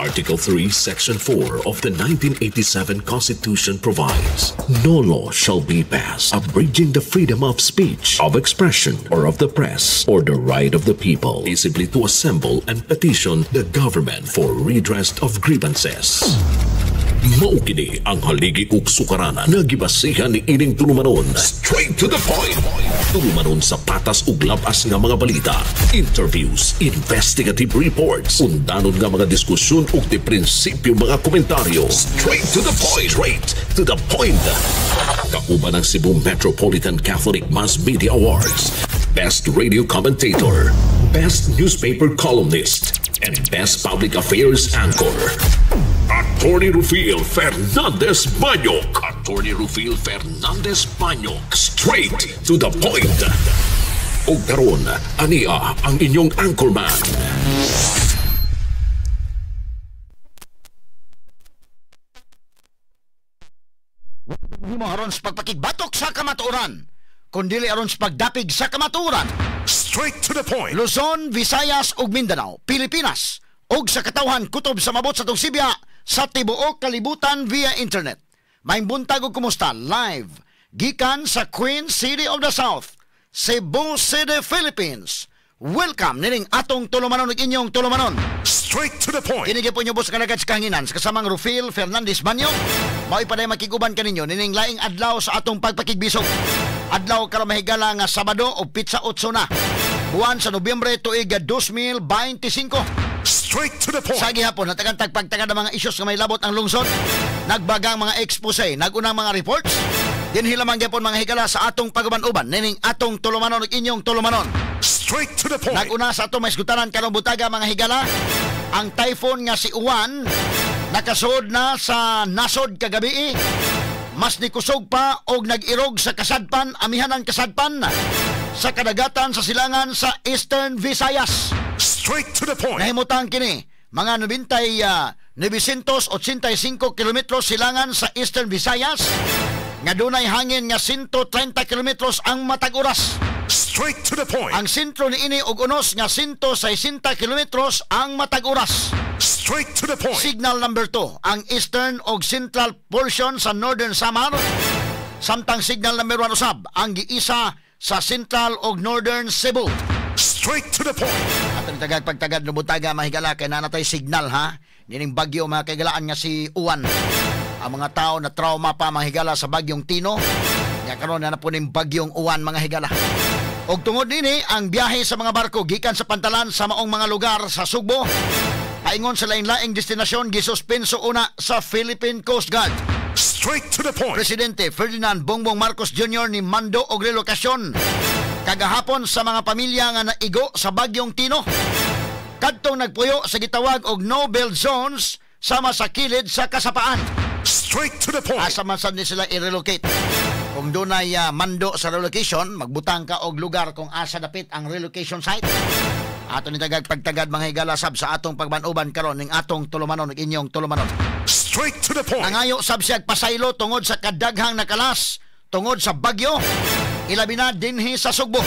Article 3, Section 4 of the 1987 Constitution provides, "No law shall be passed abridging the freedom of speech, of expression, or of the press, or the right of the people peaceably to assemble and petition the government for redress of grievances." Mao kini ang haligi ug sukaranan nga gibasihan ni ining tulumanon. Straight to the point. Tulumanon sa patas ug labas nga mga balita, interviews, investigative reports, undanon nga mga diskusyon ug di prinsipyo mga komentaryo. Straight to the point. Straight to the point. Kauban ang Cebu Metropolitan Catholic Mass Media Awards, Best Radio Commentator, Best Newspaper Columnist, and Best Public Affairs Anchor. Attorney Rufil Fernandez Banyok. Attorney Rufil Fernandez Banyok. Straight to the point. Og karon, ania ang inyong anchorman. Himo aron sa pagpakigbatok sa kamatuoran, kundili aron sa pagdapig sa kamatuoran. Straight to the point. Luzon, Visayas ug Mindanao, Pilipinas ug sa katawhan kutob sa mabot sa tong sibya sa tibuok kalibutan via internet. Maayong buntag ug kumusta live gikan sa Queen City of the South, Cebu City, Philippines. Welcome nining atong tulumanon ug inyong tulumanon. Straight to the point. Kini gyapon nyo sa kalagad sa kahanginan sa kasamang Rufil Fernandez Banyo. Mao'y paday makiguban kaninyo nining laing adlaw sa atong pagpakigbisog. Adlaw karon mahigala nga Sabado o pitsa 8 na. Buwan sa Nobyembre tuig 2025. Straight to the point. Sa gihapon natagantag pagtagad ang mga isyos nga may labot ang lungsod. Nagbagang mga expose, nagunang mga reports. Dinhi lamang gyapon mga higala sa atong paguban-uban nining atong tulumanon ug inyong tulumanon. Straight to the point. Naguna sa atong maisgutanan karong butaga mga higala, ang typhoon nga si Uwan nakasuod na sa nasod kagabi. Mas nikusog pa og nag-irog sa kasadpan, amihanan kasadpan sa kadagatan sa silangan sa Eastern Visayas. Straight to the point. Nahimutang kini mga 985 kilometros silangan sa Eastern Visayas nga dunay hangin nga 130 kilometros ang matag oras. Straight to the point. Ang sentro niini og unos nga 160 kilometros ang matag oras. Straight to the point. Signal number 2 ang eastern og central portion sa Northern Samar, samtang signal number 1 usab ang giisa sa central og Northern Cebu. Straight to the point. Atong tagag pagtagad no butaga mahigala kay nanatay signal ha nining bagyo mga kaigalaan nga si Uwan. Ang mga tao na trauma pa mga higala sa bagyong Tino, nya karon na po ning bagyong Uwan mga higala. Og tungod nini ang biyahe sa mga barko gikan sa pantalan sa maong mga lugar sa Sugbo paingon sa lain-laing destinasyon gisuspenso una sa Philippine Coast Guard. Straight to the point. Presidente Ferdinand Bongbong Marcos Jr. ni mando og relokasyon kagahapon sa mga pamilya nga naigo sa bagyong Tino kadtong nagpuyo sa gitawag og no-build zones sama sa kilid sa kasapaan. Straight to the point. Asa man sad ni sila i-relocate? Kung dunay mando sa relocation, magbutang ka og lugar kung asa dapit ang relocation site. Ato ni tagag pagtagad mga higala sab sa atong pagbanuban karon ning atong tulumanon ug inyong tulumanon. Straight to the point. Nangayo sab siya pasaylo tungod sa kadaghang nakalas tungod sa bagyo, ilabi na dinhi sa Sugbo.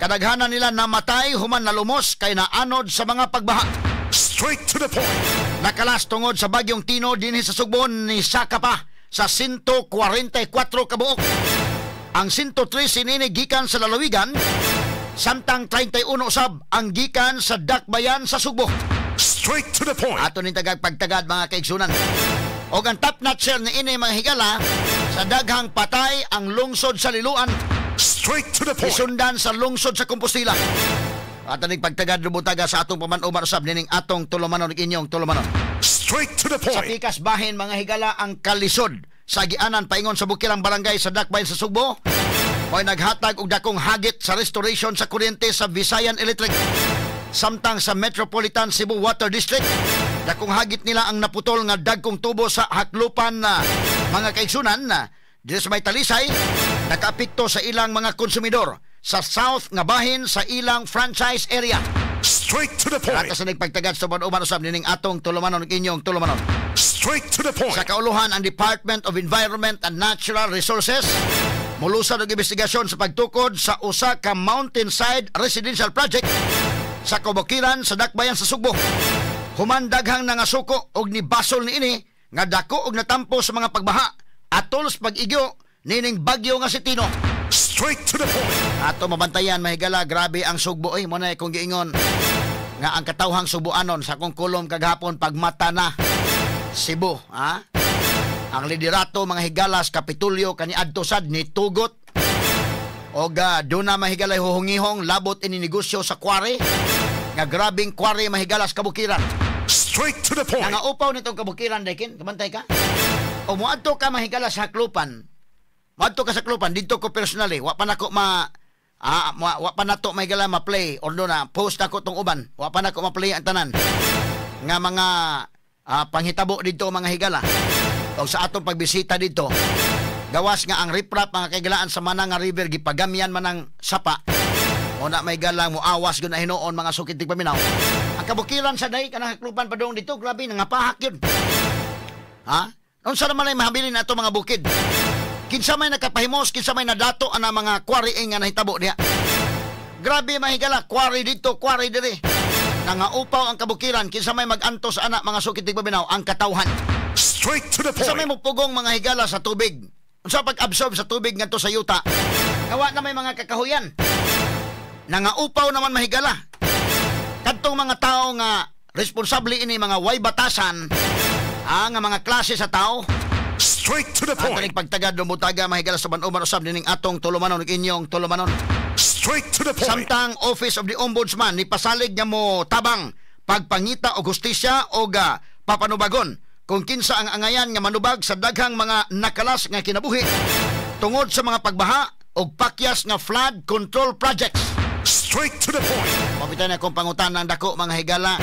Kadaghanan nila namatay human nalumos kay naanod sa mga pagbaha. Straight to the point. Nakalas tungod sa bagyong Tino dinhi sa Sugbo ni saka pa sa 144 kabuok. Ang 103 sinini gikan sa lalawigan, samtang 31 usab ang gikan sa Dakbayan sa Sugbo. Straight to the point. Ato ning tagag pagtagad mga kaigsunan. Og ang top notcher ni ini mga higala sa daghang patay ang lungsod sa Liloan. Straight to the point. Isundan sa lungsod sa Compostela. Ato ning pagtagad lubutaga sa atong paman-uban usab nining atong tulumanon ug inyong tulumanon. Straight to the point. Sa pikas bahin mga higala ang kalisod sa gianan paingon sa bukirang barangay sa Dakbayan sa Sugbo mo'y naghatag og dakong hagit sa restoration sa kuryente sa Visayan Electric. Samtang sa Metropolitan Cebu Water District, dakong hagit nila ang naputol nga dagkong tubo sa haklupan na mga kaigsunan na dito sa may Talisay, nakaapekto sa ilang mga konsumidor sa south nga bahin sa ilang franchise area. Straight to the point. Ato sa nagpagtagad sa uban usab nining atong tulumanon ug inyong tulumanon. Straight to the point. Sa kauluhan ang Department of Environment and Natural Resources mulusan og investigasyon sa pagtukod sa usa ka mountainside residential project sa Kabukiran sa Dakbayan sa Sugbo. Human daghang nangasuko og nibasol niini nga dako og natampo sa mga pagbaha atol sa pag-igyo nining bagyo nga si Tino. Straight to the point. Ato mabantayan, mahigala, grabe ang Sugbo oy. Mo na kung giingon nga ang katawhang Subuanon sa akong kolom kagahapon, pagmata na Cebu, ha? Ang liderato, mga higalas, Kapitulyo kaniadto sad ni tugot og doon na, mahigalay, huhungihong labot ini negosyo sa quarry nga grabing quarry, mahigalas, kabukiran. Straight to the point. Nangaupaw nitong kabukiran, Dekin, kabantay ka? O muadto ka, mahigala, sa Haklupan. Muadto ka sa Haklupan, dito ko personally, wa pa nako ma ah, wa, wa pa nato, mahigala, ma-play or do na post ako tong uban. Wa pa nako ma-play ang tanan nga mga panghitabo dito, mga higala. O sa atong pagbisita dito, gawas nga ang riprap, mga kaigalaan, sa Mananga River gipagamyan man ang sapa. O na may galang mo awas gyud na hinuon, mga sukit paminaw. Ang kabukiran sa day kanang Haklupan padung dito, grabe nangapahak yun. Ha? Unsa naman ay mahabilin ato mga bukid? Kinsa may nakapahimos, kinsa may nadato ana mga quarry nga nahitabo diha? Grabe, mahigala, quarry dito, quarry diri. Nangaupaw ang kabukiran, kinsa may magantos ana, mga sukit paminaw? Ang katawhan. Straight to the Kinsa may point. mupugong, mga higala, sa tubig? Unsa pag-absorb sa tubig ngadto sa yuta? Kawa na may mga kakahuyan. Nangaupaw naman, mahigala. Kadtong mga tao nga responsable ini mga way batasan, nga mga klase sa tao. Straight to the Ato point. ning pagtagad lumutaga, mahigala, sa ban-uban usab nining atong tulumanon ug inyong tulumanon. Straight to the point. Samtang Office of the Ombudsman ni pasalig nga mo tabang pagpangita og hustisya og papanubagon kung kinsa ang angayan nga manubag sa daghang mga nakalas nga kinabuhi tungod sa mga pagbaha og pakyas nga flood control projects. Straight to the point. Papitan na kung pangutan ng dako, mga higala.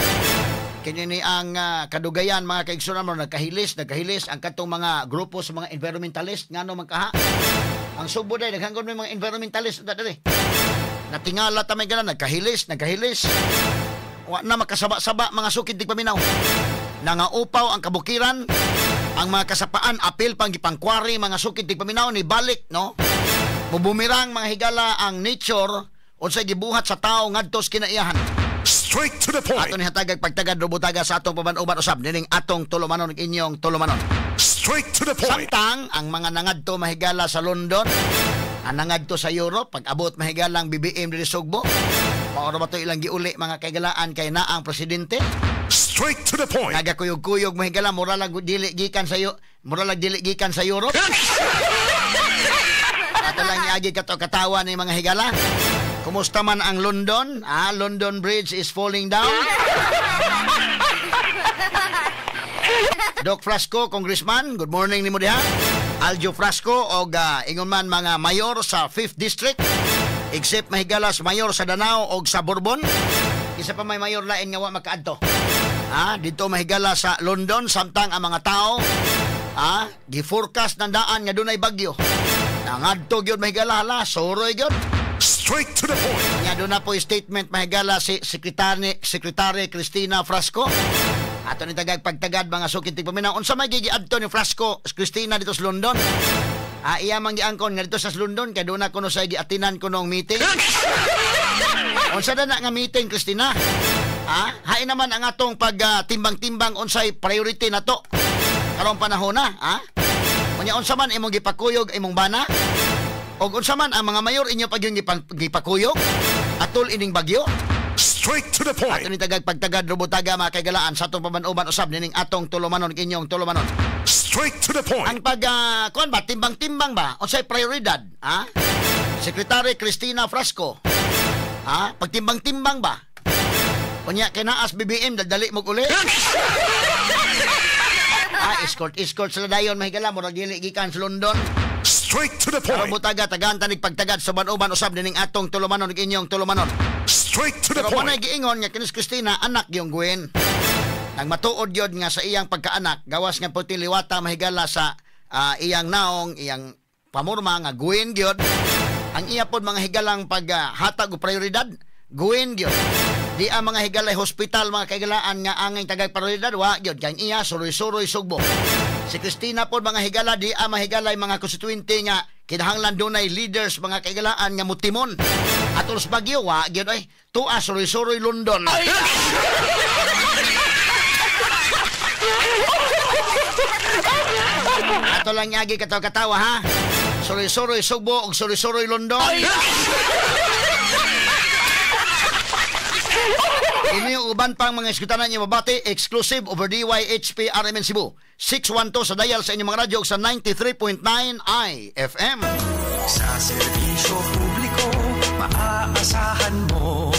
Kini ni ang kadugayan, mga kaigsunan mo, nagkahilis, nagkahilis ang katong mga grupo sa mga environmentalist ngano man kaha. Ang Sugbo day daghan may mga environmentalist da diri. Natingala ta may gala, nagkahilis, nagkahilis. Wa na makasaba-saba, mga sukid tigpaminaw. Nangaupaw ang kabukiran, ang mga kasapaan apil pang gipangkwari, mga sukid tigpaminaw, ni balik no. Mubumirang, mga higala, ang nature unsay gibuhat sa tao ngadto sa kinaiyahan. Straight to the point. Ato ni hatagag pagtagad rubutaga sa atong paban-uban usab nining atong tulumanon ug inyong tulumanon. Straight to the point. Samtang ang mga nangadto, mahigala, sa London, ang nangadto sa Europe, pag abot, mahigala, ang BBM diri Sugbo, mao ra ba to ilang giuli, mga kaigalaan, kay naa ang presidente? Straight to the point. Nagakuyog-kuyog, mahigala, mura lang dili gikan sa Europe. Ato lang iagi kato katawa ni mga higala. Kumusta man ang London? Ah, London Bridge is falling down. Doc Frasco, Congressman, good morning nimo diha. Aljo Frasco og ingon man mga mayor sa 5th District, except, mahigalas, mayor sa Danao og sa Bourbon. Isa pa may mayor lain nga wa makaadto. Ah, dito, mahigala, sa London, samtang ang mga tao gi-forecast ng daan nga dunay bagyo. Nangadto gyud, mahigala, hala, suroy gyud. Straight to the point. Nga doon na po yung statement, mahigala, si Secretary Cristina Frasco. Ato ni tagag pagtagad, mga sukit tigpaminaw. Unsa may gigiadto ni Frasco Cristina dito sa London? Ah, iya man giangkon nga dito sa London kay doon na kuno sa giatinan kuno ang meeting. Unsa na na nga meeting, Cristina? Ah, hain naman ang atong pagtimbang-timbang unsay priority nato karong panahon na, ha? Unya unsa man imong gipakuyog imong bana? Og unsa man ang mga mayor inyo pag yung gipakuyog atol ining bagyo? Straight to the point. Ato ni tagag pagtagad rubutaga, mga kaigalaan, sa atong paban-uban usab nining atong tulumanon inyong tulumanon. Straight to the point. Ang pag kuan ba, timbang-timbang ba unsay prioridad, ha? Secretary Cristina Frasco. Ha? Pagtimbang-timbang ba? Unya kay naas BBM dali mo uli. Ah, escort escort sila dayon, mahigala, murag dili gikan sa London. Straight to the Karon point. butaga tagaan tanig pagtagad sa ban-uban usab nining atong tulumanon ug inyong tulumanon. Straight to the Pero manay point. giingon nga kinis Cristina anak yung Gwen. Nang matuod gyud nga sa iyang pagkaanak, gawas nga puti liwata, mahigala, sa iyang naong, iyang pamurma nga Gwen gyud. Ang iya pod, mga higalang, paghatag og prioridad, Gwen gyud. Di ang mga higalay hospital, mga kaigalaan, nga angay tagay prioridad, wa gyud kay ang iya suroy-suroy Sugbo. Si Cristina pod, mga higala, di ang mahigalay mga konstituente nga kinahanglan dunay leaders, mga kaigalaan, nga mutimon. Atol sa bagyo, wa gyud ay tuwa suroy-suroy London. Ato lang yagi katawa-katawa ha. Suroy-suroy Sugbo ug suroy-suroy London. Ini uban pang mga iskutanan niyo mabati exclusive over DYHP RMN Cebu. 612 sa dial sa inyong mga radyo sa 93.9 IFM. Sa serbisyo publiko, maaasahan mo.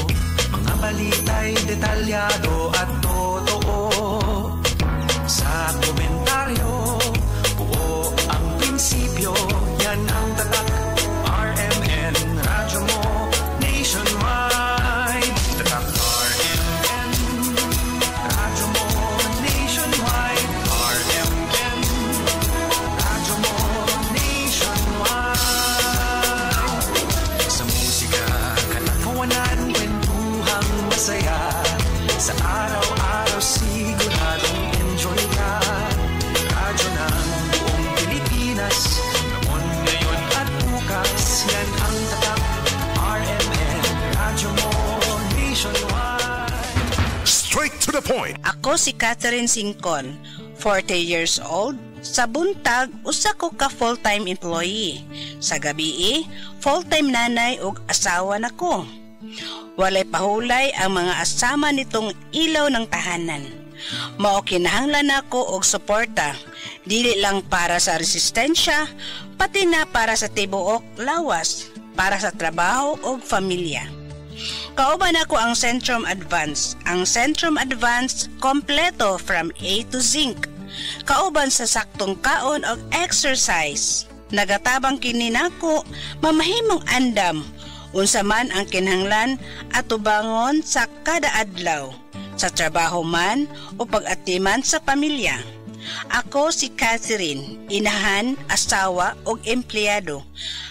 Mga balita'y detalyado at totoo. Sa komentaryo, buo ang prinsipyo. Yan ang tatak RMN, radyo mo nationwide. Tatak RMN, radyo mo nationwide. RMN, radyo mo nationwide. Sa musika, katawanan, kwentuhang masaya. Sa araw-araw siguradong enjoy ka. Radyo ng buong Pilipinas, noon, ngayon at bukas. Yan ang tatak RMN, radyo mo nationwide. Straight to the point. Ako si Catherine Singcon, 40 years old. Sa buntag, usa ko ka full-time employee. Sa gabii, full-time nanay ug asawa nako. Walay pahulay ang mga asama nitong ilaw ng tahanan. Mao kinahanglan nako og suporta, dili lang para sa resistensya, pati na para sa tibuok lawas, para sa trabaho ug pamilya. Kauban ako ang Centrum Advance. Ang Centrum Advance kompleto from A to Zinc. Kauban sa saktong kaon og exercise. Nagatabang kini nako mamahimong andam unsa man ang kinahanglan atubangon sa kada adlaw, sa trabaho man o pag-atiman sa pamilya. Ako si Catherine, inahan, asawa ug empleyado.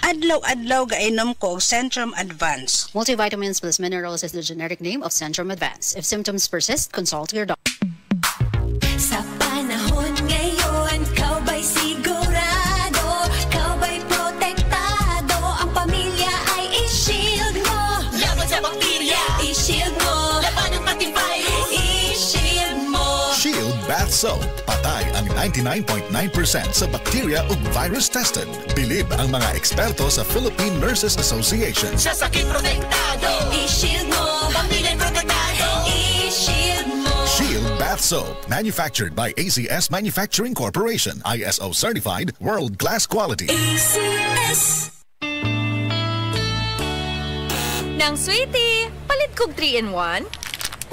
Adlaw-adlaw gainom ko og Centrum Advance. Multivitamins plus minerals is the generic name of Centrum Advance. If symptoms persist, consult your doctor. Sa panahon ngayon, kau ba'y sigurado? Kau ba'y protektado? Ang pamilya ay i-shield mo. Laban sa bakterya, I-shield mo. Laban ng pati virus, I-shield mo. Shield Bath Soap. Patay ang 99.9% sa bacteria ug virus tested. Bilib ang mga eksperto sa Philippine Nurses Association. Sa sakit protektado, I-shield mo. Pamilya'y protektado, I-shield mo. Shield Bath Soap. Manufactured by ACS Manufacturing Corporation. ISO certified, world-class quality. ACS. Nang sweetie, palit kog 3-in-1.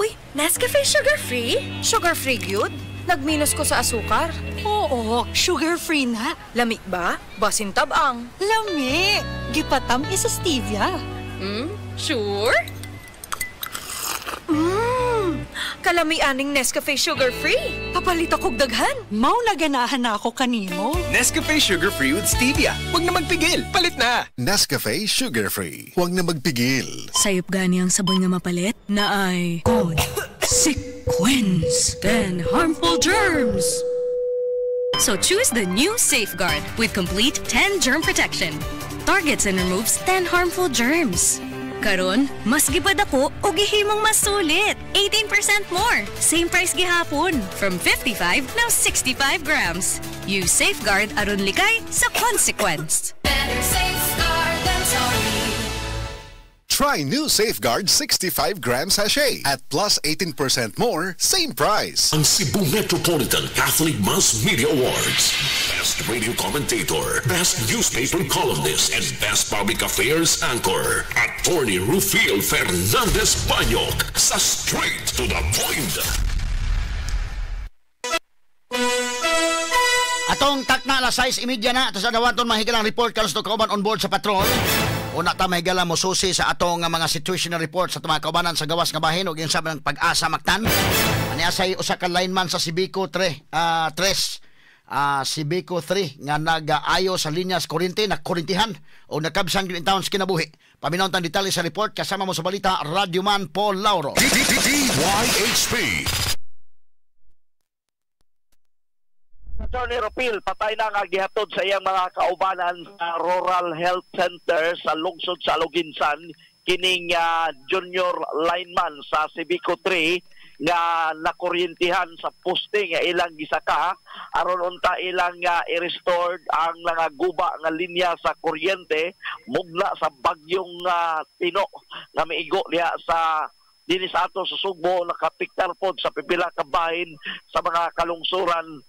Uy, Nescafe sugar-free? Sugar-free gyud? Nagminus ko sa asukar. Oo, sugar-free na. Lami ba? Basin tabang. Lami! Gipatam isa stevia. Sure? Kalami aning Nescafe sugar-free. Papalit akog daghan. Mao na ganahan na ako kanimo. Nescafe sugar-free with stevia. Huwag na magpigil. Palit na! Nescafe sugar-free. Huwag na magpigil. Sayop gani ang sabon nga mapalit na ay consequence and harmful germs. So choose the new Safeguard with complete 10 germ protection. Targets and removes 10 harmful germs. Karon, mas gipad ako o gihimong mas sulit. 18% more. Same price gihapon. From 55, now 65 grams. Use Safeguard aron likay sa consequence. Better safeguard than sorry. Try new Safeguard 65-gram sachet at plus 18% more, same price. Ang Cebu Metropolitan Catholic Mass Media Awards. Best Radio Commentator, Best Newspaper Columnist, and Best Public Affairs Anchor. Attorney Rufil Fernandez Banyok sa Straight to the Point. Atong takna alas 6:30 na. Ito sa dawaton mahigalang report kalos to kauban on board sa patrol. Una ta mahigala mo susi sa atong mga situational report sa mga kaubanan sa gawas nga bahin ug sa ng Pag-asa Mactan. Ani asay usa ka lineman sa Sibico 3, Sibico 3 nga nag-ayo sa linyas kuryente na kurintihan o nakabsan gyud taon sa kinabuhi. Paminaw tang detalye sa report kasama mo sa balita Radyoman Paul Lauro. DYHP. Attorney Ropil, patay na nga gihatod sa iyang mga kaubanan sa Rural Health Center sa lungsod sa Aloginsan kining junior lineman sa Sibico 3 nga nakuryentihan sa poste nga ilang gisaka aron unta ilang i-restored ang mga guba nga linya sa kuryente mugna sa bagyong Tino nga miigo diha sa dinhi sa ato sa Sugbo, nakapiktar pod sa pipila ka bahin sa mga kalungsuran.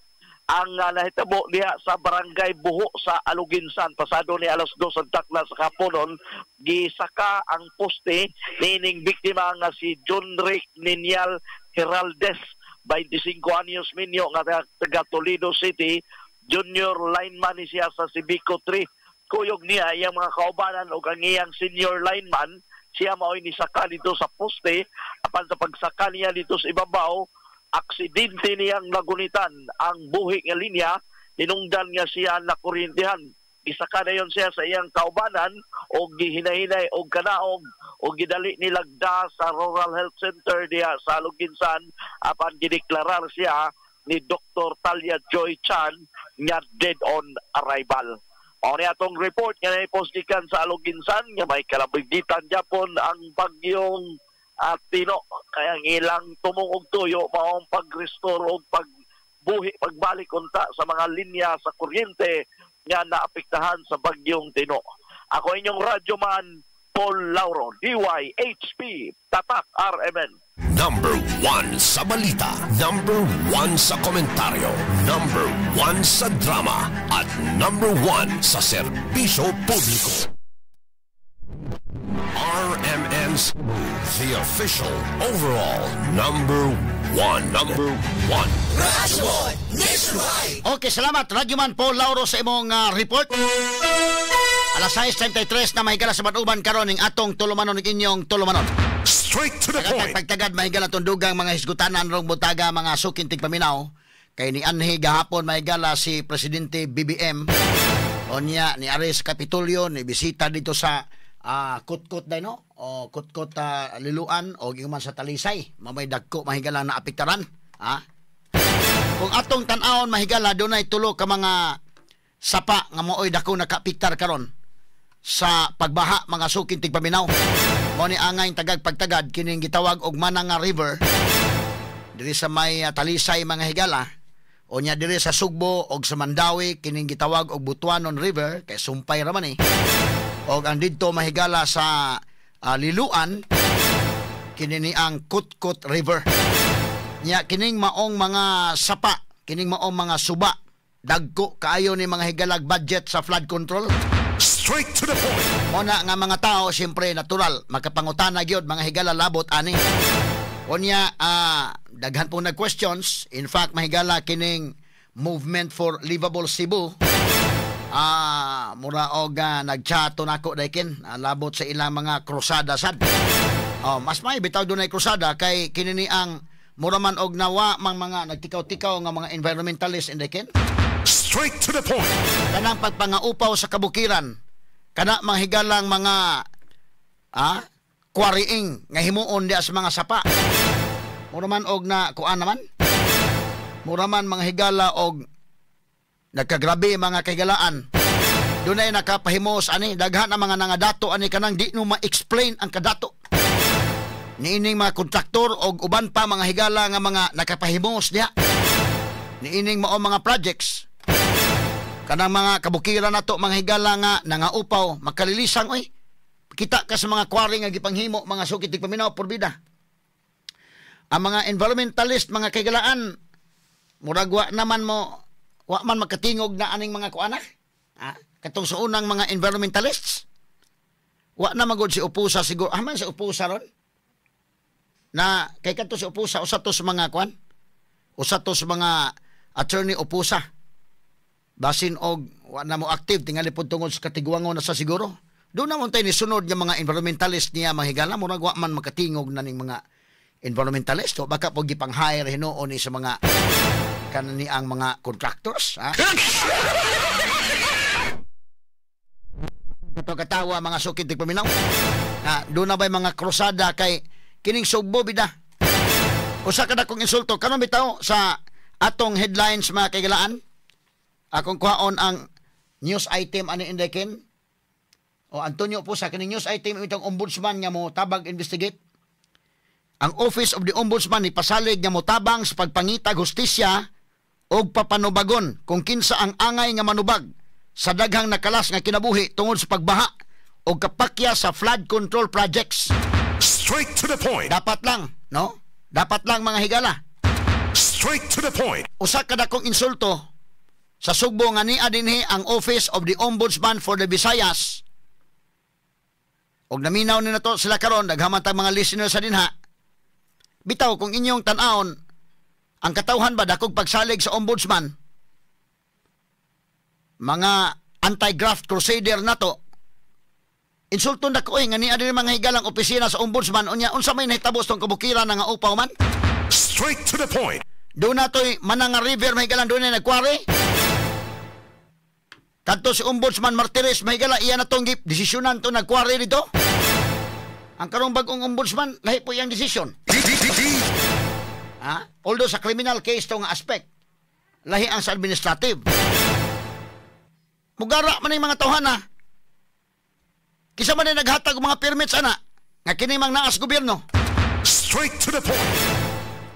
Ang nahitabo diha sa Barangay Buho sa Aluginsan pasado ni 2:00 sa takna sa kaponon, gisaka ang poste niining biktima nga si John Rick Ninial Heraldez, 25 anyos minyo, nga taga Toledo City, junior lineman ni siya sa Civico 3. Kuyog niya iyang mga kaubanan ug ang iyang senior lineman, siya mao'y nisaka dito sa poste. Apan sa pagsaka niya dito sa ibabaw, aksidente niyang nagunitan ang buhi nga linya, hinungdan nga siya nakuryentihan. Isaka na yon siya sa iyang kaubanan og gihinahinay og kanaog og gidali nilagda sa Rural Health Center diha sa Aluginsan, apan gideklarar siya ni Dr. Talia Joy Chan nga dead on arrival. Mao ni atong report nga naipost gikan sa Aluginsan nga may kalabigitan gyapon ang bagyong Tino, kaya ang ilang tumong og tuyo maong pag-restore og pagbuhi, pagbalik unta sa mga linya sa kuryente nga naapektahan sa bagyong Tino. Ako inyong radyoman, Paul Lauro, DYHP, Tatak RMN. Number 1 sa balita, number 1 sa komentaryo, number 1 sa drama, at number 1 sa serbisyo publiko. RMN Cebu, the official overall number 1. Number 1. Radyo Nationwide. Okay, salamat Radyoman Paul Lauro sa imong report. Alas 6:33 na mahigala sa batuban karon ning atong tulumanon ning inyong tulumanon. Straight to the point. Pagtagad mahigala tundugang mga hisgutanan rong butaga mga suking tigpaminaw kay ni anhi gahapon mahigala si Presidente BBM onya ni Aris Kapitolyo ni bisita dito sa Kutkot day no o Kutkot Liluan o giman sa Talisay, mamay dagko mahigala na apektaran ha. Kung atong tan-awon mahigala dunay tulo ka mga sapa nga mooy dako nakaapektar karon sa pagbaha mga suking tigpaminaw. Mao ni angay tagag pagtagad kining gitawag og Mananga River diri sa may Talisay mga higala, o nya diri sa Sugbo og sa Mandawi kining gitawag og Butuanon River kay sumpay ra man eh. Og ang didto mahigala sa Liluan kini ni ang Kutkot River. Nya kining maong mga sapa, kining maong mga suba, dagko kaayo ni mga higalag budget sa flood control. Straight to the point. Muna nga mga tao siyempre natural makapangutana gyud mga higala labot ani. Unya daghan po nag questions. In fact mahigala kining Movement for Livable Cebu. Mura og nagchato nako daykin labot sa ilang mga krusada sad. Oh, mas may bitaw dunay krusada kay kini ni ang mura man og nawa mang mga nagtikaw-tikaw nga mga environmentalist indaykin. Straight to the point. Kanang pagpangaupaw sa kabukiran, kana mga higalang mga quarrying nga himuon diha sa mga sapa. Mura man og na kuan naman. Mura man mga higala og nagkagrabe mga kahigalaan. Dunay nakapahimos ani daghan ang mga nangadato ani kanang di no ma-explain ang kadato. Niining mga kontraktor og uban pa mga higala nga mga nakapahimos diha. Niining mao mga projects. Kanang mga kabukiran nato mga higala nga nangaupaw makalilisang oy. Kita ka sa mga quarry nga gipanghimo mga sukit tigpaminaw porbida. Ang mga environmentalist mga kahigalaan murag wa naman mo wa man makatingog na aning mga kuana. Katong sa unang mga environmentalists. Wa na magod si Upusa siguro. Man si Upusa ron. Na kay kadto si Upusa usa to sa mga kuan. Usa to sa mga attorney Upusa. Basin og wa na mo active tingali pud tungod sa katiguangon na sa siguro. Doon naman tayo ni sunod nga mga environmentalist niya mga higala murag wa man makatingog na ning mga environmentalist o baka po gipang-hire hinuon ni sa mga kanani ang mga contractors, ha? Kato katawa mga sukit tigpaminaw. Ha, doon na ba'y mga krusada kay kining Sugbo bida. Usa ka dakong insulto karon bitaw sa atong headlines mga kaigalaan. Akong kuhaon ang news item ani indekin. O Antonio po sa kining news item itong ombudsman nga mo tabag investigate. Ang Office of the Ombudsman ni pasalig nga motabang sa pagpangitag hustisya og papanubagon kung kinsa ang angay nga manubag sa daghang nakalas nga kinabuhi tungod sa pagbaha o kapakya sa flood control projects. Straight to the point. Dapat lang, no? Dapat lang, mga higala. Straight to the point. Usa ka dakong insulto sa Sugbo nga nia dinhi ang Office of the Ombudsman for the Visayas. Og naminaw ni nato sila karon, daghan tag mga listeners sa dinha. Bitaw kung inyong tan-awon ang katawhan ba dakog pagsalig sa ombudsman, mga anti-graft crusader nato. Insulto na ko nga niya din mga higalang opisina sa ombudsman, unya unsa may nahitabo sa tong kabukiran nga upaw man? Straight to the point. Doon na to'y Mananga River, mahigala, doon na nagkwari. Kadto si Ombudsman Martires, mahigala, iya na tong desisyonan to nagkwari dito. Ang karong bagong ombudsman, lahi po iyang desisyon. Ha? Although sa criminal case to nga aspect, lahi ang sa administrative. Mugara man yung mga tawhana. Kisa man ay naghatag og mga permits ana, nga kini mang naas gobyerno. Straight to the point.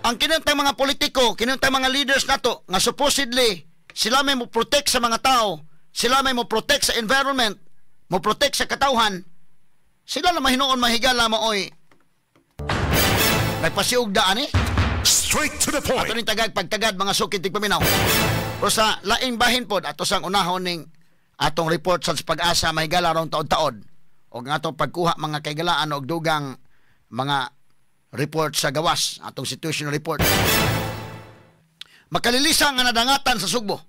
Ang kinuntang mga politiko, kinuntang mga leaders nato nga supposedly sila may mo protect sa mga tao, sila may mo protect sa environment, mo protect sa katawhan, sila na mahinuon, mahigala, maoy nagpasiugda ani. Straight to the point. Ato ning tagag pagtagad, mga sukid tigpaminaw. Pero sa laing bahin pod, ato sang unahon ning atong report sa Pag-asa, mahigala, ron taod-taod. Og ang atong pagkuha, mga kaigalaan, og dugang mga report sa gawas, atong situation report. Makalilisang nga nadangatan sa Sugbo.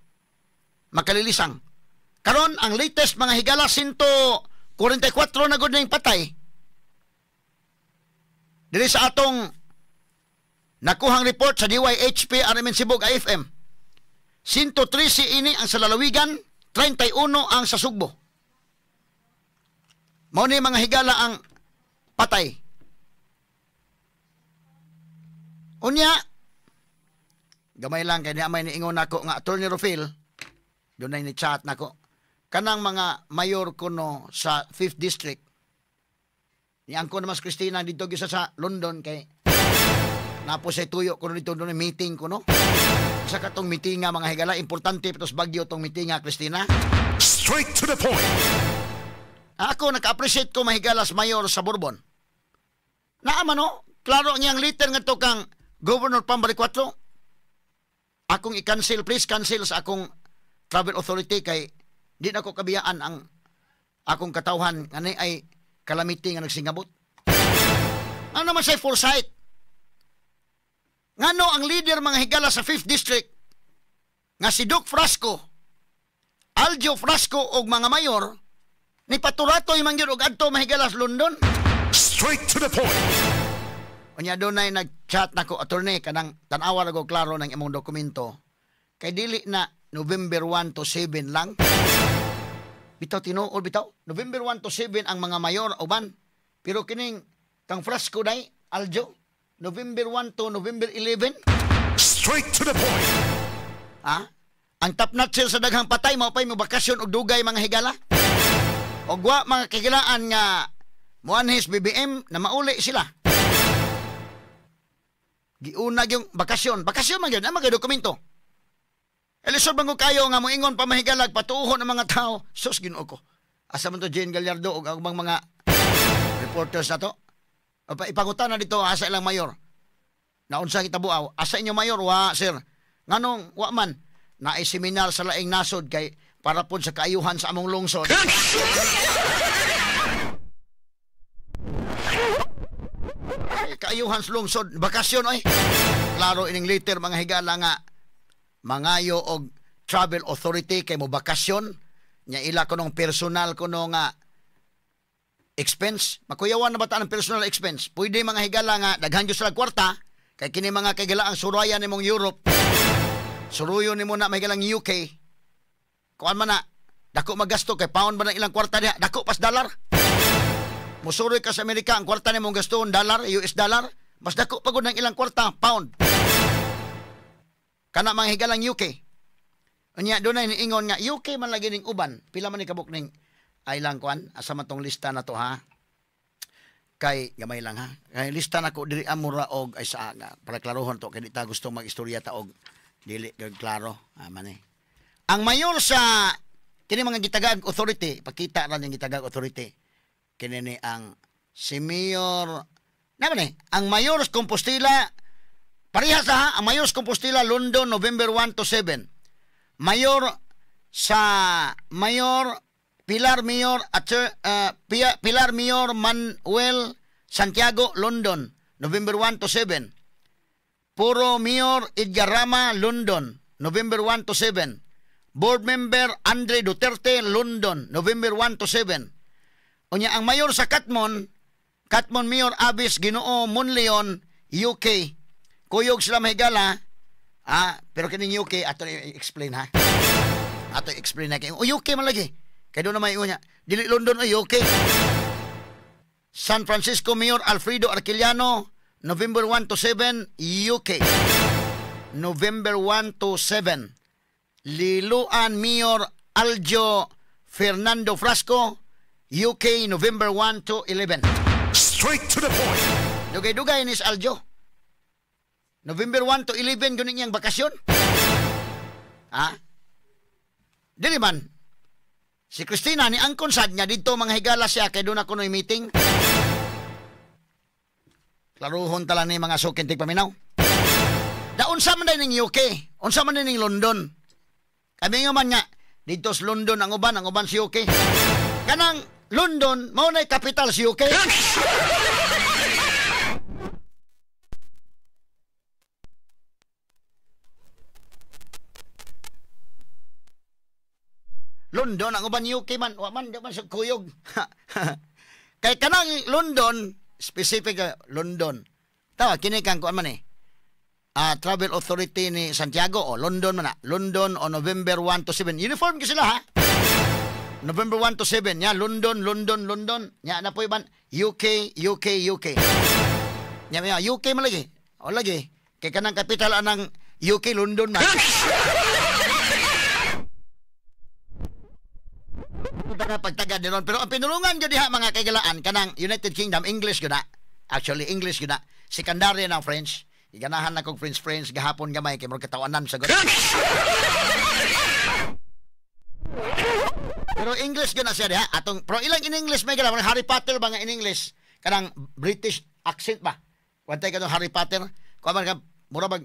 Makalilisang. Karon ang latest, mga higala, 144 na gud ning patay. Dili sa atong nakuhang report sa DYHP RMN Cebu AFM. 113 ini ang sa lalawigan, 31 ang sa Sugbo. Mao ni, mga higala, ang patay. Unya, gamay lang kay niya may niingon nako nga Attorney Rofil, dunay ni chat nako. Kanang mga mayor kuno sa 5th District. Niang ko naman si Christina dito gyud sa London kay napo sa tuyo kuno dito dunay meeting kuno. Sa katong meeting nga, mga higala, importante pitos bagyo tong meeting nga, Christina. Straight to the point. Ako naka-appreciate ko, mahigala, sa mayor sa Bourbon. Naama no, klaro niyang letter nga to kang Governor Pam Baricuatro. Akong i-cancel, please cancel sa akong travel authority kay di na ko kabiyaan ang akong katawhan nga ni ay calamity nga nagsingabot. Ano naman say foresight? Ngano ang leader, mga higala, sa 5th District nga si Duke Frasco, Aljo Frasco og mga mayor ni paturatoy man gyud og adto, mahigala, sa London? Straight to the point. Unya dunay nag-chat nako, "Attorney, kanang tan-awa ra ko klaro ng imong dokumento kay dili na November 1 to 7 lang." Bitaw tinuod bitaw. November 1 to 7 ang mga mayor uban. Pero kining kang Frasco day, Aljo, November 1 to November 11. Straight to the point. Ha? Ang top notcher sa daghang patay mao pay mo bakasyon og dugay, mga higala. Og wa mga kagilaan nga muanhis BBM na mauli sila. Giunag yung bakasyon. Bakasyon man yun, ang mga dokumento. Elisod man ko kayo nga moingon pa, mahigalag, patuohon ang mga tao. Sus, Ginoo ko. Asa man to Jane Gallardo og ang mga reporters na to? Ipagutan na dito asa ilang mayor. Naunsa kita buaw? Asa inyo mayor? Wa, sir. Nganong wa man? Naay seminar sa laing nasod kay para pod sa kaayuhan sa among lungsod. Ay, kaayuhan sa lungsod, bakasyon oy. Klaro ining liter, mga higala, nga mangayo og travel authority kay mo bakasyon nya ila kunong personal kuno nga expense. Makuyawan na ba ta ng personal expense? Pwede, mga higala, nga daghan jud sila kwarta kay kini mga kagala ang surayan nimong Europe, suruyon nimo na mahigalang UK, kuan man na dako magasto kay pound ba ng ilang kwarta diha, dako pas dollar. Musuroy ka sa Amerika, ang kwarta nimong gastuhon dollar, US dollar, mas dako pa gud ng ilang kwarta pound. Kana mga higalang UK. Unya dunay niingon nga UK man lagi ning uban. Pila man ni kabuk ning ay lang kuan, asa man tong lista na to ha? Kay gamay lang ha. Kay lista nako diri amura og ay sa nga para klarohon to kay di ta gusto magistorya ta og dili kag klaro. Man eh. Ang mayor sa kini mga gitagag authority, pakita ra ning gitagag authority. Kini ni ang si Mayor naman eh, ang mayor sa Compostela parehas ha, ang mayor sa Compostela London November 1 to 7. Mayor sa Mayor Pilar Mayor at Pilar Mayor Manuel Santiago London November 1 to 7. Puro Mayor Edgar Rama London November 1 to 7. Board Member Andre Duterte London November 1 to 7. Unya ang mayor sa Katmon, Katmon Mayor Avis Ginoo Monleon UK. Kuyog sila mahigala. Pero kining UK ato i-explain ha. Ato i-explain na kay UK man lagi. Kay doon na may unya. Dili London o UK. San Francisco Mayor Alfredo Arquiliano November 1 to 7 UK. November 1 to 7. Liloan Mayor Aljo Fernando Frasco UK November 1 to 11. Straight to the point. Dugay-dugay ni Aljo. November 1 to 11 gunin niyang bakasyon. Ha? Dili man. Si Christina ni angkon sad niya didto mga higala siya kay doon ako noy meeting. Klaruhon tala ni mga sukin tigpaminaw. Da unsa man ning UK, unsa man ning London. Kami nga man nga didto sa London ang uban si UK. Kanang London mao nay capital si UK. London ang uban UK man, wa man di man sa kuyog. Kay kanang London, specific London. Tawa kini kang kuan man eh. Travel Authority ni Santiago o London man na. London o November 1 to 7. Uniform kasi sila ha. November 1 to 7 nya London, London, London. Nya na po iban UK, UK, UK. Nya nya UK man lagi. O lagi kay kanang capital anang UK London man. Pagtaga diron pero ang pinulungan gyud diha mga kaigalaan kanang United Kingdom English gyud na. Actually English gyud na. Secondary ng French. Iganahan na kog French gahapon gamay kay murag katawanan sa gud. Pero English gyud na siya diha. Atong pero ilang in English may gala Harry Potter ba nga in English kanang British accent ba. Wantay kadtong Harry Potter kuan man ka mura bag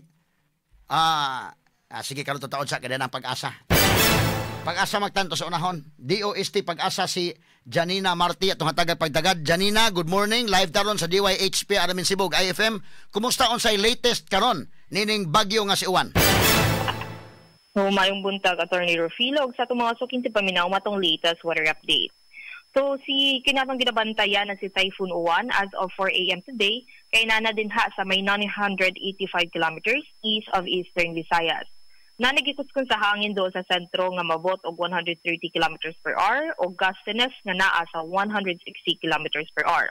sige karon tataon sa kay ang pag-asa. Pag-asa magtanto sa unahon. DOST Pag-asa si Janina Marti atong hatagad pagtagad. Janina, good morning. Live taron sa DYHP Aramin Sibug IFM. Kumusta unsay latest karon nining bagyo nga si Uwan? So, mayong buntag Attorney Rufilo ug sa atong mga suking tipaminaw matong latest weather update. So si kinatong ginabantayan na si Typhoon Uwan as of 4 a.m. today kay nana dinha sa may 985 kilometers east of Eastern Visayas. Nanigikuskon sa hangin do sa sentro nga mabot og 130 kilometers per hour o gustiness nga naa sa 160 kilometers per hour.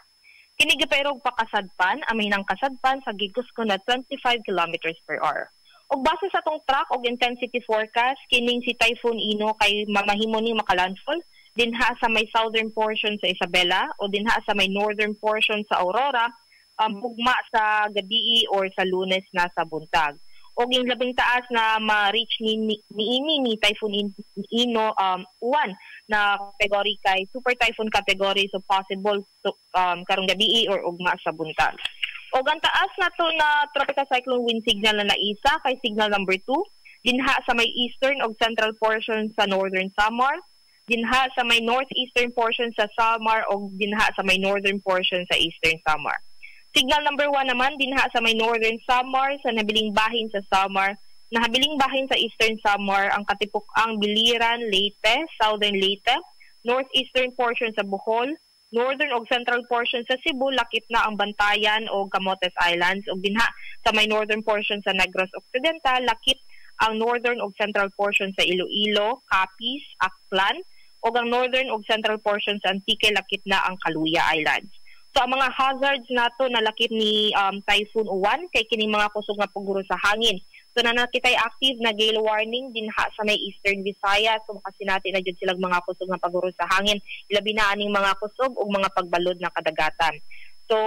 Kini gipairog pakasadpan amay nang kasadpan sa giguskon na 25 kilometers per hour. Og base sa tong track og intensity forecast kining si Typhoon Ino kay mamahimo ning makalandfall dinha sa may southern portion sa Isabela o dinha sa may northern portion sa Aurora bugma sa gabii or sa Lunes na sa buntag. Og yung labing taas na ma-reach ni Typhoon Ino Uwan na category kay Super Typhoon category, so possible to, karong gabii or ugma sa buntag. Og ang taas na to na tropical cyclone wind signal na naisa kay signal number 2 dinha sa may eastern og central portion sa northern Samar, dinha sa may northeastern portion sa Samar og dinha sa may northern portion sa eastern Samar. Signal number 1 naman dinha sa may northern Samar, sa nabiling bahin sa Samar, nahabiling bahin sa eastern Samar, ang katipok-ang Biliran, Leyte, southern Leyte, northeastern portion sa Bohol, northern og central portion sa Cebu, lakip na ang Bantayan o Camotes Islands, ug dinha sa may northern portion sa Negros Occidental, lakip ang northern og central portion sa Iloilo, Capiz, Aklan, ug ang northern og central portion sa Antique, lakip na ang Kaluya Islands. So ang mga hazards nato nalakip ni Typhoon Uwan kay kining mga kusog nga paguro sa hangin. So nanakitay active na gale warning dinha sa may Eastern Visayas. So makasinati na jud silang mga kusog nga paguro sa hangin, ilabi na aning mga kusog ug mga pagbalod na kadagatan. So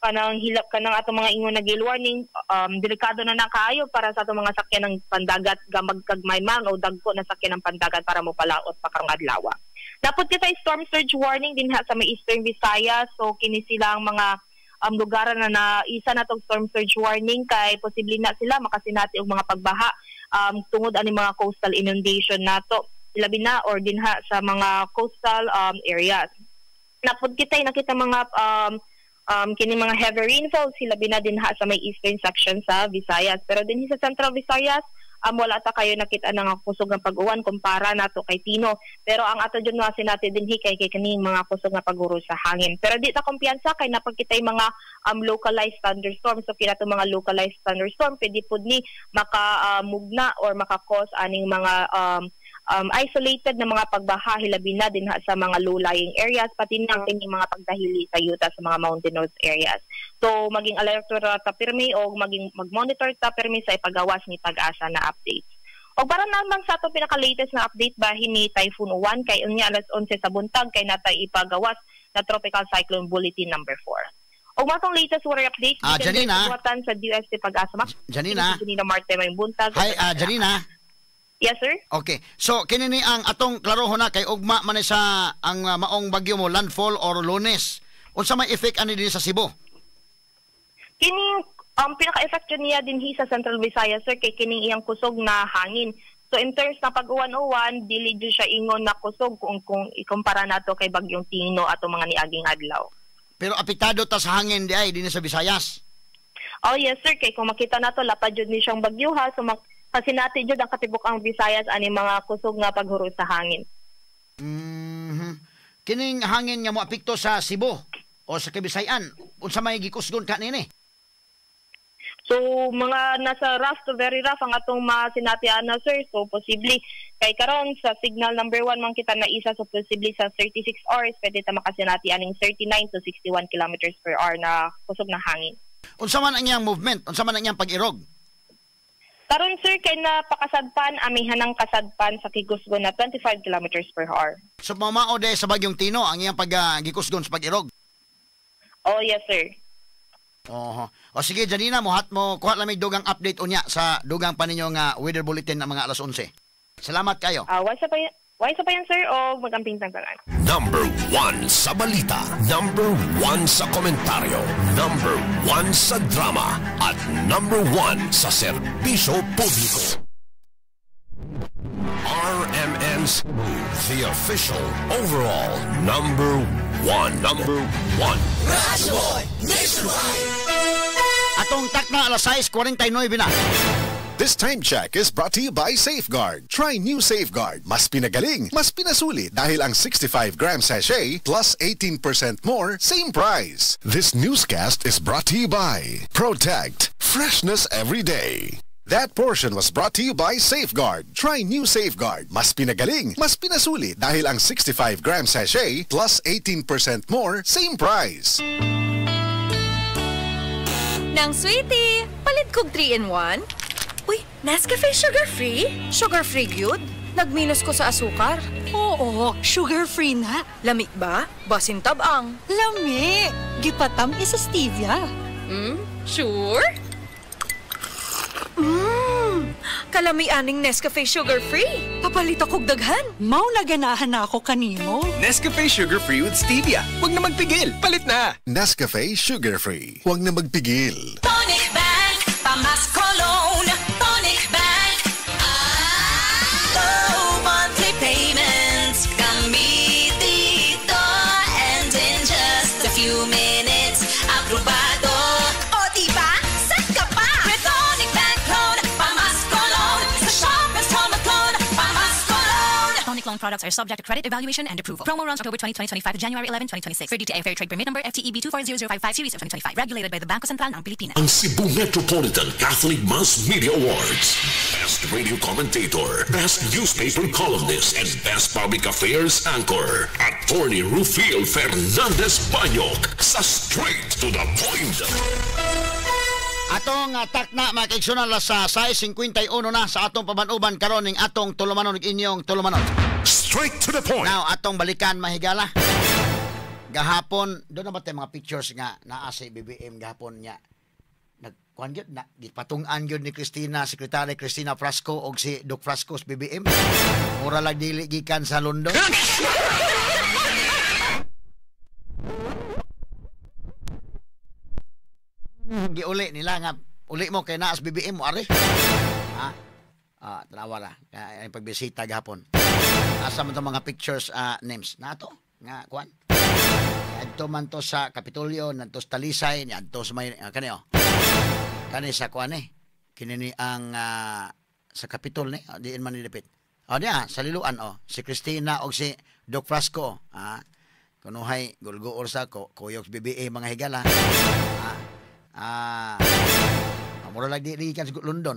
kanang hilap kanang atong mga ingon na gale warning, delikado na na kaayo para sa atong mga sakyan ng pandagat, gamag kagmay man o dagko na sakyan ng pandagat para mopalaot pa karong adlaw. Napod kita storm surge warning dinha sa may Eastern Visayas. So kini sila ang mga lugar na naisa na tong storm surge warning kay posible na sila makasinati og mga pagbaha tungod ani mga coastal inundation nato, labi na or dinha sa mga coastal areas. Napod kita nakita mga kini mga heavy rainfall sila na dinha sa may eastern section sa Visayas. Pero dinhi sa Central Visayas, wala ta kayo nakita nga kusog nga pag-uwan kumpara nato kay Tino. Pero ang ato jud nga sinati dinhi kay kining mga kusog nga paghuro sa hangin. Pero di ta kumpiyansa kay napagkitay mga localized thunderstorm. So kinato mga localized thunderstorm pwede pud ni makamugna or maka-cause aning mga isolated na mga pagbaha hilabi na dinha sa mga low-lying areas, pati na kini mga pagdahili sa yuta sa mga mountainous areas. So maging alert ta pirmi o maging mag-monitor ta pirmi sa ipagawas ni Pag-asa na updates. O para naman sa ato pinaka-latest na update bahin ni Typhoon Uwan kay unya alas 11 sa buntag kay natay ipagawas na Tropical Cyclone Bulletin number 4. O matong latest weather update Janina sa DOST Pag-asa. Janina. Janina Marte, may buntag. Hi, Janina. Yes, sir. Okay. So kini ni ang atong klarohon na kay ugma man sa ang maong bagyo mo landfall or Lunes. Unsa may effect ani dinhi sa Cebu? Kining pinaka-effect niya dinhi sa Central Visayas, sir, kay kining iyang kusog na hangin. So in terms na pag-uwan-uwan, dili jud siya ingon na kusog kung ikumpara nato kay bagyong Tino ato mga niaging adlaw. Pero apektado ta sa hangin di ay dinhi sa Visayas. Oh yes, sir, kay kung makita nato lapad jud ni siyang bagyo ha, so kasi natin jud ang katibok ang Visayas ani mga kusog nga paghuro sa hangin. Mm-hmm. Kining hangin nga moapekto sa Cebu o sa Kabisayan, unsa may gikusgon ka nini? So mga nasa rough to very rough ang atong masinatian na, sir. So posible kay karon sa signal number 1 man kita na isa, so posible sa 36 hours pwede ta makasinati aning 39 to 61 kilometers per hour na kusog na hangin. Unsa man ang iyang movement? Unsa man ang iyang pag-irog? Karon sir kay napakasadpan, amihan ang kasadpan sa kikusgon na 25 kilometers per hour. So mamao de sa bagyong Tino ang iyang pag gikusgon sa pag-irog. Oh yes, sir. Oho. O sige Janina, mohat mo kuha lamig dugang update unya sa dugang pa ninyo nga weather bulletin ng mga alas 11. Salamat kayo. Why sa pa yan, sir, o magamping tangtangan. Number 1 sa balita, number 1 sa komentaryo, number 1 sa drama, at number 1 sa serbisyo publiko. RMN Cebu, the official overall number 1. Number 1. Radyo Nationwide. Atong takna alas 6:49 na. This time check is brought to you by Safeguard. Try new Safeguard. Mas pinagaling, mas pinasulit dahil ang 65-gram sachet plus 18% more, same price. This newscast is brought to you by Protect. Freshness every day. That portion was brought to you by Safeguard. Try new Safeguard. Mas pinagaling, mas pinasulit dahil ang 65-gram sachet plus 18% more, same price. Nang sweetie, palit kog 3-in-1. Uy, Nescafe sugar-free? Sugar-free gyud? Nagminus ko sa asukar. Oo, sugar-free na. Lami ba? Basin tabang. Lami! Gipatam isa stevia. Sure? Kalami aning Nescafe sugar-free. Papalit akong daghan. Mao na ganahan na ako kanimo. Nescafe sugar-free with stevia. Huwag na magpigil. Palit na. Nescafe sugar-free. Huwag na magpigil. Tonic Bank, Pamasko Loan. Tonic Bank, low monthly payments. Kami dito and in just a few minutes, aprobado. O diba? San ka pa? With Tonic Bank Loan, Pamasko Loan. Sa shop installment loan, Pamasko Loan. Tonic loan products are subject to credit evaluation and approval. Promo runs October 20, 2025 to January 11, 2026. For DTI Fair Trade Permit number FTEB 240055 series of 2025. Regulated by the Bangko Sentral ng Pilipinas. Ang Cebu Metropolitan Catholic Mass Media Awards. Best Radio Commentator, Best Newspaper Columnist, and Best Public Affairs Anchor. Attorney Rufil Fernandez Banyok sa Straight to the Point. Atong takna mga kaigsunan sa 6:51 na sa atong pabanuban karon ning atong tulumanon ug inyong tulumanon. Straight to the point. Now atong balikan mahigala. Gahapon, doon na ba tayo mga pictures nga naa sa BBM gahapon niya. Nagkuhan yun, na, gipatungan yun ni Cristina, Secretary Cristina Frasco og si Doc Frasco sa BBM. Mura lang dili gikan sa London. Giuli nila nga, uli mo kay naa sa BBM mo, ari. Ha? Ah, tanawa ra. Ang pagbisita gahapon. Asa man to mga pictures, names? Na to, nga, kuan. Adto man to sa Kapitolyo, nanto sa Talisay, adto sa may kani oh. Kani sa kuan eh. Kini ni ang sa Kapitol ni, diin man ni dapit. Oh diya sa Liloan oh, si Cristina og si Doc Frasco, ah. Kunuhay gulguor sa ko kuyog BBA mga higala. Ah. Mura lang di kan sa London.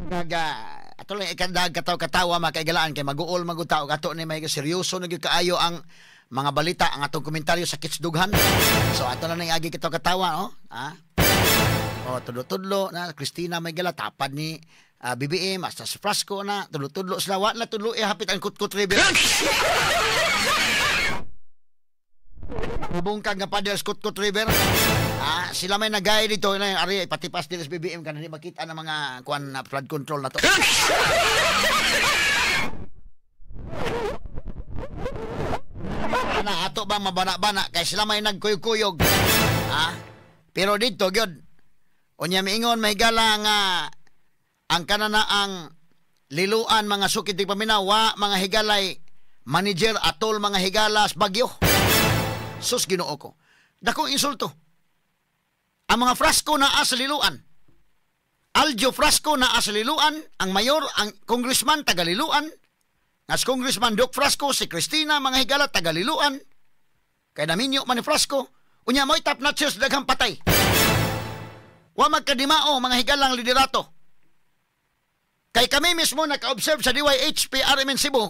Gaga ato lang ikandag kataw-katawa makaigalaan kay maguol magutaw ato ni may seryoso na gyud kaayo ang mga balita ang atong komentaryo sa kitsdughan. So ato lang ning agi kataw-katawa oh. Ha? Oh tudlo-tudlo na Cristina may gala tapad ni BBM hasta sa Frasco na tudlo-tudlo sila wa na tudlo hapit ang Kutkut River. Bungkag nga paddles Kutkut River. Ah, sila may nagay dito na ari ipatipas dito sa BBM kanang di makita ng mga kuan na flood control na to. Ana ato ba mabana-bana kay sila may nagkuyog-kuyog. Ha? Pero dito gyud unya miingon mahigala nga ang kanana ang Liloan mga sukit di paminaw wa mga higalay manager atol mga higala sa Bagyo. Sus Ginoo ko. Dakong insulto. Ang mga Frasco naa sa Liloan. Aljo Frasco naa sa Liloan, ang mayor, ang congressman taga Liloan. As congressman Doc Frasco, si Cristina mga higala taga Liloan. Kay naminyo man ni Frasco, unya mo'y top notchers daghang patay. Wa magkadimao mga higalang liderato. Kay kami mismo naka-observe sa DYHP RMN Cebu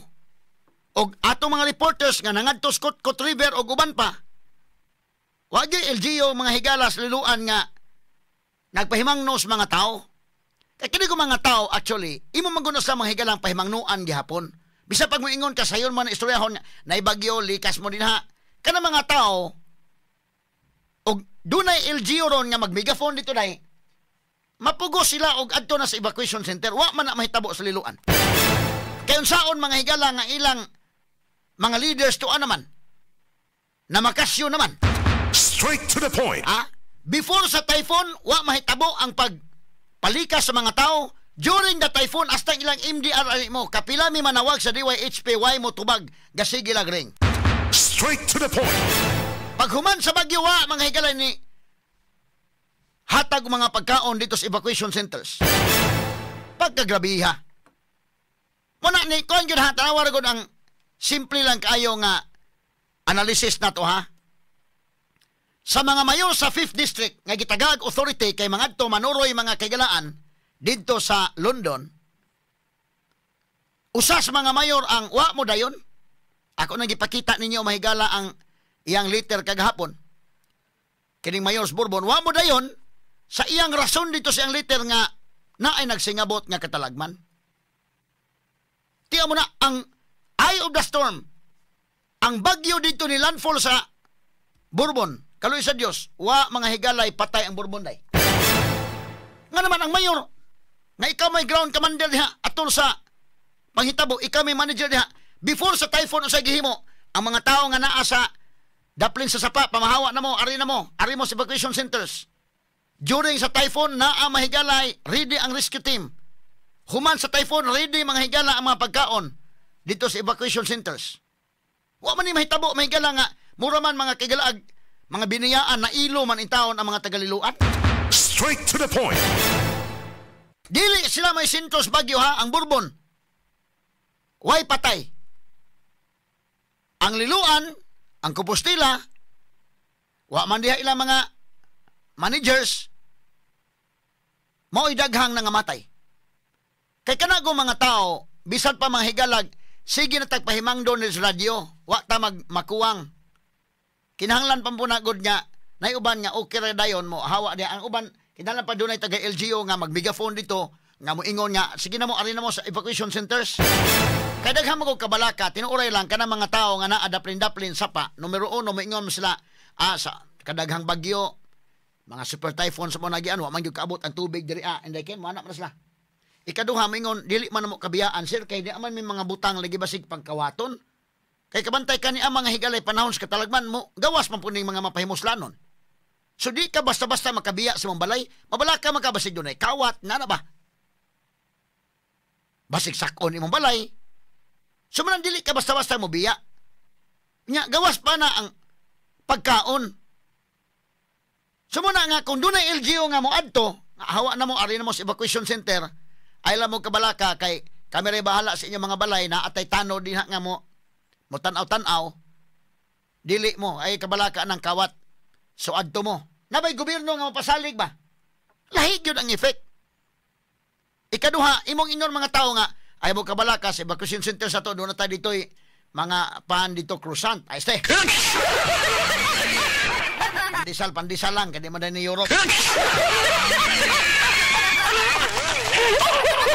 og atong mga reporters nga nangadto sa Kutkut River og uban pa. Wa gyud LGU mga higala sa Liloan nga nagpahimangno sa mga tao. Kay kini ko mga tao actually imo man gud sa mga higalang pahimangnoan gihapon. Bisa pag moingon ka sayon man istoryahon naibagyo likas mo dinha. Kana mga tao og dunay LGU ron nga magmegaphone dito dai. Mapugo sila og adto na sa evacuation center. Wa man na mahitabo sa Liloan. Kay unsaon mga higala nga ilang mga leaders tuan naman na makasyo naman. Straight to the point. Ah, before sa typhoon, wa mahitabo ang pagpalikas sa mga tao. During the typhoon, hasta ilang MDR ani mo, kapila mi manawag sa DYHPY mo tubag, gasige lag ring. Straight to the point. Paghuman sa bagyo, wa mga higala ni hatag mga pagkaon dito sa evacuation centers. Pagkagrabiha. Muna ni kuan gyud ha, tanawa ra gud ang simple lang kaayo nga analysis na to ha. Sa mga mayor sa 5th District nga gitagag authority kay mangadto manuroy mga kaigalaan didto sa London, usa sa mga mayor ang wa mo dayon. Ako nang gipakita ninyo mahigala ang iyang letter kagahapon. Kining mayor sa Bourbon, wa mo dayon sa iyang rason dito sa iyang letter nga naay nagsingabot nga katalagman. Tiyan mo na ang eye of the storm, ang bagyo dito ni landfall sa Bourbon. Kaloy sa Dios, wa mga higalay patay ang Bourbon day. Nga naman ang mayor, nga ikaw may ground commander diha atol sa panghitabo, ikaw may manager diha. Before sa typhoon unsay gihimo, ang mga tao nga naa sa daplin sa sapa, pamahawa na mo, ari na mo, ari mo sa evacuation centers. During sa typhoon, naa mahigalay, ready ang rescue team. Human sa typhoon, ready mga higala ang mga pagkaon dito sa evacuation centers. Wa man ni mahitabo, mahigala nga, mura man mga kigalaag, mga biniyaan na ilo man intawon ang mga tagaliluan. Straight to the point. Dili sila may sentro sa Bagyo ha, ang Bourbon. Way patay. Ang Liloan, ang Compostela, wa man diha ilang mga managers, mao'y daghang nangamatay. Kay kanago mga tao, bisan pa mga higalag, sige na tagpahimang doon sa radyo, wa ta magmakuwang. Kinahanglan pampunagod nga, naiuban nga, okay ra dayon mo, hawa diha. Ang uban, kinahanglan pa doon ay taga LGU nga magmegaphone dito, Nga moingon nga sige na mo ari na mo sa evacuation centers. Kay daghan mo kog kabalaka, tinuoray lang kanang mga tawo nga naa daplin-daplin sapa. Numero 1 moingon sila sa kadaghang bagyo, mga super typhoon sa mga nagian, wa man gyud kaabot ang tubig diri inday ken mo anak man sila. Ikaduha moingon dili man mo kabiyaan sir kay di man may mga butang lagi basig pangkawaton. Kay kabantay kani ang mga higalay panahon sa katalagman mo, gawas man puning mga mapahimuslanon. So di ka basta-basta makabiya sa mong balay, mabalaka makabasig dunay kawat nga na ba? Basig sakon imong balay. So man dili ka basta-basta mo biya. Nya gawas pa na ang pagkaon. So muna nga kung dunay LGU nga mo adto, hawa na mo ari na mo sa evacuation center, ay lang mo kabalaka kay kami ray bahala sa inyong mga balay na atay tano dinha nga mo mo tan-aw-tan-aw, dili mo ay kabalaka ng kawat. So adto mo. Nabay gobyerno nga mapasalig ba? Lahi gyud ang effect. Ikaduha, imong ingon mga tao nga ay mo kabalaka sa evacuation center sa to, doon na tayo dito'y mga pan dito croissant. Ay, este. Pandesal, pandesal lang, kaya di man ni Europe.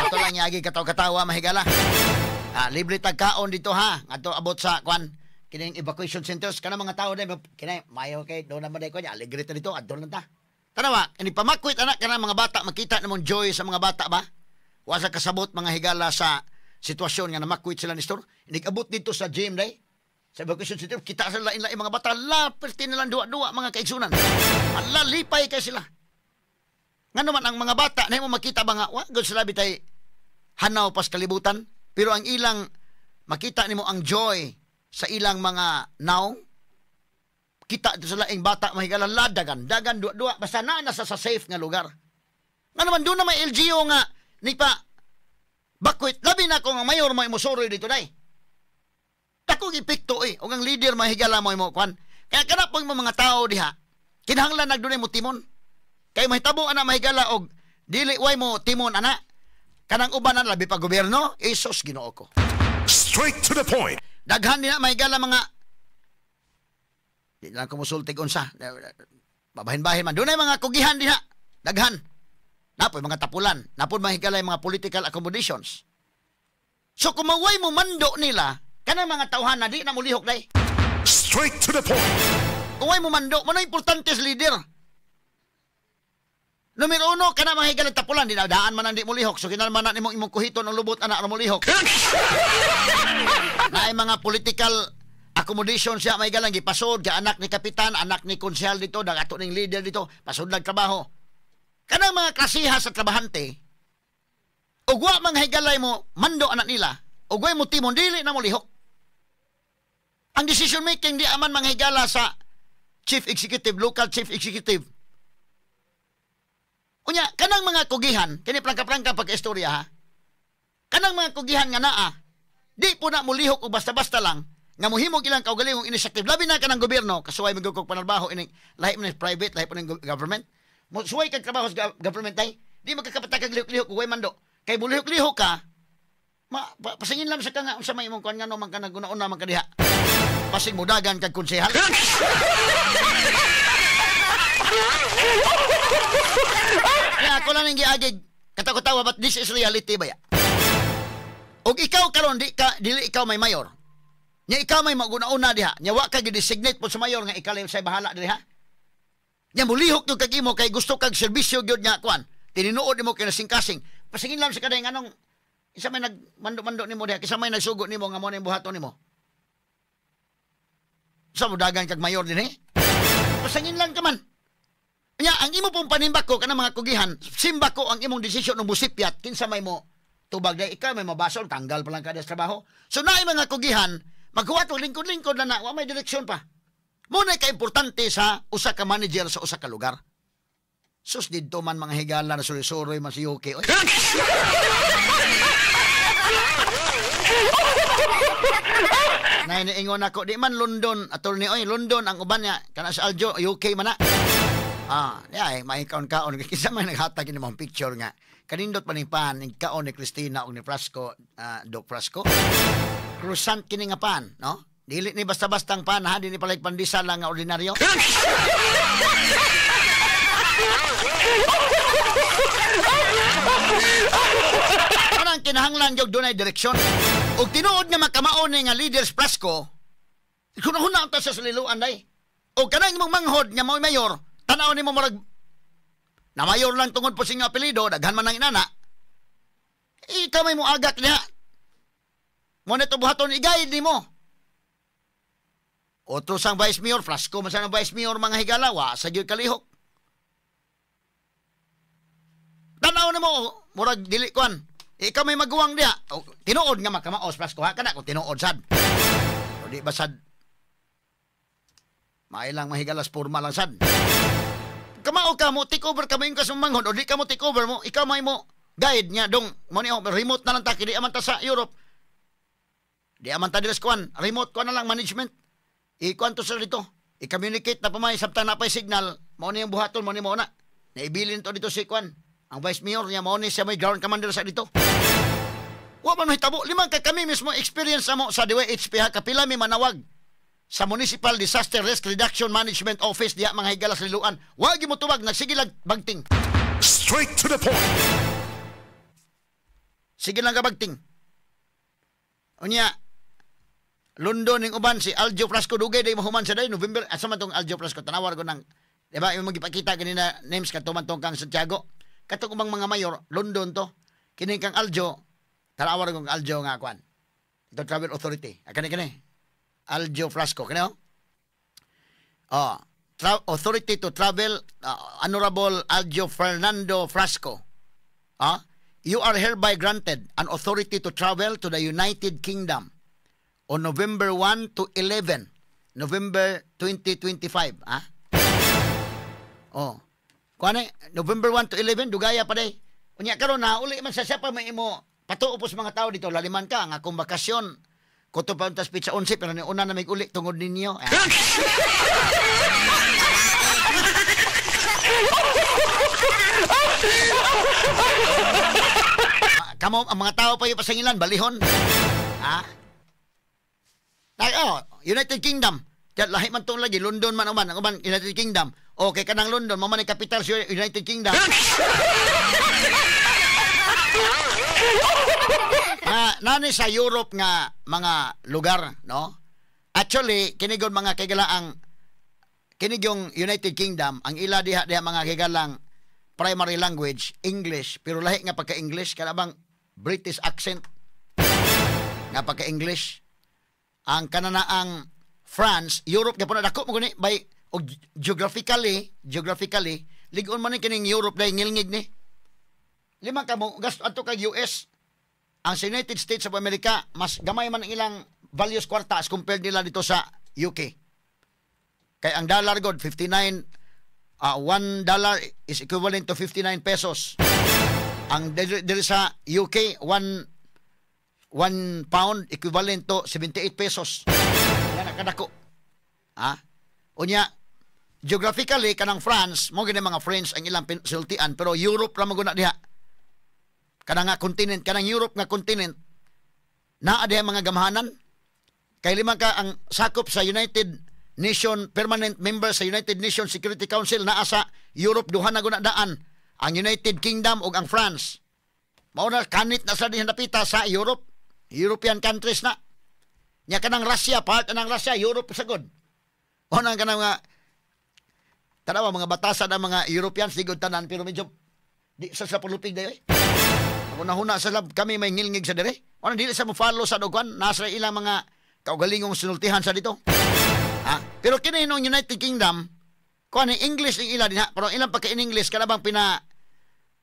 Ito lang yagi kataw-katawa, mahigala. Libre tagkaon dito ha. Ato abot sa kwan kining evacuation centers kana mga tao dai kinay mayo kay do na man dai ko nya alegre ta dito adto lang ta. Tanawa, ini pamakwit anak kana mga bata makita namong joy sa mga bata ba? Wa sa kasabot mga higala sa sitwasyon nga namakwit sila ni store. Inig-abot dito sa gym dai. Sa evacuation center kita sa lain-lain mga bata la perti nilang duwa-duwa mga kaigsunan. Ala lipay kay sila. Ngano man ang mga bata na mo makita ba nga wa gud sila bitay hanaw pas kalibutan. Pero ang ilang makita nimo ang joy sa ilang mga naong kita sa laing bata mahigala ladagan dagan duwa-duwa basta naa nasa sa safe nga lugar. Nga naman doon na may LGU nga ni pa bakwit labi na kung ang mayor mo imusuroy dito day. Dakong epekto og ang leader mahigala mo imo kwan. Kaya kana pong mga tao diha kinahanglan nagdunay mo timon. Kay mahitabo ana mahigala og dili way mo timon ana. Kanang uban na labi pa gobyerno, Isos Ginoo ko. Straight to the point. Daghan din na mahigala mga di lang kumusultig unsa. Babahin-bahin man. Dunay mga kugihan dinha. Daghan. Napoy mga tapulan. Napoy mahigala mga political accommodations. So kung maway mo mando nila, kanang mga tawhan na di na mulihok day. Straight to the point. Kung way mo mando, mo na importante sa leader. Numero 1, kana mga higalang tapulan, di na daan man ang di mulihok. So kinalman na nimong imong kuhiton ang lubot anak na mulihok. Na ay mga political accommodation siya may galang gipasod kay anak ni kapitan, anak ni konsehal dito, dagato ning leader dito, pasod lang trabaho. Kanang mga klasiha sa trabahante, ug wa mga higalay mo mando anak nila, ug way mo timon dili na mulihok. Ang decision making di aman mga higala sa chief executive, local chief executive. Unya, kanang mga kugihan, kini prangka-prangka pagka-istorya ha, kanang mga kugihan nga naa, di po na mulihok o basta-basta lang, nga muhimog ilang kaugalingong initiative, labi na kanang gobyerno, kasuway magugkog panarbaho, ining, lahi mo ng private, lahi po ng government, suway kag trabaho sa government ay, di magkakapatakag lihok-lihok, uway mando, kay mulihok-lihok ka, pasingin lang sa ka nga, unsa may imong kuan nga no, man ka naguna-una, man ka diha, pasing mudagan kag konsehal. Kaya ako lang ang giagig katakutawa, but this is reality ba ya? Og ikaw karon di ka dili ikaw may mayor. Nya ikaw may maguna-una diha. Nya wa ka gi-designate po sa mayor nga ikaw say bahala diri ha. Nya mulihok gyud kag imo kay gusto kag serbisyo gyud nga kuan. Tinuod nimo kay nasingkasing. Pasingin lang sa kaday nganong isa may nagmando-mando nimo diha, kisa may nagsugo nimo nga mo na buhaton nimo. Sa mudagan kag mayor dinhi. Pasingin lang ka man. Nya ang imo pong panimbako kanang mga kugihan, simbako ang imong desisyon ng busipyat kinsa may mo tubag day ikaw may mabasol, tanggal pa lang ka sa trabaho. So naay mga kugihan, maghuwat og lingkod-lingkod na na, wa may direksyon pa. Muna ka importante sa usa ka manager sa usa ka lugar. Sus didto man mga higala na suroy-suroy man si UK. Oy. Nainiingon ako, di man London, attorney oy, London ang uban niya, kana sa Aljo, UK man na. Ay, may kaon-kaon. Kisa may naghatag ini mong picture nga. Kanindot pa ning pan, ning kaon ni Christina o ni Frasco, Doc Frasco. Croissant kini nga pan, no? Dili ni basta-bastang pan, ha? Di ni palay pandesal lang nga ordinaryo. kinahanglan gyud dunay direksyon. Og tinuod nga makamao ni nga leaders Frasco, kunahuna ta sa Liloan day. Og kanang imong manghod nga mao'y mayor, tan-aw nimo murag na mayor lang tungod po sa inyong apelyido, daghan man ang inana. Ikaw may muagak niya. Mo nito buhaton i-guide nimo. Otro sang vice mayor, Frasco man sa vice mayor mga higala, wa sa gyud kalihok. Tan-aw nimo murag dili kuan. Ikaw may maguwang diha. O, tinuod nga makamaos Frasco ha kana kung tinuod sad. O di ba sad? Mailang mahigalas porma lang sad. Kamao ka mo take over ka mo ka sa manghod o di ka mo take over mo, ikaw may mo guide niya dong mo ni remote na lang ta kay di aman ta sa Europe. Di aman ta diri sa kuan, remote kuan na lang management. I-kuan to sa dito. I-communicate na pa may sabtang na pay signal, mao ni ang buhaton mo ni mao na. Naibilin to dito si kuan. Ang vice mayor niya mao ni siya may ground commander sa dito. Wa man mahitabo limang ka kami mismo experience mo sa DYHP ha kapila mi manawag sa Municipal Disaster Risk Reduction Management Office diha mga higala sa Liloan. Wa gyud mo tubag, nagsige lang bagting. Straight to the point. Sige lang kabagting. Unya London ning uban si Aljo Frasco dugay day mahuman sa day November asa man tong Aljo Frasco tanawar ko nang di ba imong gipakita ganina names kadto man tong kang Santiago katong ubang mga mayor London to kini kang Aljo tanawar ko Aljo nga kuan ito Travel Authority kani kani Aljo Frasco kani oh Authority to Travel Honorable Aljo Fernando Frasco. You are hereby granted an authority to travel to the United Kingdom on November 1 to 11, November 2025. Ha? Oh. Kuan November 1 to 11, dugaya pa day. Unya karon na uli man sa siya pa may imo patuo po sa mga tao dito laliman ka ang akong bakasyon. Kuto pa untas pizza 11 pero ni una na may uli tungod ninyo. Kamo ang mga tao pa yung pasangilan balihon. Ha? Oh, United Kingdom. Lahi man tong lagi London man uban, ang uban United Kingdom. Okay kanang London, mao man ang capital sa United Kingdom. Nani sa Europe nga mga lugar, no? Actually, kinigon mga kigalaang kinig yung United Kingdom, ang ila diha diha mga kigalang primary language English, pero lahi nga pagka-English kanabang British accent nga pagka-English. Ang kananaang France, Europe gyapon na dako mo gani by og geographically ligon man ni kining Europe dai ngilngig ni. Lima ka mo gasto adto kag US. Ang sa United States of America mas gamay man ang ilang values kwarta as compared nila dito sa UK. Kay ang dollar god 59 $1 is equivalent to 59 pesos. Ang diri sa UK 1 pound equivalent to 78 pesos. Yan nakadako. Ha? Unya geographically kanang France mo gini mga French ang ilang sultian pero Europe ra man guna diha. Kanang nga continent, kanang Europe nga continent naa diha mga gamhanan. Kay lima ka ang sakop sa United Nation permanent member sa United Nations Security Council naa sa Europe duha na guna daan ang United Kingdom ug ang France. Mao na kanit na sa diha napita sa Europe. European countries na. Nya kanang Russia, part ng Russia, Europe sagod. O nang kanang mga tanawa mga batasan ang mga Europeans ligod tanan pero medyo di sa pulupig dayo eh. Una-huna sa lab kami may ngilngig sa dire. Ano dili sa mo follow sa dughan nasa ilang mga kaugalingong sinultihan sa dito. Ha? Pero kini nung United Kingdom kuan English ing ila dinha pero ilang pagka in English kana bang pina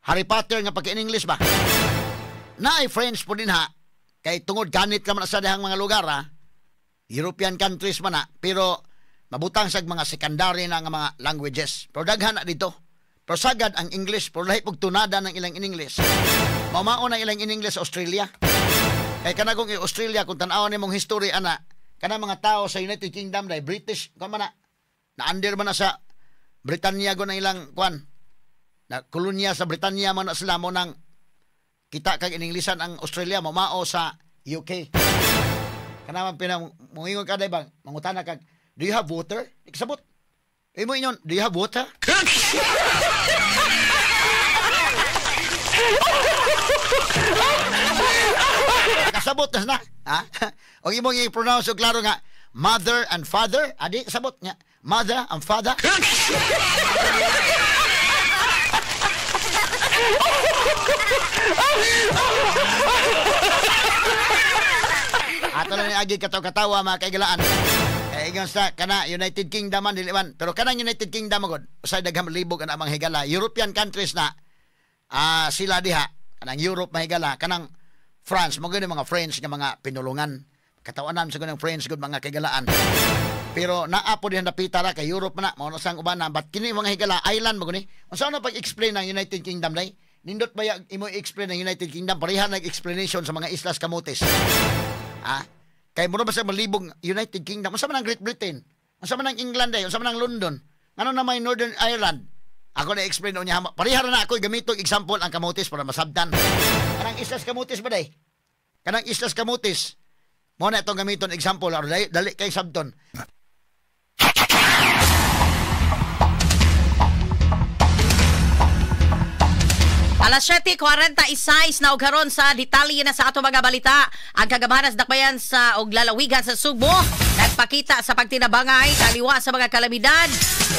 Harry Potter nga pagka in English ba? Naay French po dinha kay tungod ganit ka man sa dihang mga lugar ha. European countries man na pero mabutang sag mga secondary na nga mga languages. Pero daghan na dito. Pero sagad ang English pero lahi pug tunada ng ilang in English. Mamao na ilang in English sa Australia. Kay kanagong Australia kung tan-awon nimong history ana kanang mga tao sa United Kingdom dai British kuan man na na-under man na sa Britanya go na ilang kuan. Na kolonya sa Britanya man na sila mo nang kita kag ininglisan ang Australia mamao sa UK. Kana man pinamungingon ka day bang mangutana kag do you have water? Ikasabot. Imo inyon, do you have water? Kasabot na na. Ha? O imong i-pronounce og klaro nga mother and father, adi kasabot nga mother and father. Ato lang ni agi kataw-katawa mga kaigalaan. Kaya ingon sa kana United Kingdom man dili man, pero kanang United Kingdom magod usay daghang libog ana mga higala. European countries na sila diha kanang Europe mahigala, kanang France mo gud mga French nga mga pinulungan. Katawanan sa ganang French gud mga kaigalaan. Pero naa po diha napita ra kay Europe man na mao na sang uban na, but kini mga higala island mo guni. Unsa na pag-explain ang United Kingdom day? Nindot ba imo i-explain ang United Kingdom? Pareha nag-explanation sa mga Islas Camotes. Ah, kay mura ba sa malibog United Kingdom? Unsa man ang Great Britain? Unsa man ang England day? Unsa man ang London? Ngano na may Northern Ireland? Ako na explain unya. Pareha ra na ako gamitong example ang Camotes para masabtan. Kanang Islas Camotes ba day? Kanang Islas Camotes. Mo na itong gamiton example aron dali kay sabton. Alas 7:46 na og karon sa detalye na sa ato mga balita. Ang kagamahan sa dakbayan sa og lalawigan sa Sugbo nagpakita sa pagtinabangay kaliwa sa mga kalamidad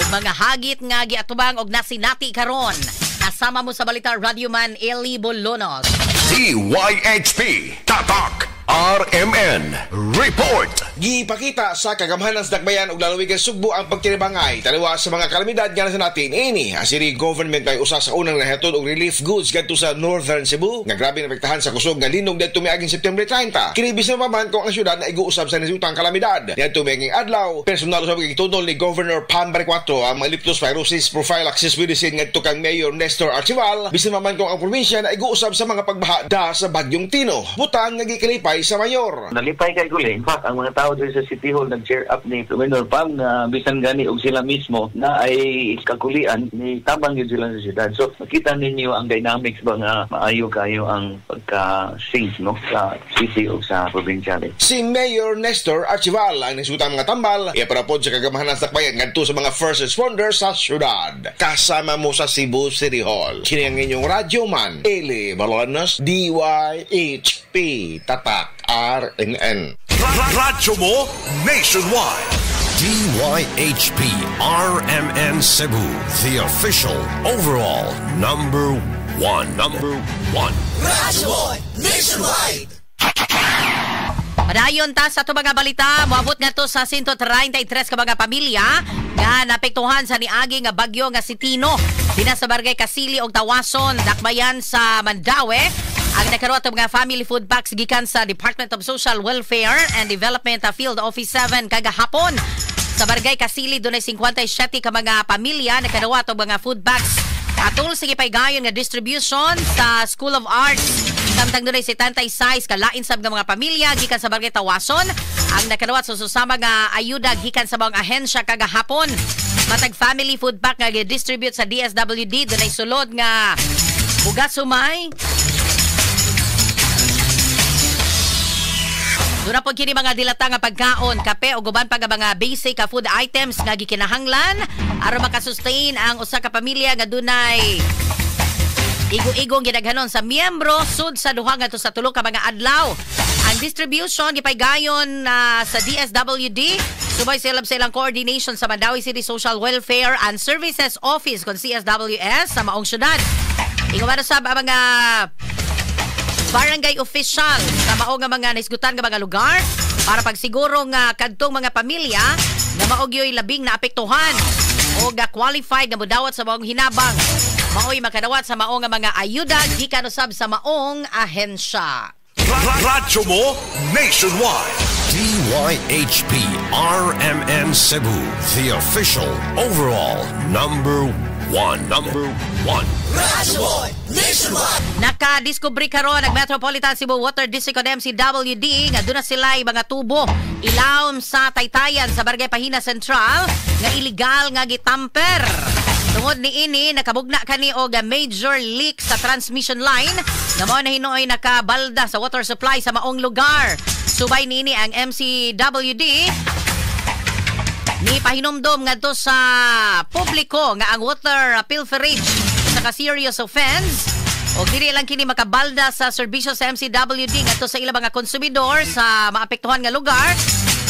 ug mga hagit nga giatubang og nasinati karon. Kasama mo sa balita Radyoman Eli Bolonos. DYHP Tatak RMN Report. Gipakita sa kagamhanan sa dakbayan ug lalawigan Sugbo ang pagtinabangay taliwa sa mga kalamidad nga nasa natin ini. Ang city government ay usa sa unang nahatod og relief goods gadto sa Northern Cebu nga grabe naapektahan sa kusog nga linog didto miaging September 30. Kini bisan pa man kung ang syudad na iguusab sa nasutang kalamidad. Didto miaging adlaw personal usab gitudol ni Governor Pam Baricuatro ang mga leptospirosis prophylaxis medicine ngadto kang Mayor Nestor Archival bisan pa man kung ang probinsya na iguusab sa mga pagbaha da sa bagyong Tino. Butang nga gikalipay sa mayor. Nalipay kay guli. In fact, ang mga tao dito sa City Hall nag-cheer up ni Mayor Pam na bisan gani og sila mismo na ay kakulian ni tabang yun sila sa siyudad. So makita ninyo ang dynamics ba nga maayo kayo ang pagka-sync no sa city o sa probinsya. Si Mayor Nestor Archival ang nisutang mga tambal iparapod sa kagamahanan sa dakbayan ngadto sa mga first responders sa siyudad. Kasama mo sa Cebu City Hall. Kini ang inyong radyo man, Eli Balonos, DYHP Tatak RNN. Radyo mo nationwide. DYHP RMN Cebu, the official overall number one. Number one. Radyo mo nationwide. Padayon ta sa ato mga balita, moabot nga to sa 133 ka mga pamilya nga naapektuhan sa niagi nga bagyo nga si Tino. Dina sa barangay Kasili og Tawason, dakbayan sa Mandaue. Ang nakaroon atong mga family food packs gikan sa Department of Social Welfare and Development Field Office 7 kagahapon. Sa barangay Kasili dunay 57 ka mga pamilya nakadawat og mga food packs. Atol sa gipaygayon nga distribution sa School of Arts. Samtang dunay 76 kalain sab nga mga pamilya gikan sa barangay Tawason ang nakadawat sa susama nga ayuda gikan sa mga ahensya kagahapon. Matag family food pack nga gi-distribute sa DSWD dunay sulod nga bugas sumay. Doon na po kini mga dilata nga pagkaon, kape o guban pa nga mga basic food items nga gikinahanglan aron makasustain ang usa ka pamilya nga dunay igo-igong gidaghanon sa miyembro sud sa duha ngadto sa tulo ka mga adlaw. Ang distribution gipaygayon sa DSWD subay sa ilang coordination sa Mandaue City Social Welfare and Services Office kon CSWS sa maong syudad. Ingon sab ang mga barangay official sa mao nga mga naisgutan nga mga lugar para pagsiguro nga kadtong mga pamilya nga mao gyoy labing naapektuhan o ga qualified nga modawat sa maong hinabang maoy makadawat sa mao nga mga ayuda gikan usab sa maong ahensya. Radyo mo nationwide. DYHP RMN Cebu, the official overall number one. Number one. Radyo mo nationwide. Nakadiskubre karon ang Metropolitan Cebu Water District o MCWD nga duna sila mga tubo ilawom sa Taytayan sa Barangay Pahina Central nga illegal nga gitamper. Tungod niini nakabugna kani og major leak sa transmission line nga mao na hinuoy nakabalda sa water supply sa maong lugar. Subay niini ang MCWD ni pahinumdom ngadto sa publiko nga ang water pilferage sa ka serious offense. O dili lang kini makabalda sa serbisyo sa MCWD ngadto sa ilang mga konsumidor sa maapektuhan nga lugar,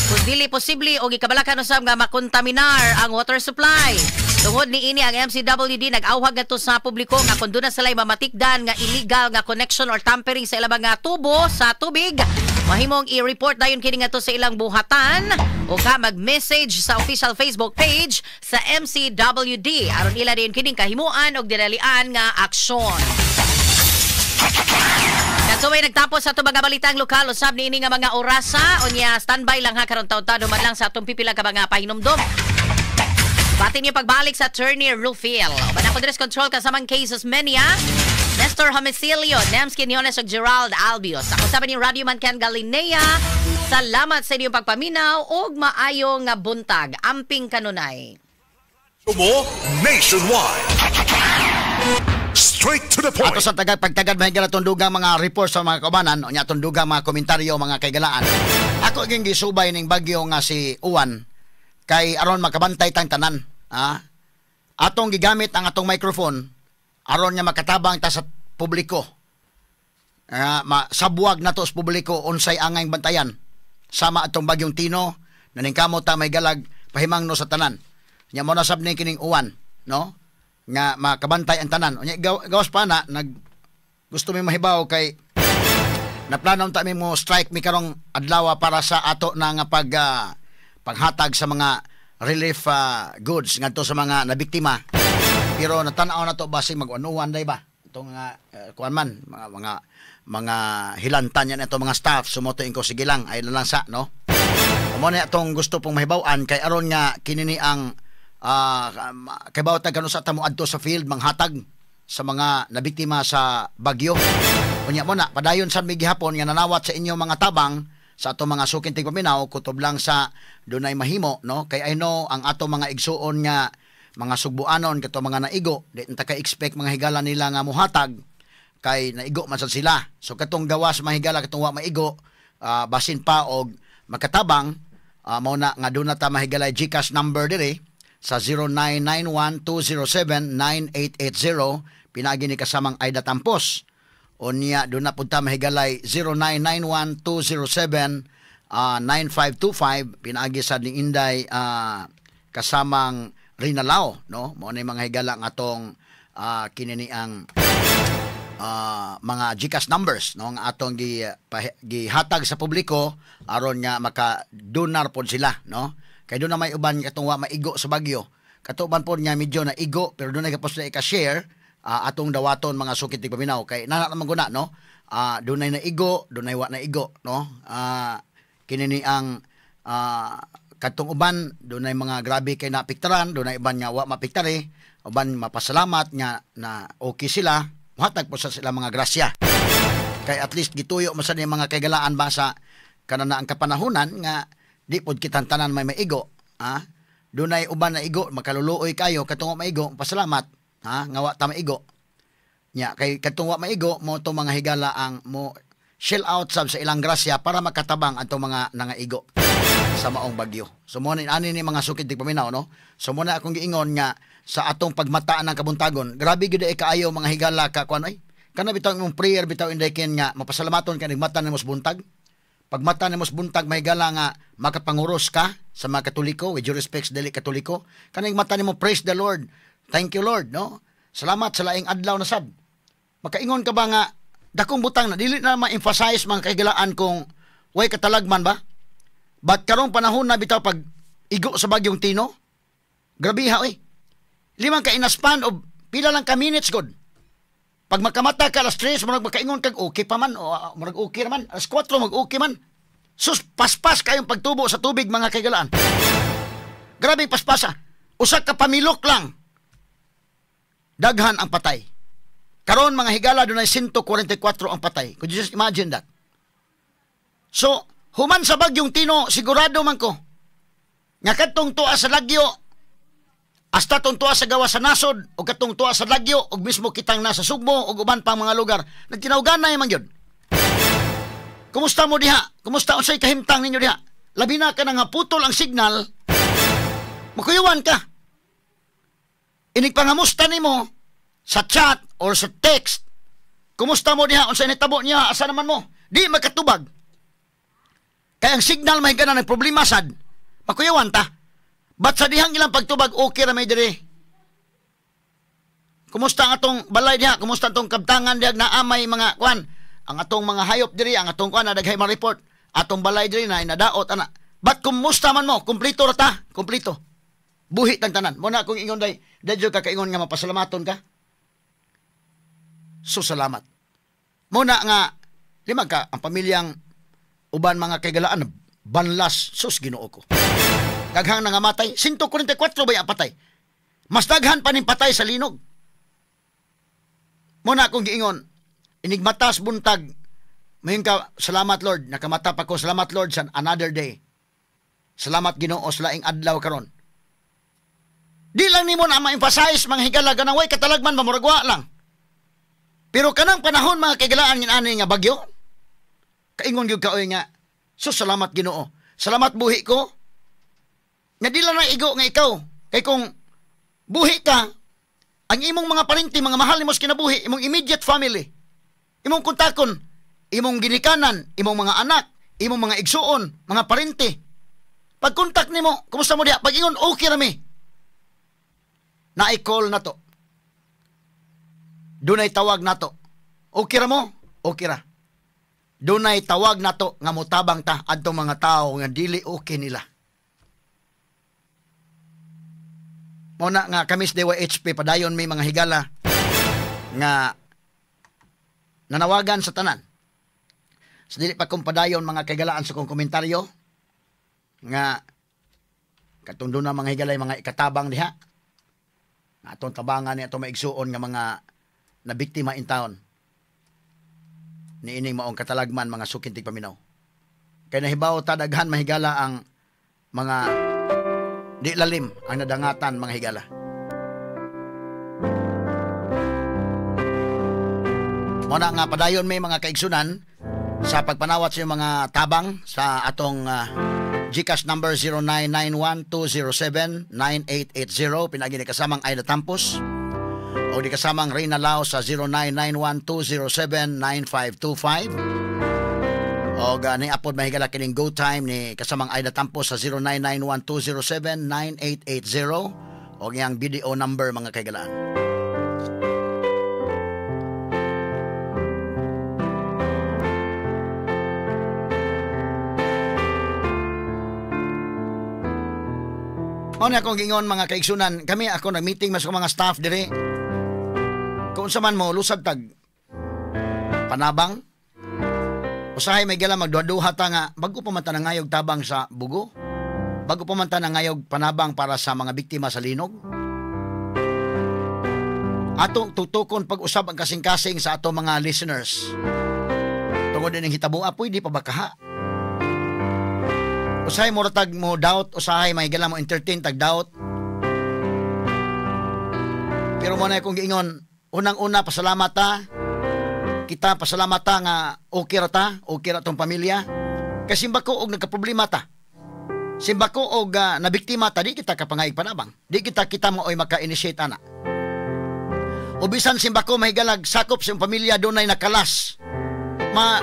kun dili posible og gikabalakan usab nga makontaminar ang water supply. Tungod niini, ang MCWD nag-awhag ngadto sa publiko nga kung duna sila mamatikdan nga illegal nga connection or tampering sa ilang mga tubo sa tubig, mahimong i-report dayon kini ngadto sa ilang buhatan o ka mag-message sa official Facebook page sa MCWD aron ila din kining kahimuan og dinalian nga aksyon. Kadto may nagtapos sa atong mga balitang lokal usab niini nga mga orasa. Unya standby lang ha karon taon-taon man lang sa atong pipila ka mga pahinumdom. Bati niyo pagbalik sa Attorney Rufil. Uban ako diri sa control kasamang Cases Menia, Nestor Homicilio, Nems Quinones ug Gerald Albios. Ako sa ni Radio Man Ken Galinea. Salamat sa inyong pagpaminaw ug maayong nga buntag. Amping kanunay. Mo nationwide. Straight to the point. Ato sa tagad pagtagad mahigala atong dugang mga report sa mga kaubanan, unya atong dugang mga komentaryo mga kaigalaan. Ako ging gisubay ning bagyo nga si Uwan kay aron makabantay tang tanan, ha? Atong gigamit ang atong microphone aron nga makatabang ta sa publiko. Sabwag nato sa publiko unsay angayng bantayan. Sama atong bagyong Tino, naningkamot ta may galag pahimangno sa tanan. Nya mo na sab ni kining Uwan, no? Nga makabantay ang tanan. Unya gawas pa na nag gusto mi mahibaw kay naplano ta mi mo strike mi karong adlaw para sa ato na nga pag paghatag sa mga relief goods ngadto sa mga nabiktima. Pero natan-aw na to basig mag-unuan day ba itong kuan man mga hilantan yan ito mga staff sumoto inko sige lang ay lang sa no. Mo na atong gusto pong mahibaw-an kay aron nga kinini ang kay bawat kanu sa tamo adto sa field manghatag sa mga nabiktima sa bagyo. Unya mo na padayon sad mi gihapon nga nanawat sa inyo mga tabang sa ato mga suking tigpaminaw kutob lang sa dunay mahimo no kay I know ang ato mga igsuon nga mga sugbuanon kato mga naigo di ta ka expect mga higala nila nga mohatag kay naigo man sad sila. So katong gawas mga higala katong wa maigo basin pa og makatabang mao na nga duna ta mahigalay GCash number diri sa 0991-207-9880 pinagi ni kasamang Aida Tampos. O niya doon na punta mahigalay 0991-207-9525 pinagi sa ni Inday kasamang Rinalao no. Mao na mga higala ang atong kinini ang mga GCash numbers no ang atong gihatag sa publiko aron nga makadonar pod sila no. Kay doon na may uban katong wa maigo sa bagyo. Katuban po niya medyo na igo pero doon na kapos na ika-share atong dawaton mga sukit tigpaminaw kay nana naman guna no. Doon ay naigo, doon ay wa naigo no. Kinini ang katong uban doon ay mga grabe kay napiktaran, doon ay uban nga wa mapiktare, uban mapasalamat nga na okay sila, muhatag po sa sila mga grasya. Kay at least gituyo man sa mga kaigalaan ba sa kanana ang kapanahunan nga di pod kitang tanan may maigo, ha? Dunay uban na igo, makaluluoy kayo katong maigo, pasalamat, ha? Nga wa ta maigo. Nya kay katong wa maigo mo to mga higala ang mo shell out sab sa ilang grasya para makatabang atong mga nangaigo sa maong bagyo. So mo ni ani ni mga sukid tigpaminaw no. So mo na akong giingon nga sa atong pagmataan ng kabuntagon, grabe gyud ay kaayo mga higala ka kuan ay. Kana bitaw imong prayer bitaw inday ken nga mapasalamaton ka nagmata nimo sa buntag. Pagmata nimo sa buntag mahigala nga makapanguros ka sa mga Katoliko, with due respects dili Katoliko, kaning mata nimo praise the Lord. Thank you Lord, no? Salamat sa laing adlaw na sad. Makaingon ka ba nga dakong butang na dili na ma-emphasize mga kahigalaan kung way katalagman ba? But karong panahon na bitaw pag igo sa bagyong Tino, grabe ha oy. Limang ka in a span of pila lang ka minutes god. Pag makamata ka alas 3, murag makaingon kag okay pa man, o murag okay man, alas 4 mag okay man. Sus, paspas kayong pagtubo sa tubig mga kaigalaan. Grabe paspasa. Usa ka pamilok lang. Daghan ang patay. Karon mga higala dunay 144 ang patay. Could you just imagine that? So, human sa bagyong Tino, sigurado man ko nga kadtong tuwa sa lagyo, hasta tong tuwa sa gawa sa nasod o katong tuwa sa lagyo og mismo kitang nasa Sugbo og uban pang mga lugar nagtinawganay man gyud. Kumusta mo diha? Kumusta unsay kahimtang ninyo diha? Labi na ka na nga putol ang signal, makuyuan ka. Inig pangamusta nimo sa chat or sa text, Kumusta mo diha? Unsa nitabo niya? Asa naman mo? Di makatubag. Kaya ang signal may ganan ng problema sad. Makuyawan ta. But sa dihang ilang pagtubag, okay ra may dire. Kumusta ang atong balay diha? Kumusta atong kabtangan diha na amay mga kuan? Ang atong mga hayop diri, ang atong kuan na daghay ma-report. Atong balay diri na inadaot ana. But kumusta man mo? Kumplito ra ta, kumplito. Buhi tang tanan. Mo na akong ingon day, dadyo ka kaingon nga mapasalamaton ka. So salamat. Mo na nga lima ka ang pamilyang uban mga kaigalaan banlas sus Ginoo ko. Daghang nangamatay, 144 ba ang patay? Mas daghan pa ning patay sa linog. Mo na akong giingon, inigmatas buntag, mayon ka, salamat Lord, nakamata pa ko, salamat Lord sa another day. Salamat Ginoo sa laing adlaw karon. Di lang nimo na ma-emphasize mga higala ganang way katalagman mamuragwa lang. Pero kanang panahon mga kaigalaan ngin ani nga bagyo, kaingon gyud ka oy nga, so salamat Ginoo. Salamat buhi ko. Nga di lang na igo nga ikaw. Kay kung buhi ka, ang imong mga parinti, mga mahal nimo sa kinabuhi, imong immediate family, imong kontakon, imong ginikanan, imong mga anak, imong mga igsuon, mga parinti. Pag kontak nimo, kumusta mo diha? Pag ingon okay ra mi. Na-call na to. Dunay tawag na to. Okay ra mo? Okay ra. Dunay tawag na to nga motabang ta adtong mga tao nga dili okay nila. Muna nga kami sa DYHP padayon may mga higala nga nanawagan sa tanan. Sa dili pa kong padayon mga kaigalaan sa kong komentaryo nga katong doon na mga higalay mga ikatabang diha. Nga atong tabangan ni atong maigsuon nga mga nabiktima in town. Niining maong katalagman mga sukintig paminaw. Kay nahibaw ta daghan mahigala ang mga di lalim ang nadangatan mga higala. Muna nga padayon may mga kaigsunan sa pagpanawat sa mga tabang sa atong GCash number 0991-207-9880 pinagi ni kasamang Aida Tampos o di kasamang Reyna Lao sa 0991-207-9525 o ni apod mahigala kining go time ni kasamang Aida Tampos sa 0991-207-9880 o ngiyang BDO number mga kaigalaan. Mao ni akong giingon mga kaigsunan, kami ako nag-meeting mas mga staff dire. Kung unsa man mo lusad tag panabang, usahay may gala magduha-duha ta nga bago pa man ta nangayog tabang sa bugo, bago pa man ta nangayog panabang para sa mga biktima sa linog. Atong tutukon pag-usab ang kasing-kasing sa ato mga listeners. Tungod din ang hitabo, pwede pa ba kaha? Usahay mo ratag mo doubt, usahay may gala mo entertain tag doubt. Pero mo na akong giingon, unang-una pasalamat ta. Kita pasalamat ta nga okay ra ta, okay ra tong pamilya. Kay simbako og nagkaproblema ta. Simbako og nabiktima ta, di kita kapangayig panabang. Di kita kita mo oy maka-initiate ana. O bisan simbako mahigalag sakop sa imong pamilya dunay nakalas. Ma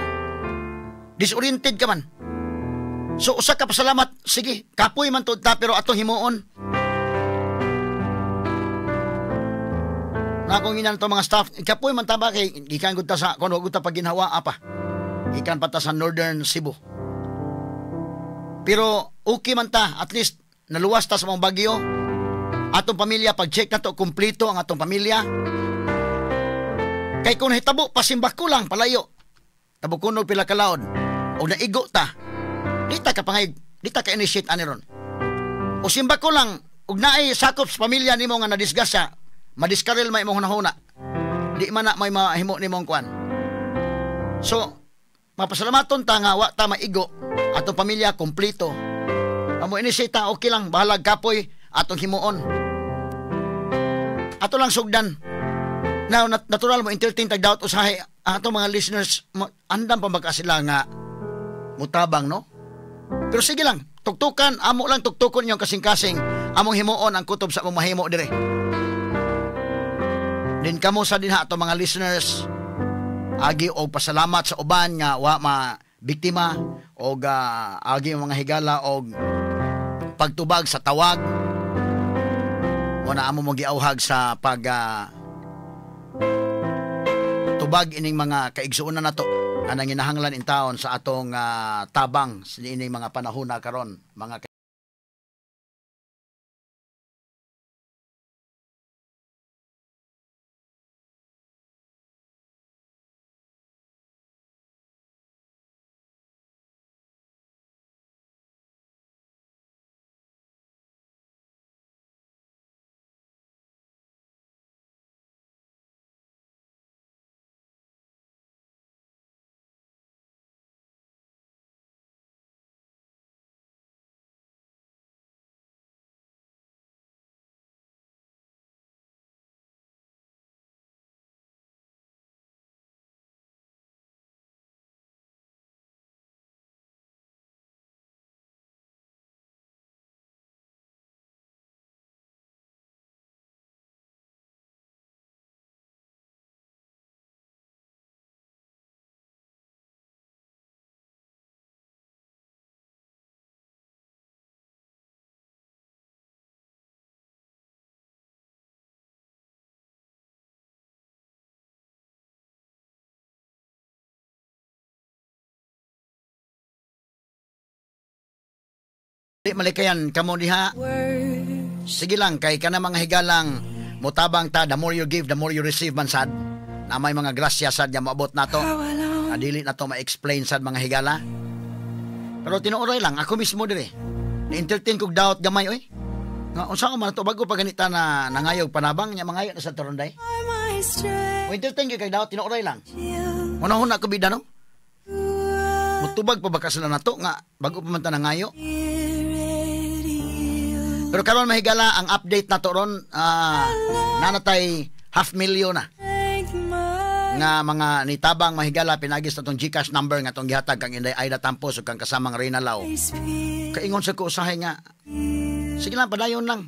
disoriented ka man. So usa ka pasalamat, sige, kapoy man tuod ta pero atong himuon. Na akong inan to mga staff, kapoy man ta ba kay gikan gud ta sa kuno gud ta pagginhawa apa. Gikan pa ta sa Northern Cebu. Pero okay man ta, at least naluwas ta sa mga bagyo. Atong pamilya pag check nato kumpleto ang atong pamilya. Kay kung hitabo pasimbako lang palayo. Tabukunog pila ka laod og naigo ta. Di ta ka pangayig, di ta ka initiate ani ron. O simbako lang og naay sakop sa pamilya nimo nga nadisgrasya, madiskaril may imong hunahuna. Di man na may mahimo nimong kuan. So, mapasalamaton ta nga wa ta maigo, atong pamilya kompleto. Amo initiate ta, okay lang, bahalag kapoy atong himuon. Ato lang sugdan. Now, natural mo entertain tag doubt usahay atong mga listeners, andam pa baka sila nga mutabang, no? Pero sige lang, tuktukan, amo lang tuktukon yung kasing-kasing, among himuon ang kutob sa among mahimo dire. Din kamo sa dinha ato mga listeners, Agi og pasalamat sa uban nga wa ma biktima og agi mga higala og pagtubag sa tawag. Mo na amo mo giauhag sa pag tubag ining mga kaigsuonan nato nga nanginahanglan in taon sa atong tabang sa ining mga panahon na karon mga. Di malikayan kamo diha. Sige lang kay kana mga higalang motabang ta, the more you give, the more you receive man sad. Na may mga grasya sad nga moabot nato. Dili na to ma-explain sad mga higala. Pero tinuoray lang ako mismo dire. Na-entertain kog doubt gamay oy. Nga unsa man to bago pa ganita na nangayog panabang nya mangayo na sa Toronday. O entertain kay doubt tinuoray lang. Unahon ako bida no. Mutubag pa ba ka sila nato nga bago pa man ta nangayo. Pero karon mahigala ang update na to ron, nanatay 500,000 na nga mga nitabang mahigala pinagis na tong GCash number nga tong gihatag kang Inday Aida Tampos ug kang kasamang Reyna Lau. Kaingon sa ko usahay nga sige lang padayon lang.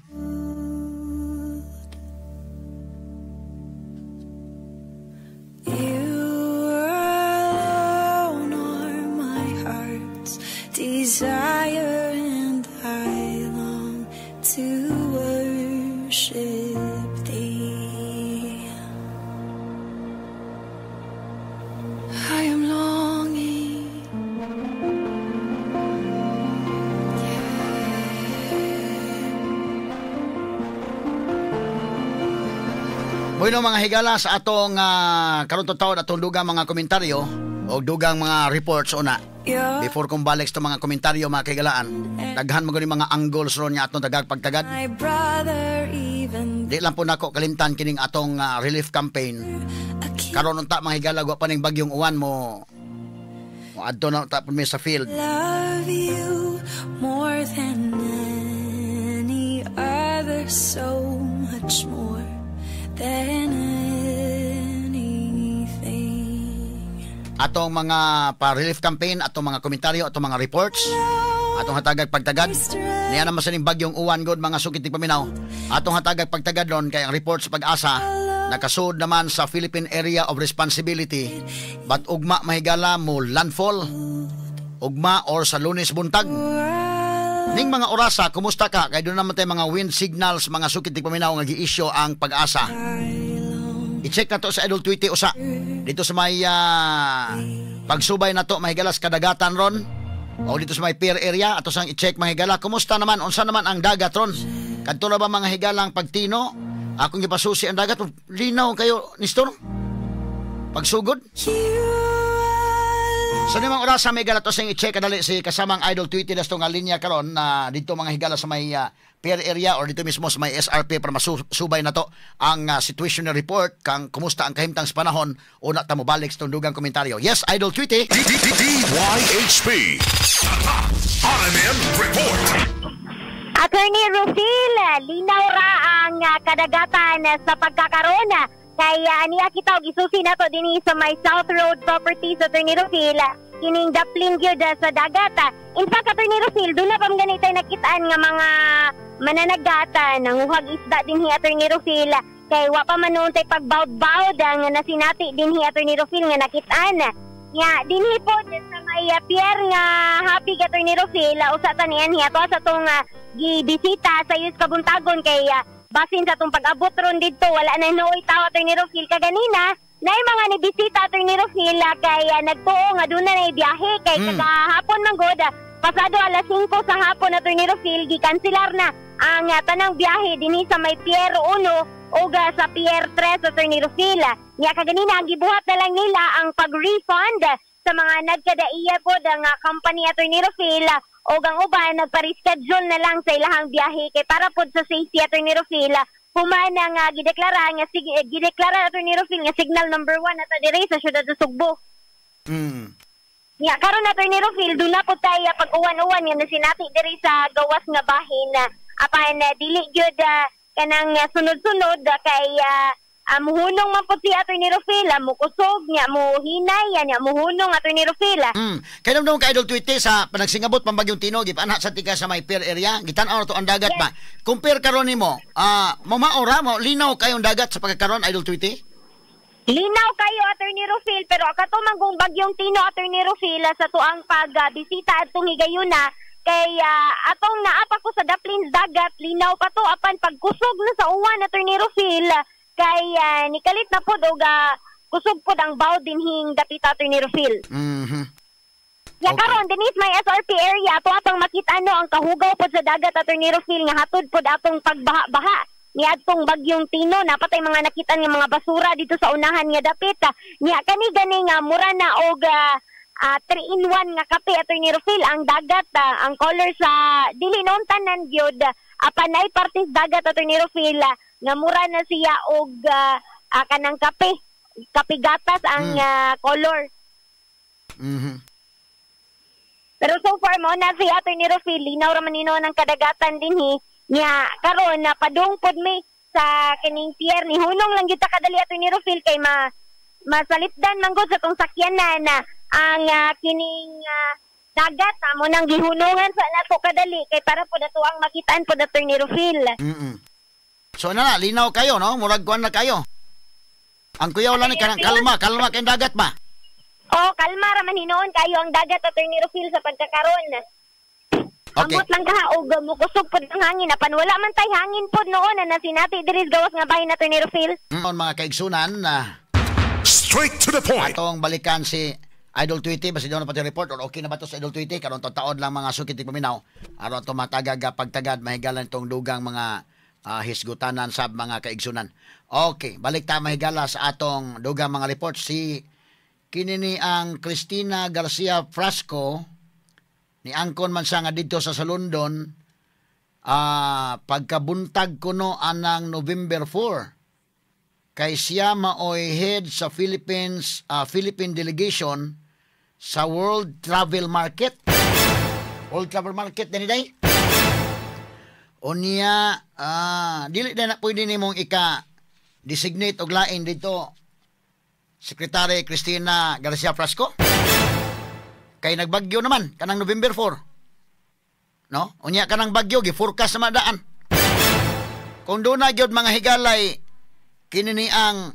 You alone are my heart's desire and I long to worship thee. I am longing. Bueno mga higala sa atong karon taon atong dugang mga komentaryo o dugang mga reports una. Before kong balik sa mga komentaryo mga kahigalaan, daghan mo gani mga angles ron nga atong tagag pagtagad. Di lang po nako kalimtan kining atong relief campaign. Karon unta mga higala wa pa ning bagyong uwan mo adto na unta pud mi sa field. Love you more than any other, so much more than anything. Atong mga pa-relief campaign, atong mga komentaryo, atong mga reports, atong hatagag pagtagad. Niya naman sa ning bagyong uwan god mga sukit paminaw. Atong hatagag pagtagad ron kay ang report sa Pag-asa nakasud naman sa Philippine Area of Responsibility. But ugma mahigala mo landfall, ugma or sa Lunes buntag. Ning mga orasa, kumusta ka? Kay doon naman tayo mga wind signals, mga sukit paminaw nga gi-issue ang Pag-asa. I-check na to sa Idol Tweety usa. Dito sa may pagsubay na to mahigalas kadagatan ron. O dito sa may pier area ato sang i-check mga higala. Kumusta naman? Unsa naman ang dagat ron? Kadto na ba mga higalang pagtino? Akong gipasusi ang dagat. Linaw kayo, Nestor. Pagsugod. Sa nimang orasa may higala to sang i-check kadali si kasamang Idol Tweety dasto nga linya karon na dito mga higala sa may pier area or dito mismo sa may SRP para masubay na to ang situational report kang kumusta ang kahimtang sa panahon. Una ta mobalik sa tundugang komentaryo. Yes, Idol Tweety. DYHP RMN Report. Attorney Rufil, linaw ra ang kadagatan sa pagkakaroon. Kaya niya kita og isusi nato dinhi sa may South Road Properties, Attorney Rufil, kining dapling gyud sa dagat. In fact, Attorney Rufil, doon na pa ganitay nakitaan nga mga mananagata nanguhag isda dinhi, Attorney Rufil. Kay wa pa man noon tay pagbawd-bawd ang nasinati dinhi, Attorney Rufil, nga nakitaan. Nya dinhi po sa may pier nga happy, Attorney Rufil, usa ta niyan ato sa tong gibisita sa Yus Kabuntagon kay basin sa tong pag-abot ron didto wala na nooy tao, Attorney Rufil. Kaganina nay mga nibisita, Attorney Rufil, kay nagtuo nga doon na biyahe kay kagahapon man gud pasado alas 5 sa hapon, Attorney Rufil, gikanselar na ang tanang biyahe dinhi sa may Pier 1 o sa Pier 3, Attorney Rufil. Nya kaganina ang gibuhat na lang nila ang pag-refund sa mga nagkadaiya pod ang company, Attorney Rufil, o ang uban nagpa-reschedule na lang sa ilahang biyahe kay para pod sa safety, Attorney Rufil, human ang gideklara nga gideklara, Attorney Rufil, nga signal number 1 ato diri sa syudad sa Sugbo. Ya karon, Attorney Rufil, duna po tayo pag-uwan-uwan nga nasinati diri sa gawas nga bahin, apan dili gyud kanang sunod-sunod kay muhunong man po si Attorney Rufil, mukusog nya muhinay nya muhunong, Attorney Rufil. Kay namdam ka, Idol Tweety, sa panagsingabot pambagyong Tino, gipanha sa tika sa may pier area, gitan-aw to ang dagat ba. Compare karon nimo, mo maora mo linaw kayong dagat sa pagkakaron, Idol Tweety? Linaw kayo, Attorney Rufil, pero kato manggong bagyong Tino, Attorney Rufil, sa tuang pagbisita adtong higayuna kay atong naapa ko sa Daplins dagat, linaw pa to, apan pagkusog na sa uwan, Attorney Rufil, kay nikalit na pod og kusog pod ang baw dinhing dapita, Attorney Rufil. Ya okay. Karon dinis may SRP area ato atong makita no ang kahugaw pod sa dagat, Attorney Rufil, nga hatod pod atong pagbaha-baha niadtong bagyong Tino. Napatay mga nakitan nga mga basura dito sa unahan nga dapit. Nya kani gani nga mura na og 3-in-1 nga kape, Attorney Rufil, ang dagat, ang color sa dili noon tanan gyud, apan nay partis dagat, Attorney Rufil, nga mura na siya og kanang kape, kape gatas ang color. Pero so far mo na si Attorney Rufil, linaw ra man nino ng kadagatan dinhi. Nya karon na padung pod mi sa kining pier, ni hunong lang gyud ta kadali, Attorney Rufil, kay masalipdan man gud sa tong sakyanan na ang kining dagat amo nang gihunungan sa nato kadali kay para pod ato ang makitaan pod, Attorney Rufil. So na linaw kayo no, murag kuan na kayo. Ang kuyaw lang ni kanang kalma, kalma kay dagat ba? Oh, kalma ra man hinuon kayo ang dagat, Attorney Rufil, sa pagkakaron. Okay. Ambot lang kaha og mukusog pod ang hangin apan wala man tay hangin pod noon na nasinati diri sa gawas nga bahin, Attorney Rufil. Mga kaigsunan, straight to the point. Atong balikan si Idol Tweety, basta doon na pati report or okay na ba to sa Idol Tweety? Karon taon lang mga sukit paminaw. Aron ato matagag pagtagad mahigalan itong dugang mga hisgutanan sa mga kaigsunan. Okay, balik ta mahigala sa atong dugang mga report. Si kinini ang Cristina Garcia Frasco ni angkon man siya nga dito sa London pagkabuntag kuno anang November 4 kay siya maoy head sa Philippines Philippine delegation sa World Travel Market. World Travel Market dinhi day. Unya dili na pwede nimong ika-designate og lain dito, Secretary Cristina Garcia Frasco. Kay nagbagyo naman kanang November 4. No? Unya kanang bagyo gi-forecast naman daan. Kung doon na gyud mga higalay kini ni ang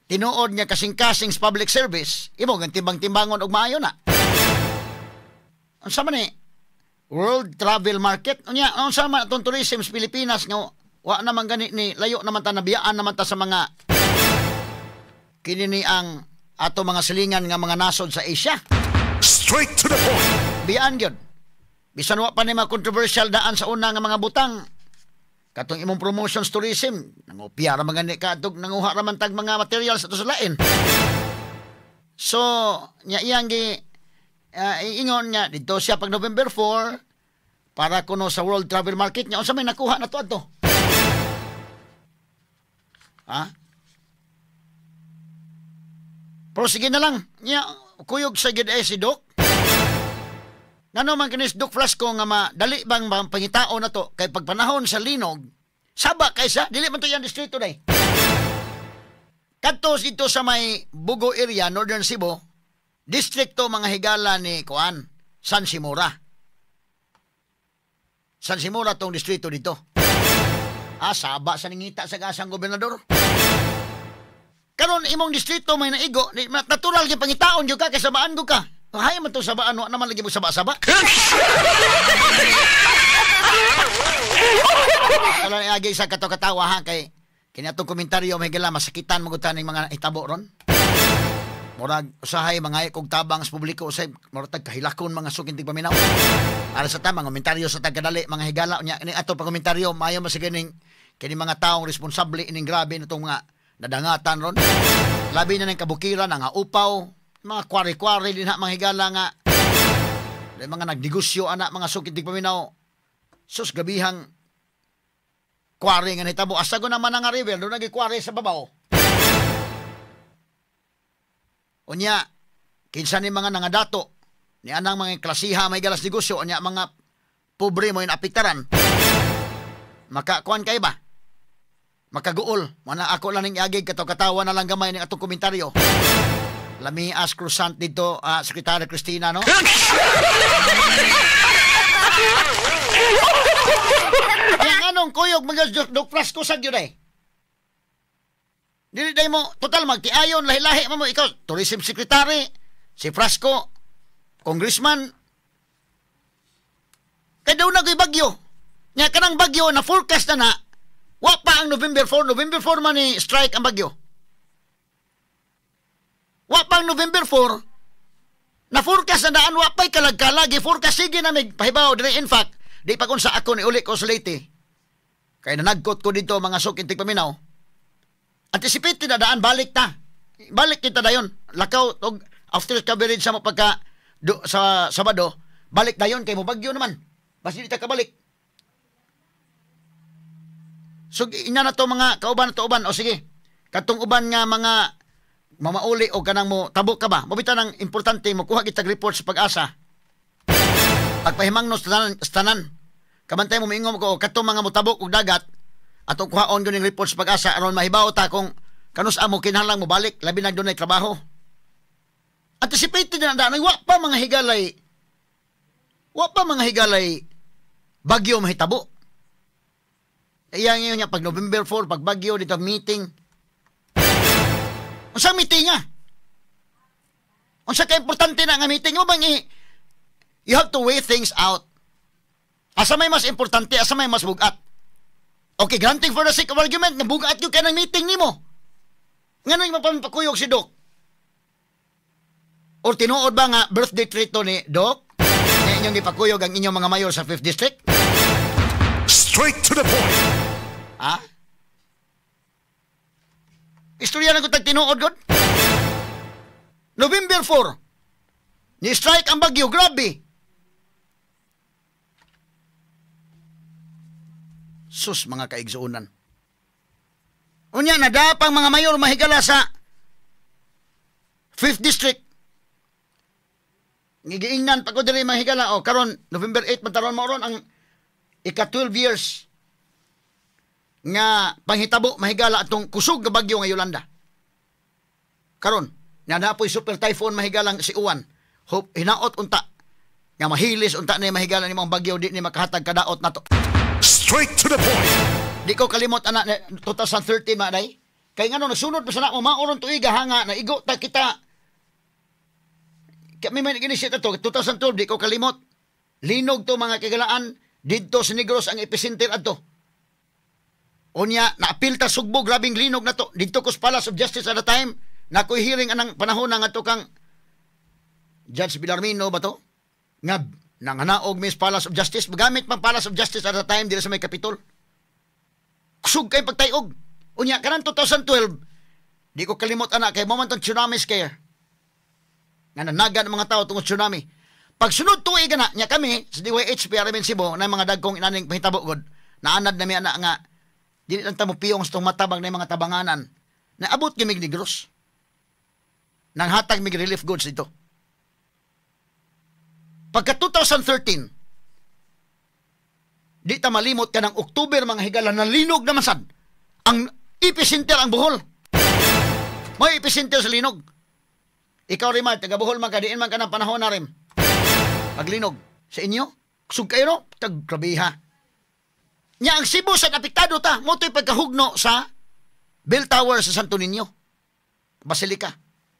tinuod nga kasing-kasing sa public service, imo gang timbang-timbangon og maayo na. Unsa man ni World Travel Market? Unya unsa man atong tourism sa Pilipinas nga wa naman gani ni layo naman ta, nabiyaan naman ta sa mga kini ni ang ato mga silingan nga mga nasod sa Asia. Straight to the point. Biyaan gyud. Bisan wa pa ni mga controversial daan sa una nga mga butang. Katong imong promotions tourism, nangopya ra man gani ka adtog, nanguha ra man tag mga materials ato sa lain. So, nya iyang gi iingon nga didto siya pag November 4 para kuno sa World Travel Market nya unsa may nakuha na to adto? Ha? Pero sige na lang, nya kuyog sa gid si Doc. Ngano man kinis Doc Frasco nga madali bang pangitao na to kay pagpanahon sa linog saba kaysa dili man to yang distrito day. Kadto dito sa may Bugo area, Northern Cebu, distrikto mga higala ni kuan San Simura. San Simura tong distrito dito. Ah, saba sa ningita sa gasang gobernador. Karon imong distrito may naigo, natural gyud pangitaon gyud ka kay sabaan gyud ka. Hay man to sabaan, wa naman lagi mo saba-saba. Wala ni agi sa kato-katawa ha kay kini atong komentaryo may gila masakitan mo gud ning mga hitabo ron. Murag usahay mga kog tabang sa publiko usay murag tag kahilakon mga suking tigpaminaw. Ara sa tamang komentaryo sa tagkadali mga higala unya ini ato pa komentaryo maayo man sa kining kini mga taong responsable ining grabe nitong mga nadangatan ron. Labi na ning kabukiran nga upaw, mga kwari-kwari din ha mga higala nga mga nagnegosyo ana mga suking tigpaminaw. Sus grabihang kwari nga nahitabo. Asa ko naman nga river doon nagkikwari sa babaw. Unya, kinsa ni mga nangadato, ni anang mga klasiha may galas negosyo, unya mga pobre mo inapiktaran. Makakuan kay ba? Makaguol. Mana ako lang ning iagig kataw-katawa na lang gamay ning atong komentaryo. Lamias croissant dito, Secretary Cristina, no? Ang anong kuyog mga dok Frasco sa gyud ay. Dili day mo total magtiayon lahi-lahi man mo ikaw tourism secretary si Frasco congressman kay daw na koy bagyo. Nya kanang bagyo na forecast na na wa pa ang November 4, November 4 man ni strike ang bagyo. Wa pa ang November 4 na forecast na daan wa pay kalagkalag forecast sige na mig pahibaw dire in fact di pa kun sa ako ni uli ko sa Leyte. Kay nanagkot ko dito mga suking tigpaminaw. Anticipated na daan balik ta. Balik kita dayon. Lakaw og after coverage sa mo pagka do, sa Sabado, balik dayon kay mo bagyo naman. Basta di ta kabalik. So ina na to mga kauban na to uban o sige. Katong uban nga mga mamauli o kanang mo tabok ka ba? Mabita nang importante mo kuha kitag report sa Pag-asa. Pagpahimangno sa tanan. Kabantay mo miingon ko katong mga motabok og dagat atong kuhaon gyud ning report sa Pag-asa aron mahibaw ta kung kanus amo kinahanglan mo balik labi na dunay trabaho. Anticipated na daan wa pa mga higalay. Wa pa mga higalay bagyo mahitabo. Iya ngayon niya pag November 4 pag bagyo dito meeting. Unsa meeting nga? Unsa ka importante na nga meeting mo bang you have to weigh things out. Asa may mas importante, asa may mas bugat. Okay, granting for the sake of argument, nga bugat yun ka ng meeting nimo. Nga nang mapapakuyog si Doc? Or tinuod ba nga birthday treat to ni Doc? Na inyong ipakuyog ang inyong mga mayor sa 5th District? Straight to the point. Ha? Istorya na ko tag tinuod, God? November 4, ni-strike ang bagyo, grabe. Sus, mga kaigsuonan. Unya, nadapang mga mayor mahigala sa 5th District. Ngigiingnan pa ko diri mahigala. O, karon November 8, mataron mo ron ang ika-12 years nga panghitabo mahigala atong kusog nga bagyo nga Yolanda. Karon, nanapoy super typhoon mahigalang si Uwan. Hope, hinaot unta. Nga mahilis unta na mahigala ni mga bagyo di ni makahatag kadaot nato. Straight to the point. Di ko kalimot anak 2013 maday. Kay ngano nasunod pa sana mo maoron tuiga hanga na igo ta kita. Kami man ginisip ato 2012 di ko kalimot. Linog to mga kagalaan didto sa Negros ang epicenter adto. Unya naapil ta Sugbo grabing linog na to didto ko sa Palace of Justice at the time. Nakoy hearing anang panahon na ngadto kang Judge Villarmino ba to? Nga nanganaog mis Palace of Justice, gamit pang Palace of Justice at the time dira sa may Capitol. Kusog kay pagtayog. Unya kanan 2012, di ko kalimot ana kay moment ang tsunami scare. Nga nanagan ang mga tao tungod tsunami. Pagsunod tuig ana nya kami sa DYHP RMN Cebu na mga dagkong inaning pahitabo god. Naanad nami ana nga dili lang ta mo piyong sa tong matabang na mga tabanganan. Naabot kami Negros. Nanghatag mig relief goods dito. Pagka 2013, di ta malimot ka ng October mga higala, nalinog naman sad. Ang epicenter ang Bohol. May epicenter sa linog. Ikaw rin man, taga Bohol man ka, diin man ka ng panahon na rin. Paglinog. Sa inyo, kusog kayo no? Tagkrabiha. Nya ang Cebu sa apektado ta, mo to'y pagkahugno sa Bell Tower sa Santo Niño Basilica.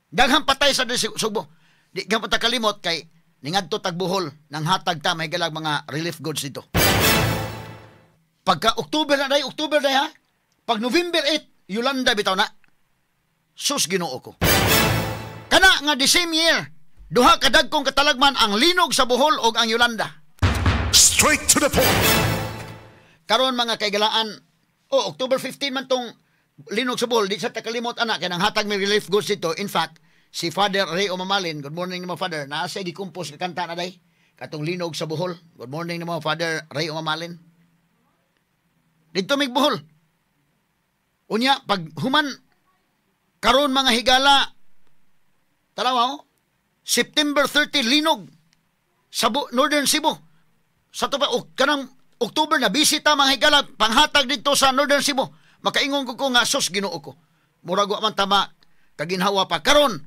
Daghang patay sa Sugbo. Di ka pa kalimot kay ningadto tag Bohol nang hatag ta may galag mga relief goods dito. Pagka October na day, October day ha. Pag November 8, Yolanda bitaw na. Sus Ginoo ko. Kana nga the same year, duha ka dagkong katalagman ang linog sa Bohol og ang Yolanda. Straight to the point. Karon mga kaigalaan, oh, October 15 man tong linog sa Bohol, di sa takalimot anak kay nang hatag may relief goods dito. In fact, si Father Ray Omamalin, good morning nimo Father, naa siya gikompose ka kanta na day katong linog sa Bohol. Good morning nimo Father Ray Omamalin. Dito mig Bohol. Unya pag human karon mga higala, tanawa oh, September 30 linog sa Northern Cebu. Sa to pa o, kanang October na bisita mga higala panghatag dito sa Northern Cebu. Makaingon ko nga sus Ginoo ko. Murag wa man tama kaginhawa pa karon.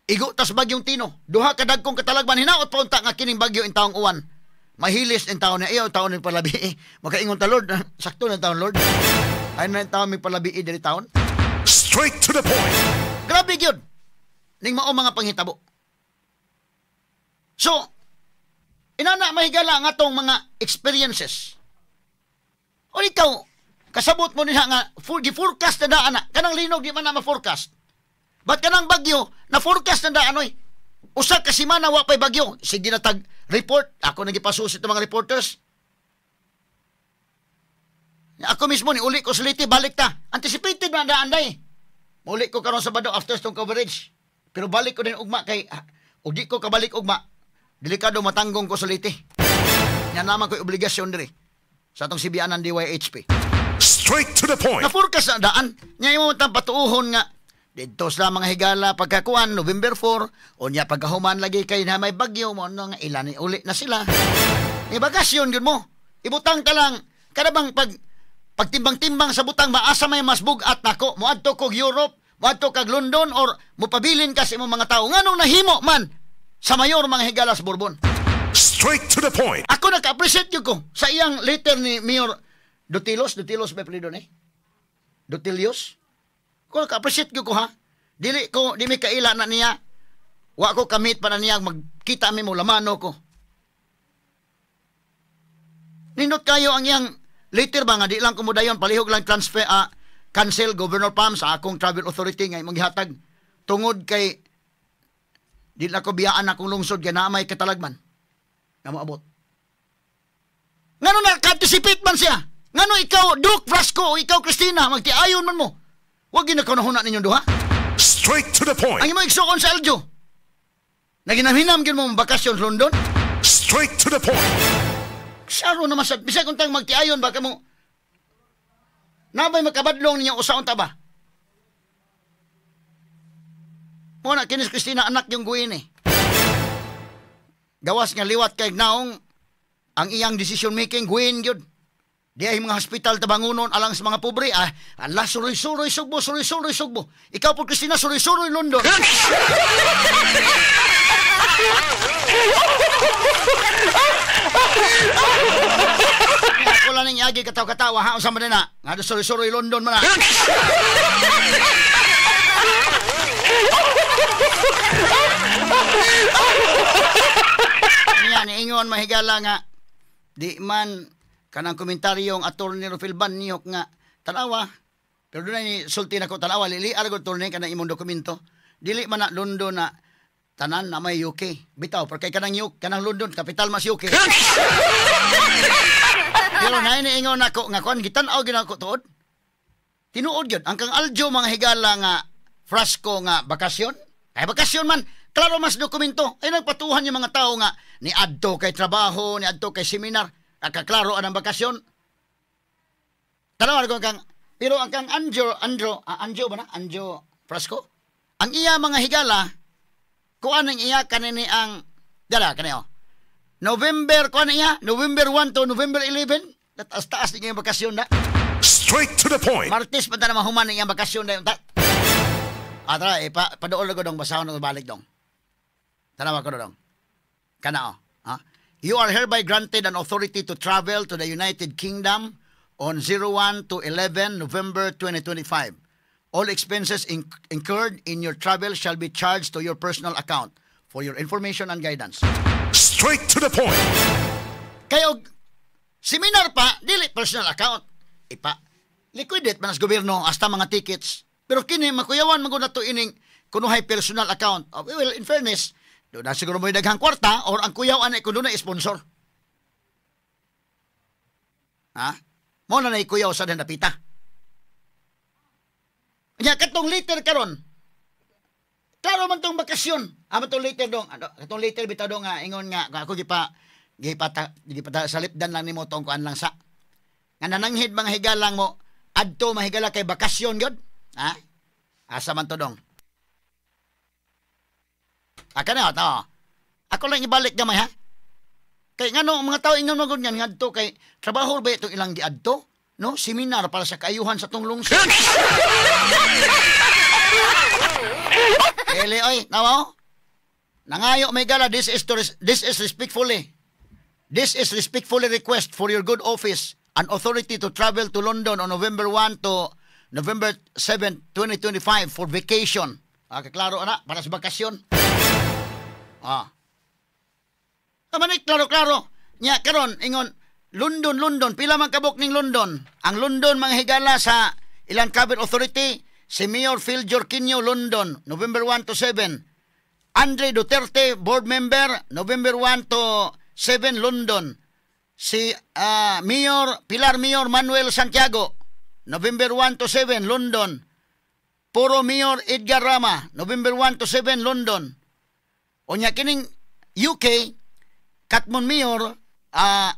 Igo tas bagyong Tino. Duha ka dagkong katalagman hinaot pa unta nga kining bagyo in taong uwan. Mahilis in taon na iyo taon ni palabi. Makaingon ta Lord, sakto na taon Lord. Ay na taon may palabi diri taon. Straight to the point. Grabe gyud. Ning mao mga panghitabo. So, inana mahigala nga tong mga experiences. O ikaw, kasabot mo niya nga, gi-forecast na daan na. Kanang linog, di man na ma-forecast. Ba't kanang bagyo, na-forecast na daan, oy. Usa ka semana wa pa'y bagyo. Sige na tag report. Ako nagipasusit ng mga reporters. Ako mismo, ni uli ko sa Leyte, balik ta. Anticipated na daan day. Muli ko karon Sabado after tong coverage. Pero balik ko din ugma kay, o di ko kabalik ugma, delikado matanggong ko sa Leyte. Yan naman ko'y obligasyon diri sa atong sibianan DYHP. Straight to the point. Na-forecast na daan. Nya imo tang patuohon nga didto sila mga higala pagkakuan November 4, o nya pagkahuman lagi kay na may bagyo mo no nga ilan uli na sila. May bakasyon gyud mo. Ibutang ka lang kada bang pag pagtimbang-timbang sa butang maasa may mas bug-at nako moadto kog Europe, moadto kag London or mopabilin ka sa imong mga tawo. Nganong nahimo man sa mayor mga higala sa Borbon? Straight to the point. Ako naka-appreciate gyud ko sa iyang letter ni Mayor Dutilos, Dutilos ba apelyido ni? Dutilios? Ko naka-appreciate gyud ko ha. Dili ko di mi kaila na niya. Wa ko kamit pa na niya magkita mi mo lamano ko. Nindot kayo ang iyang letter ba nga di lang kumudayon palihog lang transfer cancel Governor Pam sa akong travel authority nga imong gihatag tungod kay di na ko biyaan akong lungsod kay naa may katalagman nga moabot. Ngano naka-anticipate man siya? Ngano ikaw Duke Frasco o ikaw Christina magtiayon man mo? Wag gyud na ninyong duha. Straight to the point. Ang imong igsuon sa Aljo. Naginamhinam gyud mo bakasyon sa London. Straight to the point. Saro naman sa bisag untang magtiayon baka mo nabay makabadlong ninyo usaon ta ba? Mo na kinis Christina anak yung guin eh. Gawas nga liwat kay naong ang iyang decision making guin gyud. Di ay mga hospital tabangunon alang sa mga pobre ah, ala suroy-suroy Sugbo, suroy-suroy Sugbo. Ikaw po Christina suroy-suroy London. Ako lang ning agi katawa-katawa ha unsa man na. Nga suroy-suroy London man na. Niya niingon mahigala nga di man kanang komentaryong Attorney Rufil Banyok nga tanawa pero doon ni sulti nako tanawa lili argo attorney kanang imong dokumento dili man na London na tanan na may UK bitaw porque kanang UK kanang London kapital mas UK. Pero nay niingon nako nga kuan gitan-aw gyud ako tuod tinuod gyud ang kang Aljo mga higala nga Frasco nga bakasyon kay bakasyon man klaro mas dokumento ay nagpatuhan yung mga tao nga ni adto kay trabaho ni adto kay seminar akaklaro anang bakasyon. Tanaw ko kang pero ang kang Anjo Anjo ba na Anjo Frasco ang iya mga higala kuan ang iya kanini ang dala kaneo November kuan iya November 1 to November 11 taas-taas ni iyang bakasyon na. Straight to the point. Martes pa ta na mahuman ang iyang bakasyon na ta. Atra paduol ko dong basahon og balik dong. Tanaw ko dong. Kana oh. Ha? You are hereby granted an authority to travel to the United Kingdom on 01 to 11 November 2025. All expenses incurred in your travel shall be charged to your personal account for your information and guidance. Straight to the point. Kayo, seminar pa, dili personal account. Ipa, liquidate man sa gobyerno hasta mga tickets. Pero kini, makuyawan man gud nato ining kunuhay personal account. Oh, well, in fairness, doon na siguro mo'y daghang kwarta or ang kuyaw anay kuno na sponsor. Ha? Mo na kuyaw sa napita. Nya katong later karon. Klaro man tong bakasyon. Amo tong later dong. Ano, katong later bitaw dong nga ingon nga ako gipa gipa gipa salipdan lang nimo tong kuan lang sa. Nga nananghid mga higalang mo adto mahigala kay bakasyon gyud. Ha? Asa man to dong? Aka na to. Ako lang ibalik gamay ha. Kay ngano mga tao ingon magud nga ngadto kay trabaho ba itong ilang giadto? No, seminar para sa kaayuhan sa tong lungsod. Ele oy, nawa. Nangayo may gala, this is respectfully. This is respectfully request for your good office and authority to travel to London on November 1 to November 7, 2025 for vacation. Ah, klaro ana, para sa bakasyon. Ah. Kamanik klaro-klaro. Nya karon ingon London, London, pila man kabuk ning London. Ang London mga higala sa ilang travel authority, si Mayor Phil Jorquinho, London, November 1 to 7. Andre Duterte, board member, November 1 to 7, London. Si Mayor Pilar Mayor Manuel Santiago, November 1 to 7, London. Puro Mayor Edgar Rama, November 1 to 7, London. Unya kining UK, Katmon Mayor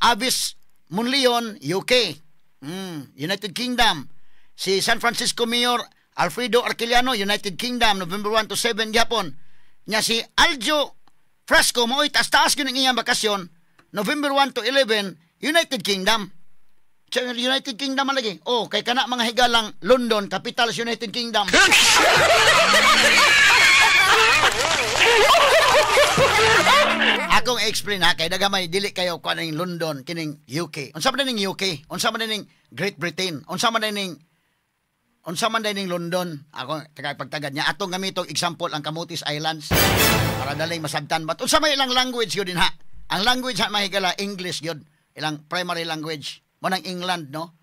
Avis Monleon, UK. United Kingdom. Si San Francisco Mayor Alfredo Arquiliano, United Kingdom, November 1 to 7 gyapon. Nya si Aljo Frasco maoy taas-taas gyud ang iyang bakasyon, November 1 to 11, United Kingdom. United Kingdom man lagi. Oh, kay kana mga higalang London, capital sa United Kingdom. Akong i-explain ha, kay dagamay dili kayo kuan ning London kining UK. Unsa man ning UK? Unsa man ning Great Britain? Unsa man ning London? Ako tagapagtagad niya atong gamitong example ang Camotes Islands para daling masabtan. But unsa may ilang language gyud din ha? Ang language ha mahigala English gyud, ilang primary language. Mo nang England, no?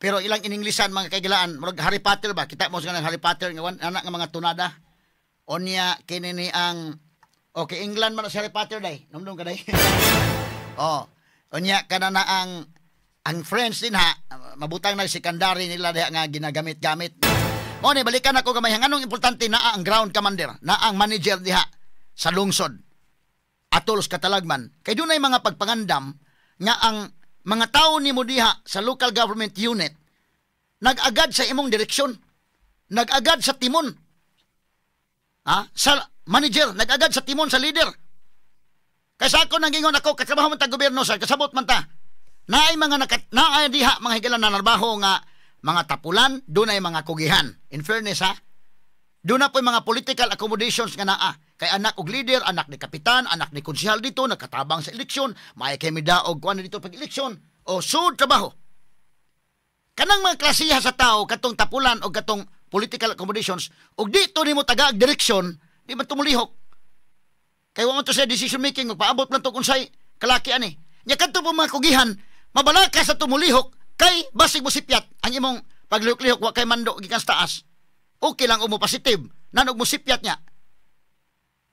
Pero ilang ininglisan mga kaigilaan, murag Harry Potter ba? Kita mo sa kanang Harry Potter nga anak nga mga tunada. Onya kini ni ang okay, England man si Harry Potter day. Numdum ka day. Oh, unya kana na ang French din ha, mabutang na secondary nila diha nga ginagamit-gamit. Mo ni balikan ako gamay, anong importante naa ang ground commander, naa ang manager diha sa lungsod. Atolos Katalagman. Kay dunay mga pagpangandam nga ang mga tao nimo diha sa local government unit nag-agad sa imong direksyon, nag-agad sa timon. Ha? Sa manager, nag-agad sa timon sa leader. Kaysa ako nang gingon ako, katrabaho man ta gobyerno sa kasabot man ta. Naay mga naay diha mga higalan na narbaho nga mga tapulan, dunay mga kugihan. In fairness ha, doon na po mga political accommodations nga naa. Kay anak og leader, anak ni kapitan, anak ni konsehal dito, nagkatabang sa eleksyon, may kay midaog kuan dito pag eleksyon o sud trabaho. Kanang mga klasiha sa tao katong tapulan o katong political accommodations og dito nimo tagaag direksyon, di man tumulihok. Kay wa man to sa decision making, magpaabot man to unsay kalaki ani. Nya kadto po mga kugihan, mabalaka sa tumulihok kay basig mo sipyat ang imong paglihok-lihok wa kay mando gikan sa taas. Okay lang umo positive, nanog mo sipyat niya.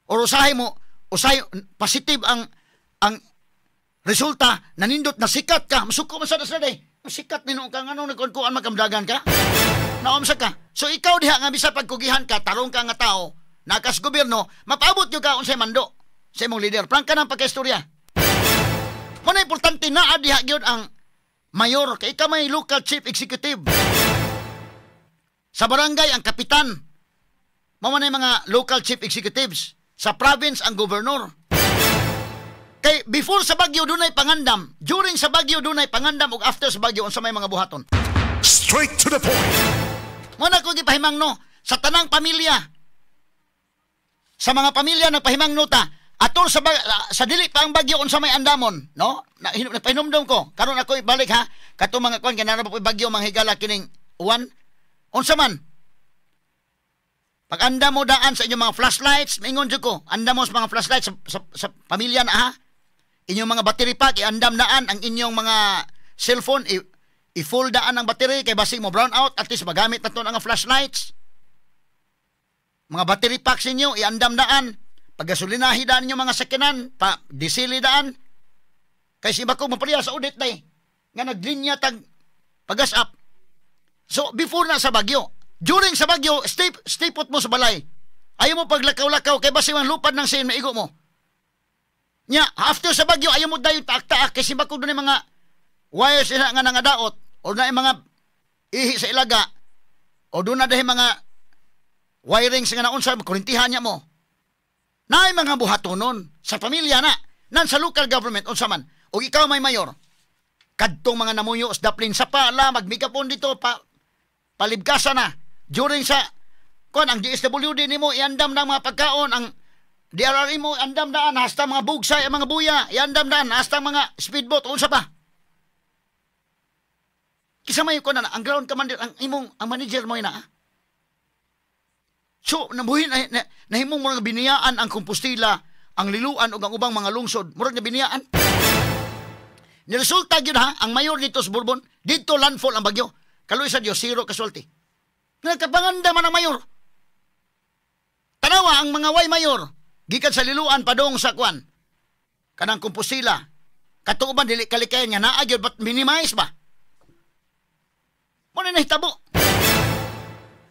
Or usahay mo, usahay positive ang resulta, nanindot na sikat ka, masuko man sa day. Sikat nino ka ngano nagkuan makamdagan ka. Naomsa ka. So ikaw diha nga bisa pagkugihan ka, tarong ka nga tao, nakas gobyerno, mapaabot gyud ka unsay mando sa imong leader. Prangka nang pagkaistorya. Mo na importante naa diha gyud ang mayor kay ikaw may local chief executive. Sa barangay ang kapitan. Mao man mga local chief executives. Sa province ang governor. Kay before sa bagyo dunay pangandam, during sa bagyo dunay pangandam ug after sa bagyo unsa may mga buhaton. Straight to the point. Mo na ko gipahimangno sa tanang pamilya. Sa mga pamilya nagpahimangno ta, Atol sa sa dili pa ang bagyo unsa may andamon, no? Nagpahinumdom ko. Karon ako ibalik ha. Kato mga kuan kay naa pa bagyo mga higala kining uwan. Unsa man? Pag andam mo daan sa inyong mga flashlights, maingon jud ko, andam mo sa mga flashlights sa pamilya na ha. Inyong mga battery pack, iandam daan ang inyong mga cellphone, i-full daan ang battery kay basig mo brown out, at least magamit na to ang flashlights. Mga battery packs ninyo, iandam daan. Paggasolinahi daan inyong mga sakyanan, pa disili daan. Kay si iba ko mapaliya sa audit day nga naglinya tag pagas up. So before na sa bagyo, during sa bagyo, stay put mo sa balay. Ayaw mo paglakaw-lakaw kay basi ang lupad ng sin maigo mo. Nya, after sa bagyo ayaw mo dayon taak-taak kay si bako dunay mga wires ina nga nangadaot o na mga ihi sa ilaga o doon na dahil mga wirings nga naunsa kurintihan niya mo. Naay mga buhatonon sa pamilya na nan sa local government unsa man og ikaw may mayor kadtong mga namuyo sa daplin sa pala magmikapon dito pa palibkasa na during sa kon ang DSWD nimo iandam na mga pagkaon, ang DRRE mo andam daan hasta mga bugsay ang mga buya iandam daan hasta mga speedboat unsa pa. Kisa may kon na ang ground commander ang imong ang manager mo ina. So nabuhin nahimong murag biniyaan ang Compostela, ang Liluan ug ang ubang mga lungsod, murag na biniyaan. Niresulta gyud ha ang mayor dito sa Bourbon, dito landfall ang bagyo. Kaluoy sa Dios, zero casualty. Nagkapanganda man ang mayor. Tanawa ang mga way mayor gikan sa Liluan padung sa kwan. Kanang Compostela. Katuoban dili kalikayan nga naa gyud but minimize ba. Mo na nahitabo.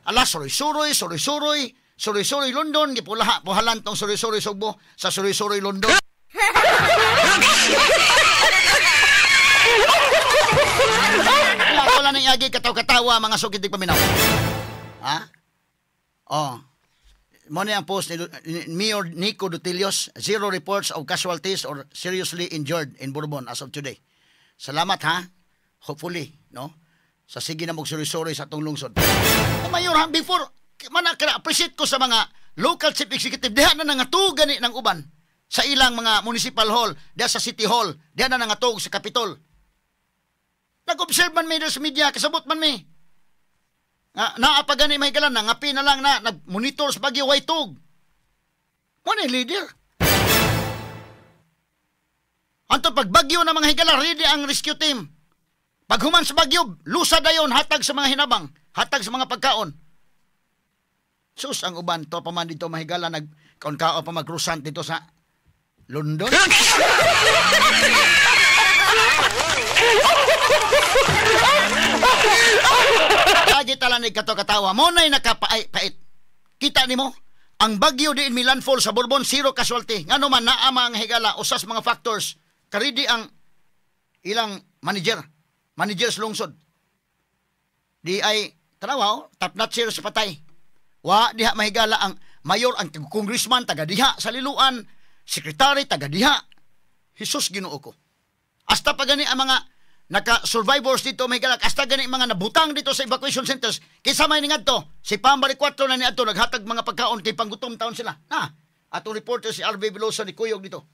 Ala, suroy-suroy, suroy-suroy, suroy-suroy London, gipulaha, puhalan tong suroy-suroy Sugbo sa suroy-suroy London. Wala nang iagi kataw-katawa mga sukit di paminaw. Ha? Oh. Mo ni ang post ni Mayor Nico Dutilios, 0 reports of casualties or seriously injured in Bourbon as of today. Salamat ha. Hopefully, no? Sa sige na magsuroy-suroy sa atong lungsod. O mayor ha, before, appreciate ko sa mga local chief executive, diha na nangatug gani ng uban sa ilang mga municipal hall, diha sa city hall, diha na nangatug sa Capitol. Nag-observe man may sa media, kasabot man may. Naa pa gani may galan, nangapi na lang na, nag-monitor sa bagyo, way tug. Mo na leader. Anto pag bagyo na mga higala, ready ang rescue team. Paghuman sa bagyo, lusa dayon, hatag sa mga hinabang, hatag sa mga pagkaon. Sus, ang uban, to pa man dito mahigala, nagkaon-kao pa magkrusant dito sa London. Lagi talanig kato-katawa, mo na'y nakapait. Kita nimo, ang bagyo diin mi landfall sa Bourbon, zero casualty. Ngano man, naama ang higala, usas mga factors, karidi ang ilang manager. Manager sa lungsod. Di ay, tanawa, top notch sa patay. Wa, diha mahigala ang mayor, ang congressman, taga diha sa Liluan, sekretary, taga diha. Jesus, Ginoo ko. Hasta pa gani ang mga naka-survivors dito, mahigala, hasta gani mga nabutang dito sa evacuation centers, kaysa may ningadto, si Pambari 4 na niadto, naghatag mga pagkaon kay panggutom taon sila. Na, atong reporter si RV Veloso ni Kuyog dito.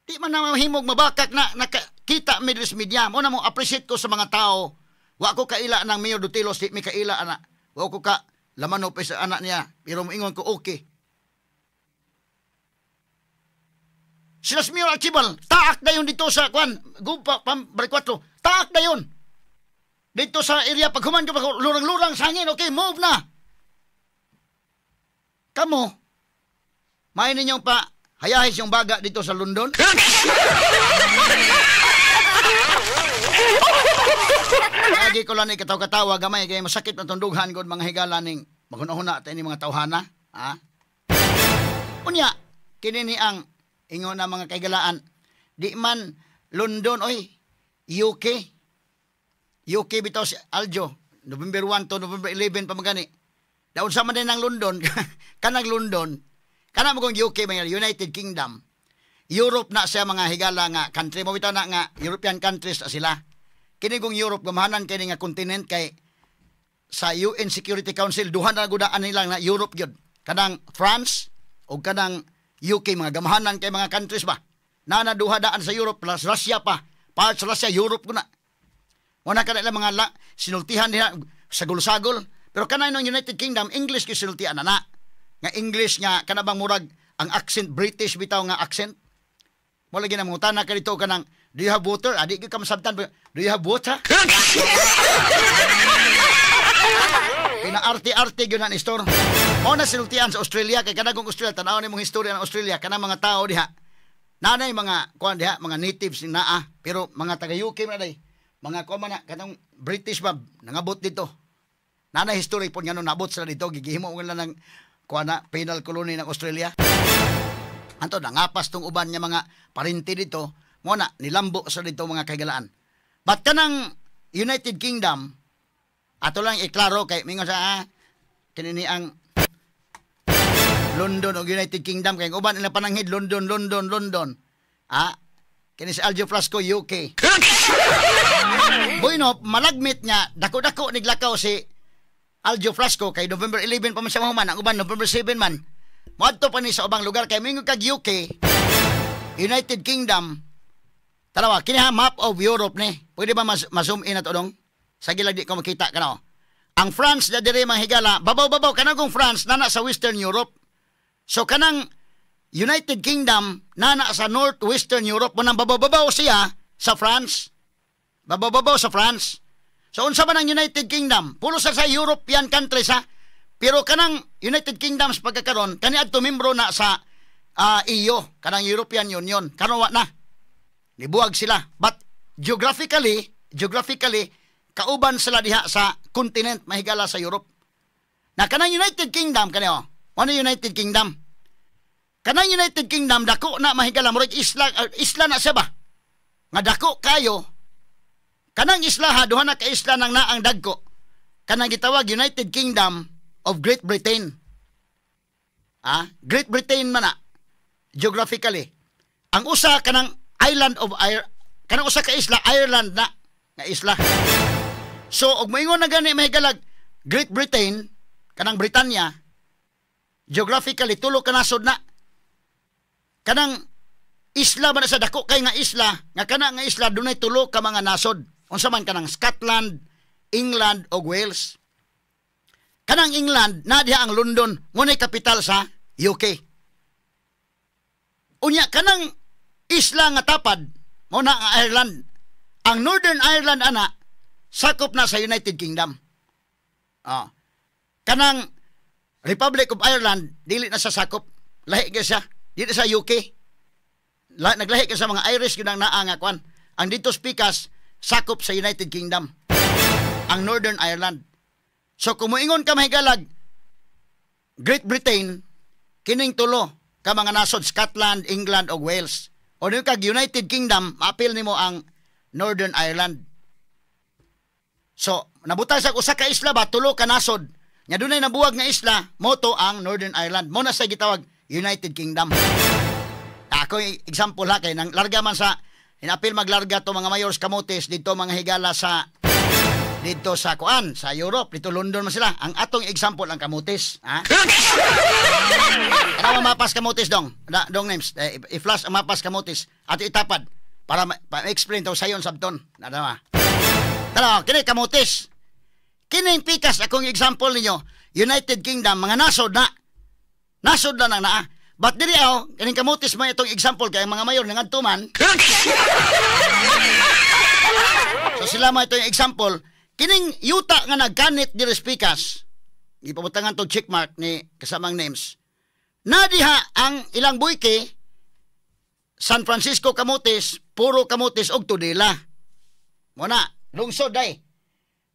Di man na mahimog mabakak na nakita midris media. Mo na mo appreciate ko sa mga tao. Wa ko kaila ng Mayor Dutilos, di mi kaila ana. Wa ko ka laman pa sa anak niya. Pero moingon ko okay. Sila si Mayor Archibald, taak na yun dito sa kwan, Gupa, Pambari 4. Taak na yun. Dito sa area, pag human ko, lurang-lurang sa hangin, okay, move na. Kamo, may ninyong pa, hayahis yung baga dito sa London. Lagi ko lang kataw-katawa, gamay, kaya masakit na tundughan ko mga higala ning maghuna-huna tayo ni mga tawhana. Ha? Unya, kinini ang ingon na mga kaigalaan, di man London, oy, UK. UK bitaw si Aljo, November 1 to November 11 pa magani. Daon sa man din ang London, kanang London, kana mo kung UK, mga United Kingdom. Europe na siya mga higala nga country. Mo bitaw na nga European countries na sila. Kini kung Europe, gamahanan kini nga continent kay sa UN Security Council, duha na gudaan nila na Europe gyud. Kanang France o kanang UK, mga gamhanan kay mga countries ba. Nana duha daan sa Europe plus Russia pa. Parts Russia, Europe ko na. Wala ka na mga sinultihan nila sagol-sagol. Pero kanay ng United Kingdom, English kay sinultihan na na. Nga English nga kanabang murag ang accent British bitaw nga accent. Mo lagi na mangutana ka dito kanang, "Do you have water?" Adi ka masabtan, "Do you have water?" Pinaarte-arte gyud na ni store. Mao na sinultian sa Australia kay kanang Australia, tan-aw nimong istorya ng Australia, kanang mga tao diha. Nanay mga kuan diha, mga natives ni naa, pero mga taga UK man day. Mga kuan man na kanang British ba nangabot dito. Nanay history pud ngano nabot sila dito, gigihimo nila ng kuan na penal colony ng Australia. Anto nangapas tong uban nga mga parinti dito, mo na nilambo sa dito mga kaigalaan. But kanang United Kingdom, ato lang iklaro kay mingon sa kini ang London o United Kingdom kay uban nila pananghid London, London, London. Kini si Aljo Frasco, UK. Bueno, malagmit niya dako-dako niglakaw si Aljo Frasco kay November 11 pa man siya mahuman, ang uban November 7 man. Moadto pa ni sa ubang lugar kay mingon kag UK, United Kingdom. Tanawa, kini ha map of Europe ni. Pwede ba ma-zoom in ato dong? Sa gilag di ko makita kano. Ang France na diri mga higala, babaw-babaw kanang France nana sa Western Europe. So kanang United Kingdom nana sa Northwestern Europe, munang babaw-babaw siya sa France. Babaw-babaw sa France. So unsa man ang United Kingdom? Pulo sa European countries ha. Pero kanang United Kingdom sa pagkakaron kaniadto membro na sa EU, kanang European Union. Karon wa na. Nibuwag sila. But geographically kauban sila diha sa continent mahigala sa Europe. Na kanang United Kingdom kanyo. Ano United Kingdom? Kanang United Kingdom dako na mahigala murag isla, isla na siya ba? Nga dako kayo. Kanang isla ha, duha na ka isla nang naang dagko. Kanang gitawag United Kingdom of Great Britain. Great Britain man na geographically. Ang usa kanang island of kanang usa ka isla Ireland na nga isla. So og moingon na gani mahigalag Great Britain kanang Britanya geographically tulo ka nasod na. Kanang isla man sa dako kay nga isla nga kana nga isla dunay tulo ka mga nasod. Unsa man kanang Scotland, England ug Wales. Kanang England na diha ang London, mo nay kapital sa UK. Unya kanang isla nga tapad mo na ang Ireland. Ang Northern Ireland ana sakop na sa United Kingdom. Kanang Republic of Ireland dili na sa sakop, lahi gyud siya, dili sa UK. Naglahi gyud sa mga Irish gyud ang naa nga kuan. Ang dito speakers sakop sa United Kingdom. Ang Northern Ireland. So kung moingon ka mahigalag Great Britain kining tulo ka mga nasod, Scotland, England ug Wales. O niyo kag United Kingdom, maapil nimo ang Northern Ireland. So nabutang sa usa ka isla ba tulo ka nasod. Nya dunay nabuwag nga isla, moto ang Northern Ireland. Mo na sa gitawag United Kingdom. Ako example ha kay nang larga man sa inapil maglarga to mga mayors Camotes dito mga higala sa dito sa kuan sa Europe, dito London man sila. Ang atong example ang Camotes, ha? Ano mapas Camotes dong? Dong names, i-flash ang mapas Camotes ato itapad para ma-explain to sayon sabton. Nada. Tara, kini Camotes. Kining pikas akong example ninyo, United Kingdom mga nasod na. Nasod na nang naa. But diri aw, kining Camotes man itong example kay ang mga mayor nangadto man. So sila man itong example. Kining yuta nga nagkanit diri pikas, gipabutangan tog check mark ni kasamang names. Na diha ang ilang buike San Francisco Camotes, Puro Camotes og Tudela. Mo na lungsod day.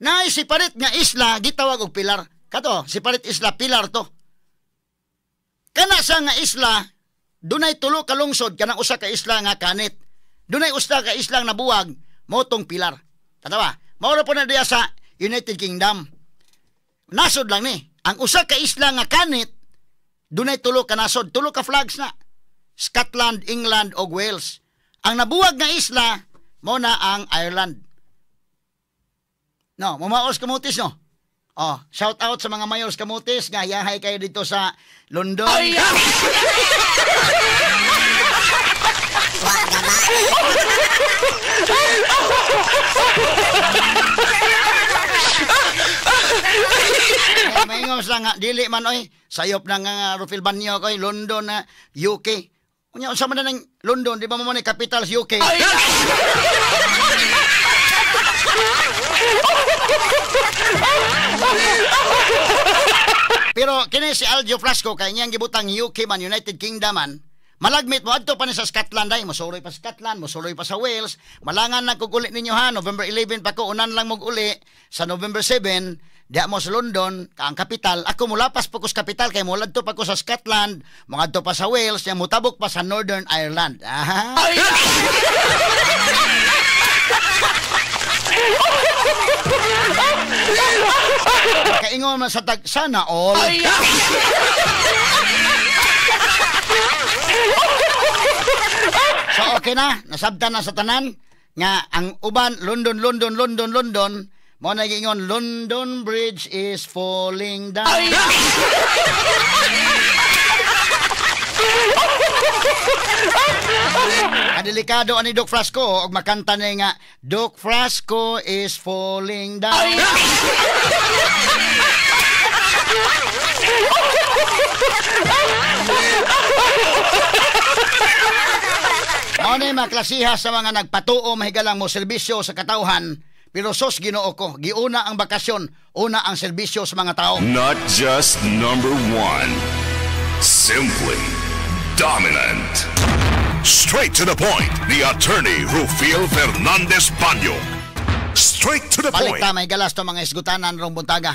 Naay separate nga isla gitawag og Pilar. Kato, separate isla Pilar to. Kana sa nga isla dunay tulo ka lungsod kanang usa ka isla nga kanit. Dunay usa ka islang nabuwag motong Pilar. Tanawa, mao ra po na diya sa United Kingdom. Nasod lang ni. Ang usa ka isla nga kanit dunay tulo ka nasod, tulo ka flags na. Scotland, England ug Wales. Ang nabuwag nga isla mo na ang Ireland. No, mumaos Camotes no. Oh, shout out sa mga mayors Camotes nga yahay kayo dito sa London. Ay! Maingom sa nga dili man oy, sayop na nga Rufil Banyo koy London na UK. Unya unsa man nang London, di ba mo man capital sa UK? Pero kini si Aljo Frasco kay niyang gibutang UK man, United Kingdom man. Malagmit mo adto pa ni sa Scotland ay, mosuroy pa sa Scotland, mosuroy pa sa Wales. Malangan na kog uli ninyo ha, November 11 pa ko unan lang mog uli sa November 7. Diya mo sa London, ang kapital. Ako mulapas pa ko sa kapital kay moladto pa ko sa Scotland, moadto pa sa Wales, nya motabok pa sa Northern Ireland. Aha. Kaingon man sa tag sana all. So okay na, nasabtan na sa tanan nga ang uban London London London London. Mo na giingon London Bridge is falling down. Kadelikado ani Doc Frasco og makanta ni nga Doc Frasco is falling down. Mao na maklasiha sa mga nagpatuo mahigalang mo serbisyo sa katawhan. Pero sos Ginoo ko, giuna ang bakasyon, una ang serbisyo sa mga tao. Not just number one, simply dominant. Straight to the point, the attorney Rufil Fernandez Banyo. Straight to the point. Balik ta may galas to mga isgutanan rong buntaga.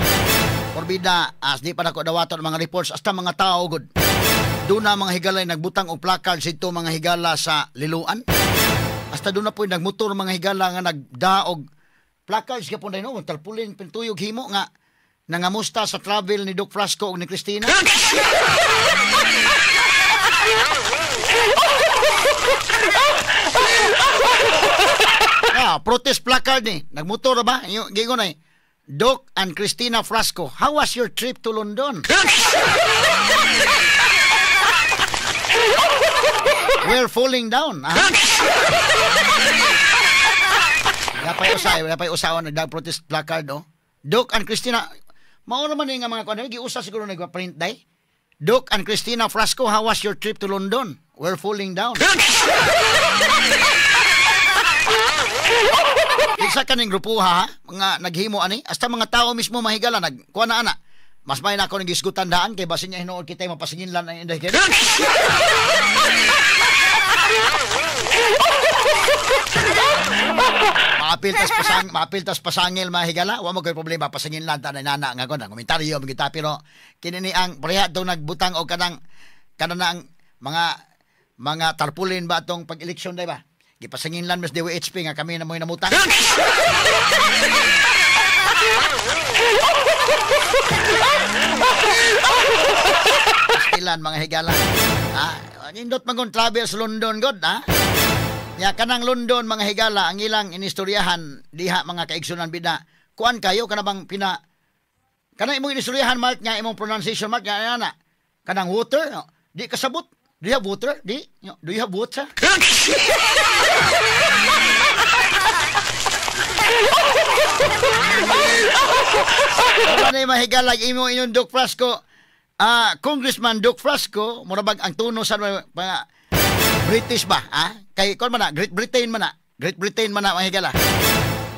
Porbida, as di pa nako dawaton mga reports hasta mga tao gud. Doon na mga higalay nagbutang og placards ito mga higala sa Liloan. Hasta doon na po nagmotor mga higala nga nagdaog placards ka po na no, tarpulin pintuyog himo nga nangamusta sa travel ni Doc Frasco ug ni Christina. Ah, protest placard ni. Nagmotor ba? Giingon ay Doc and Christina Frasco, how was your trip to London? We're falling down. Ah? Wala pa'y usawan nagdag-protest placard, oh. Doc and Christina, mao naman nga mga kuan, giusa siguro nagpa-print day. Doc and Christina Frasco, how was your trip to London? We're falling down. Isa kaning grupo ha, mga naghimo ani, hasta mga tao mismo mahigala nagkuan na ana. Mas may na ako nang gisgutan daan kay basin niya hinuod kita mapasinginlan ang inday kay. Maapil tas pasangil mahigala, wa mo koy problema pasangin lang tanay nana nga kon komentaryo mo kita pero kini ni ang pareha daw nagbutang og kanang kanang mga tarpulin ba atong pag-eleksyon day ba? Gipasangin lang mas DWHP nga kami na mo'y namutang. Pastilan mga higala. Ah, nindot mangon travel sa London god ha. Ya kanang London mga higala ang ilang inistoryahan diha mga kaigsunan bida. Kuan kayo kana bang pina kanang imong inistoryahan Mark nga imong pronunciation Mark nga ana. Kanang water no? Di kasabot. Do you have water? Di? Do you have water? Wala na yung mahigala imo inyong Doc Frasco. Congressman Doc Frasco, murabag ang tono sa mga British ba? Ah? Kay kon man na, Great Britain man na. Great Britain man na mahigala.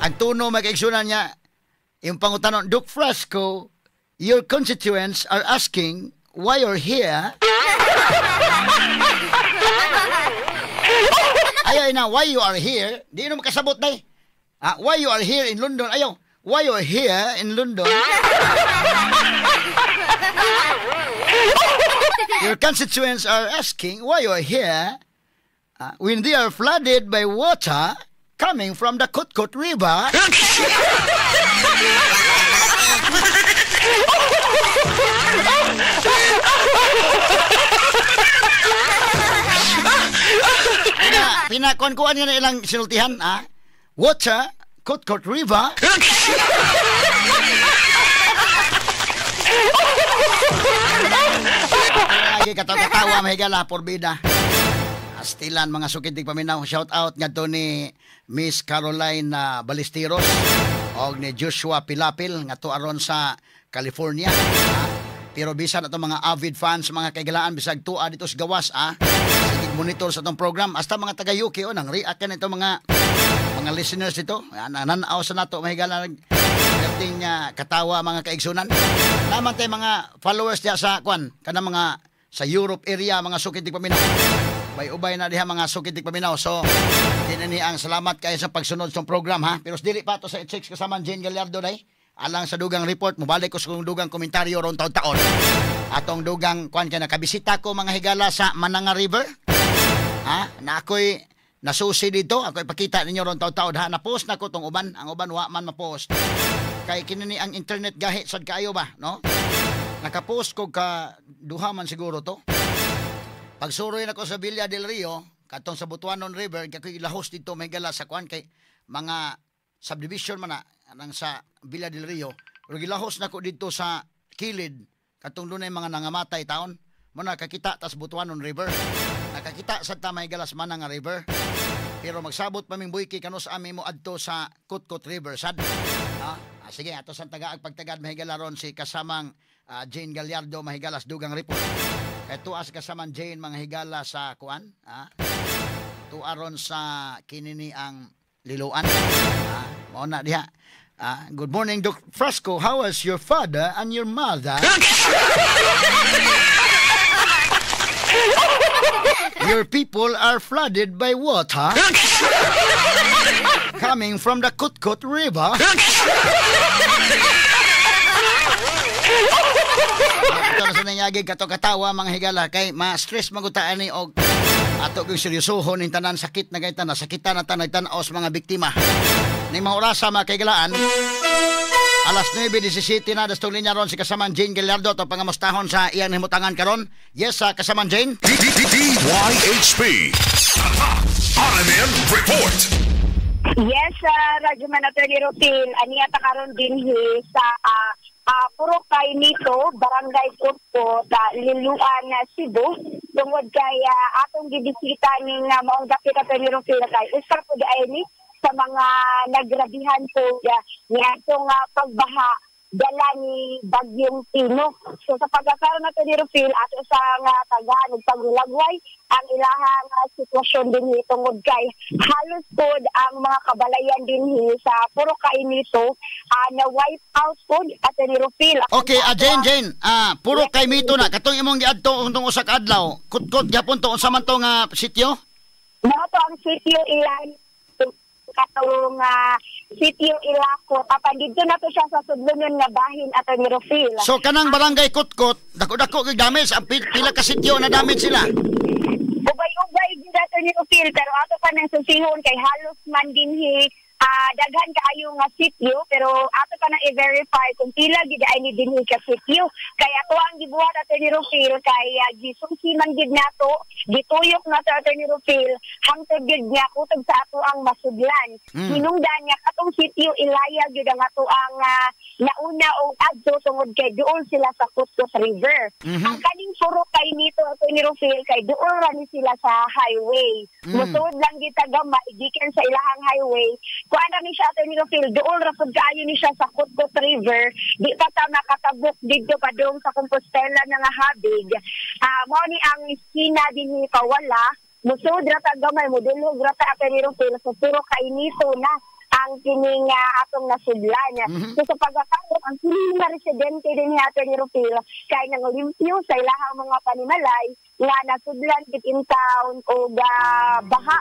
Ang tono magkaigsunan niya, yung pangutanon, Doc Frasco, your constituents are asking why you're here. Ayaw na, why you are here? Di na makasabot na eh. Why you are here in London? Ayaw, why you are here in London? Your constituents are asking why you are here when they are flooded by water coming from the Kutkut River. Pinakuan-kuan nga na ilang sinultihan, ah? Water, Kutkut River. Lagi katawa-tawa mahigala por bida. Astilan mga sukitig paminaw. Shout out ngadto ni Miss Caroline Ballesteros og ni Joshua Pilapil ngadto aron sa California. Pero bisan atong mga avid fans, mga kaigalaan, bisag tua dito sa gawas, sige monitor sa atong program. Hasta mga taga UK o nang react kan ito mga listeners dito. Nananaw sa nato mahigala dating katawa mga kaigsunan. Naman tayo mga followers diya sa kwan, kanang mga sa Europe area mga sukitig paminaw. Ubay-ubay na diha mga sukitig paminaw. So kinani ang salamat kayo sa pagsunod sa program ha. Pero dili pa to sa 86 kasama Jane Gallardo day. Alang sa dugang report, mobalik ko sa kong dugang komentaryo ron taon-taon. Atong dugang kuan kay nakabisita ko mga higala sa Mananga River. Ha, na ako'y nasusi dito, ako'y pakita ninyo ron taon-taon ha. Na-post na ko tong uban, ang uban wa man ma-post. Kay kinini ang internet gahi sad kaayo ba, no? Naka-post ko ka duha man siguro to. Pagsuroy nako sa Villa del Rio, katong sa Butuanon River, ako'y lahos dito mga higala sa kuan kay mga subdivision man na nang sa Villa del Rio. Pero gilahos nako dito sa kilid katong dunay mga nangamatay taon mo nakakita tas Butuanon River. Nakakita sa tamay galas Mananga River. Pero magsabot pa ming buiki kano sa ami mo adto sa Kutkut River sad. Sige, ato sa tagaag pagtagad mahigala ron si kasamang Jane Gallardo mahigalas dugang report. Kay tuas kasamang Jane mga higala sa kuan, tuwa ron sa kinini ang Liloan. Mao na diha. Good morning, Doc Frasco. How was your father and your mother? Your people are flooded by water coming from the Kutkut River. Ito na sa nangyagi kato-katawa mga higala kay ma-stress magutaan ni og ato kong seryosohon ning tanan sakit na gaytan nasakitan na tanay tan-aw sa mga biktima. Ning mga orasa mga kaigalaan, alas 9:17 na dastong linya ron si kasaman Jane Gallardo ato pangamustahon sa iyang himutangan karon. Yes, sa kasaman Jane. DYHP RMN Report. Yes, Radyoman Attorney Rufil, aniya ta karon dinhi sa Puro kay nito, Barangay Kutkut, Liloan, Cebu, tungod kay atong gibisita ning maong dapit Attorney Rufil kay usa pud ay ni sa mga nagrabihan po niadtong pagbaha dala ni Bagyong Tino. So sa pagkakaroon na ni Rufil, ato sa tagaan ug paglagway ang ilahang sitwasyon dinhi tungod kay halos pod ang mga kabalayan dinhi sa puro kay nito na wipe out pod at ni Rufil. Okay, Jane, puro kay mito na katong imong giadto untong usa ka adlaw. Kutkot gyapon to unsa man to nga sitio? Mao to ang sitio ilan katong sitio Ilako. Apan didto na to siya sa sudlonon nga bahin ato ni Rufil. So kanang barangay Kutkot, dako-dako gyud damage, ang pila ka sitio na damage sila. Ubay-ubay gid ato ni Rufil, pero ato pa nang susihon kay halos man dinhi daghan kaayo nga sitio, pero ato pa nang i-verify kung pila gid ay ni dinhi ka sitio. Kay ato ang gibuhat ato ni Rufil kay gisusi man gid nato, gituyok nato ato ni Rufil hangtod gid niya kutob sa ato ang masudlan. Hinungdan niya katong sitio Ilaya gid ang ato ang nauna og adto tungod kay duol sila sa Kutkut River. Ang kaning puro kay nito ato ni Rufil kay duol ra ni sila sa highway. Mosuod lang gid gamay gikan sa ilahang highway. Kuan ra ni siya ato ni Rufil, duol ra pud kaayo ni siya sa Kutkut River, di pa ta makatabok didto padung sa Compostela nga habig. Mao ni ang iskina dinhi pawala, mosuod ra ta gamay, modulog ra ta ato ni Rufil sa puro kay nito na ang kining atong nasudlan. So sa pagkakaroon, ang kining mga residente din ni Atty. Rufil kay nangolimpyo sa ilahang mga panimalay nga nasudlan gid in town o baha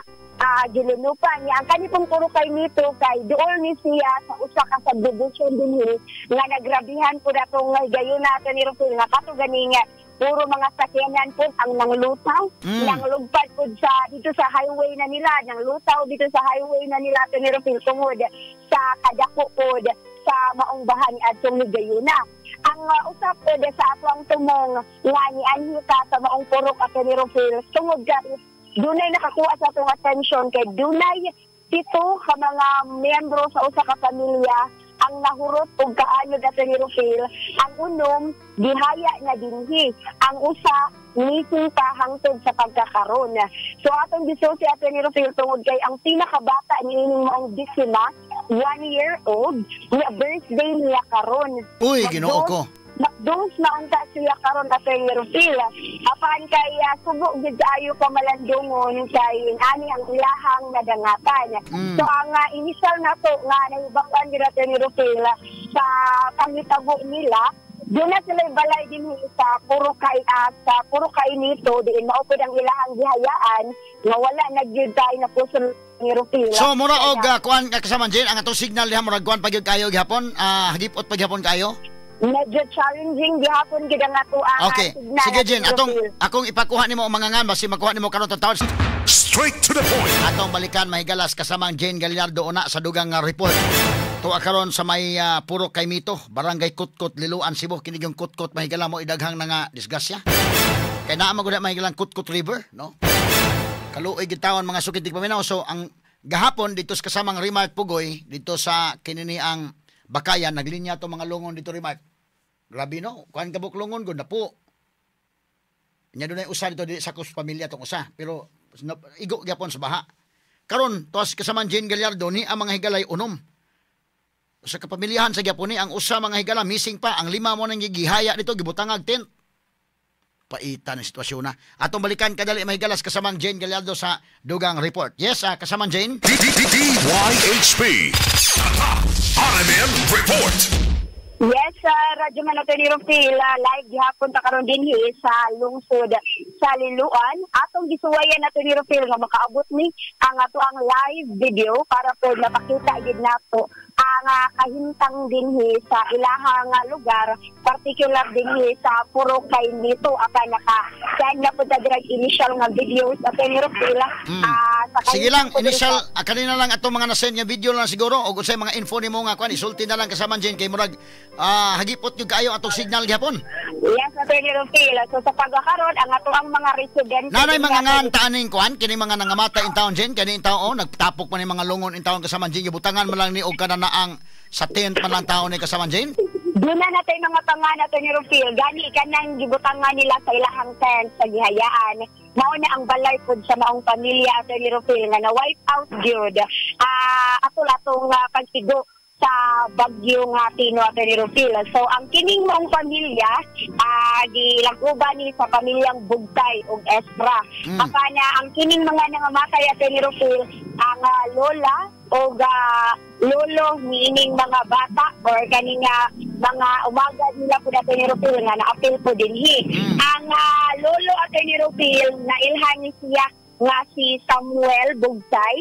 gilunupan niya. Ang kanitong puro kay nito kay duol ni siya sa usa ka subdivision dinhi nga nagrabihan po datong gayon na Atty. Rufil nga kato ganing puro mga sakyanan po ang nanglutaw, nanglugpad po sa dito sa highway na nila, nanglutaw dito sa highway na nila Atty. Rufil tungod sa kadako po sa maong bahan adtong nigayuna. Ang usap po sa atong tumong nga nianhi ka sa maong purok Atty. Rufil tungod kay dunay nakakuha sa atong atensyon kay dunay 7 ka mga miyembro sa usa ka pamilya ang nahurot og kaanod, Attorney Rufil. Ang unom gihaya na dinhi, ang usa missing pa hangtod sa pagkakaron. So atong gisusi, Attorney Rufil, tungod kay ang pinakabata niining maong biktima, 1 year old, niya birthday niya karon. Uy, Ginoo ko. Dos na unta siya karon, Attorney Rufil. Apan kay subo gid kaayo pamalandungon kay ani ang ilahang nadangatan. So ang initial nato nga nahibaw-an gid, Attorney Rufil, sa pangitabo nila, doon na sila balay din sa puro kay sa puro kay nito diin mao pud ang ilahang gihayaan nga wala na gyud kay na puso ni Rufil. So mura og kuan kasama Jane, ang atong signal diha murag kuan pa gyud kayo gihapon, hagipot pa gihapon kayo. Medyo challenging gihapon gid ang ato ang okay. Signal. Sige Jane, atong akong ipakuha nimo ang mga ngan basi makuha nimo karon taon. Straight to the point. Atong balikan mahigalas kasama ang Jane Gallardo una sa dugang report. Tuwa karon sa may Puro Kaymito, Barangay Kutkot, Liloan, Cebu. Kini yung Kutkot mahigala mo idaghang na nga disgrasya. Kay naa man gud mahigalang Kutkot River, no? Kaluoy gid tawon mga sukit di paminaw. So ang gahapon dito sa kasamang Remark Pugoy dito sa kinini ang Bakayan, naglinya to mga lungon dito Remark. Grabe no, kuan kabuk lungon gud na po. Nya dunay usa dito di sa kus pamilya tong usa, pero igo gyapon sa baha. Karon tuas kasaman Jane Gallardo ni ang mga higalay unom. Sa kapamilyahan sa gyapon ni ang usa mga higala missing pa, ang lima mo nang gihaya dito gibutangag tent. Paitan ang sitwasyon na. Atong balikan kadali mahigalas kasamang Jane Gallardo sa dugang report. Yes, kasamang Jane. DYHP RMN Report. Yes, Radyo Man Attorney Rufil, live gihapon ta karon dinhi sa lungsod sa Liloan. Atong gisuwayan, Attorney Rufil, nga makaabot ni ang ato ang live video para po mapakita gid nato ang kahimtang dinhi sa ilahang lugar, particular dinhi sa Puro Kaymito. Apan naka-send na po ta direct initial nga videos, Attorney Rufil. Sige lang, initial kanina lang atong mga na-send nga video lang siguro og unsay mga info nimo nga kuan isulti na lang kasama Jane kay murag hagipot gyud kaayo atong signal gihapon. Yes, Attorney Rufil. So sa pagkakaron ang ato ang mga residente nanay mga ngan taaning kuan kini mga nangamata in town Jane kani in taon nagtapok man ni mga lungon in town kasama Jane gibutangan man lang ni og kananaang sa tent man lang taon ni kasama Jane. Doon na natin mga pangan, Attorney Rufil. Gani kanang gibutangan nila sa ilahang tent sa gihayaan. Mao na ang balay pod sa maong pamilya, Attorney Rufil, nga na wipe out gyud. Ato latong pagsigo sa bagyo nga Tino, Attorney Rufil. So ang kining maong pamilya gilaguban ni sa pamilyang Bugtay ug Estra. Apan ang kining mga nangamatay, Attorney Rufil, ang lola o lolo niining mga bata or kaning mga umaga nila po, Attorney Rufil, nga naapil po dinhi. Ang lolo, Attorney Rufil, nailhan ni siya nga si Samuel Bugtay,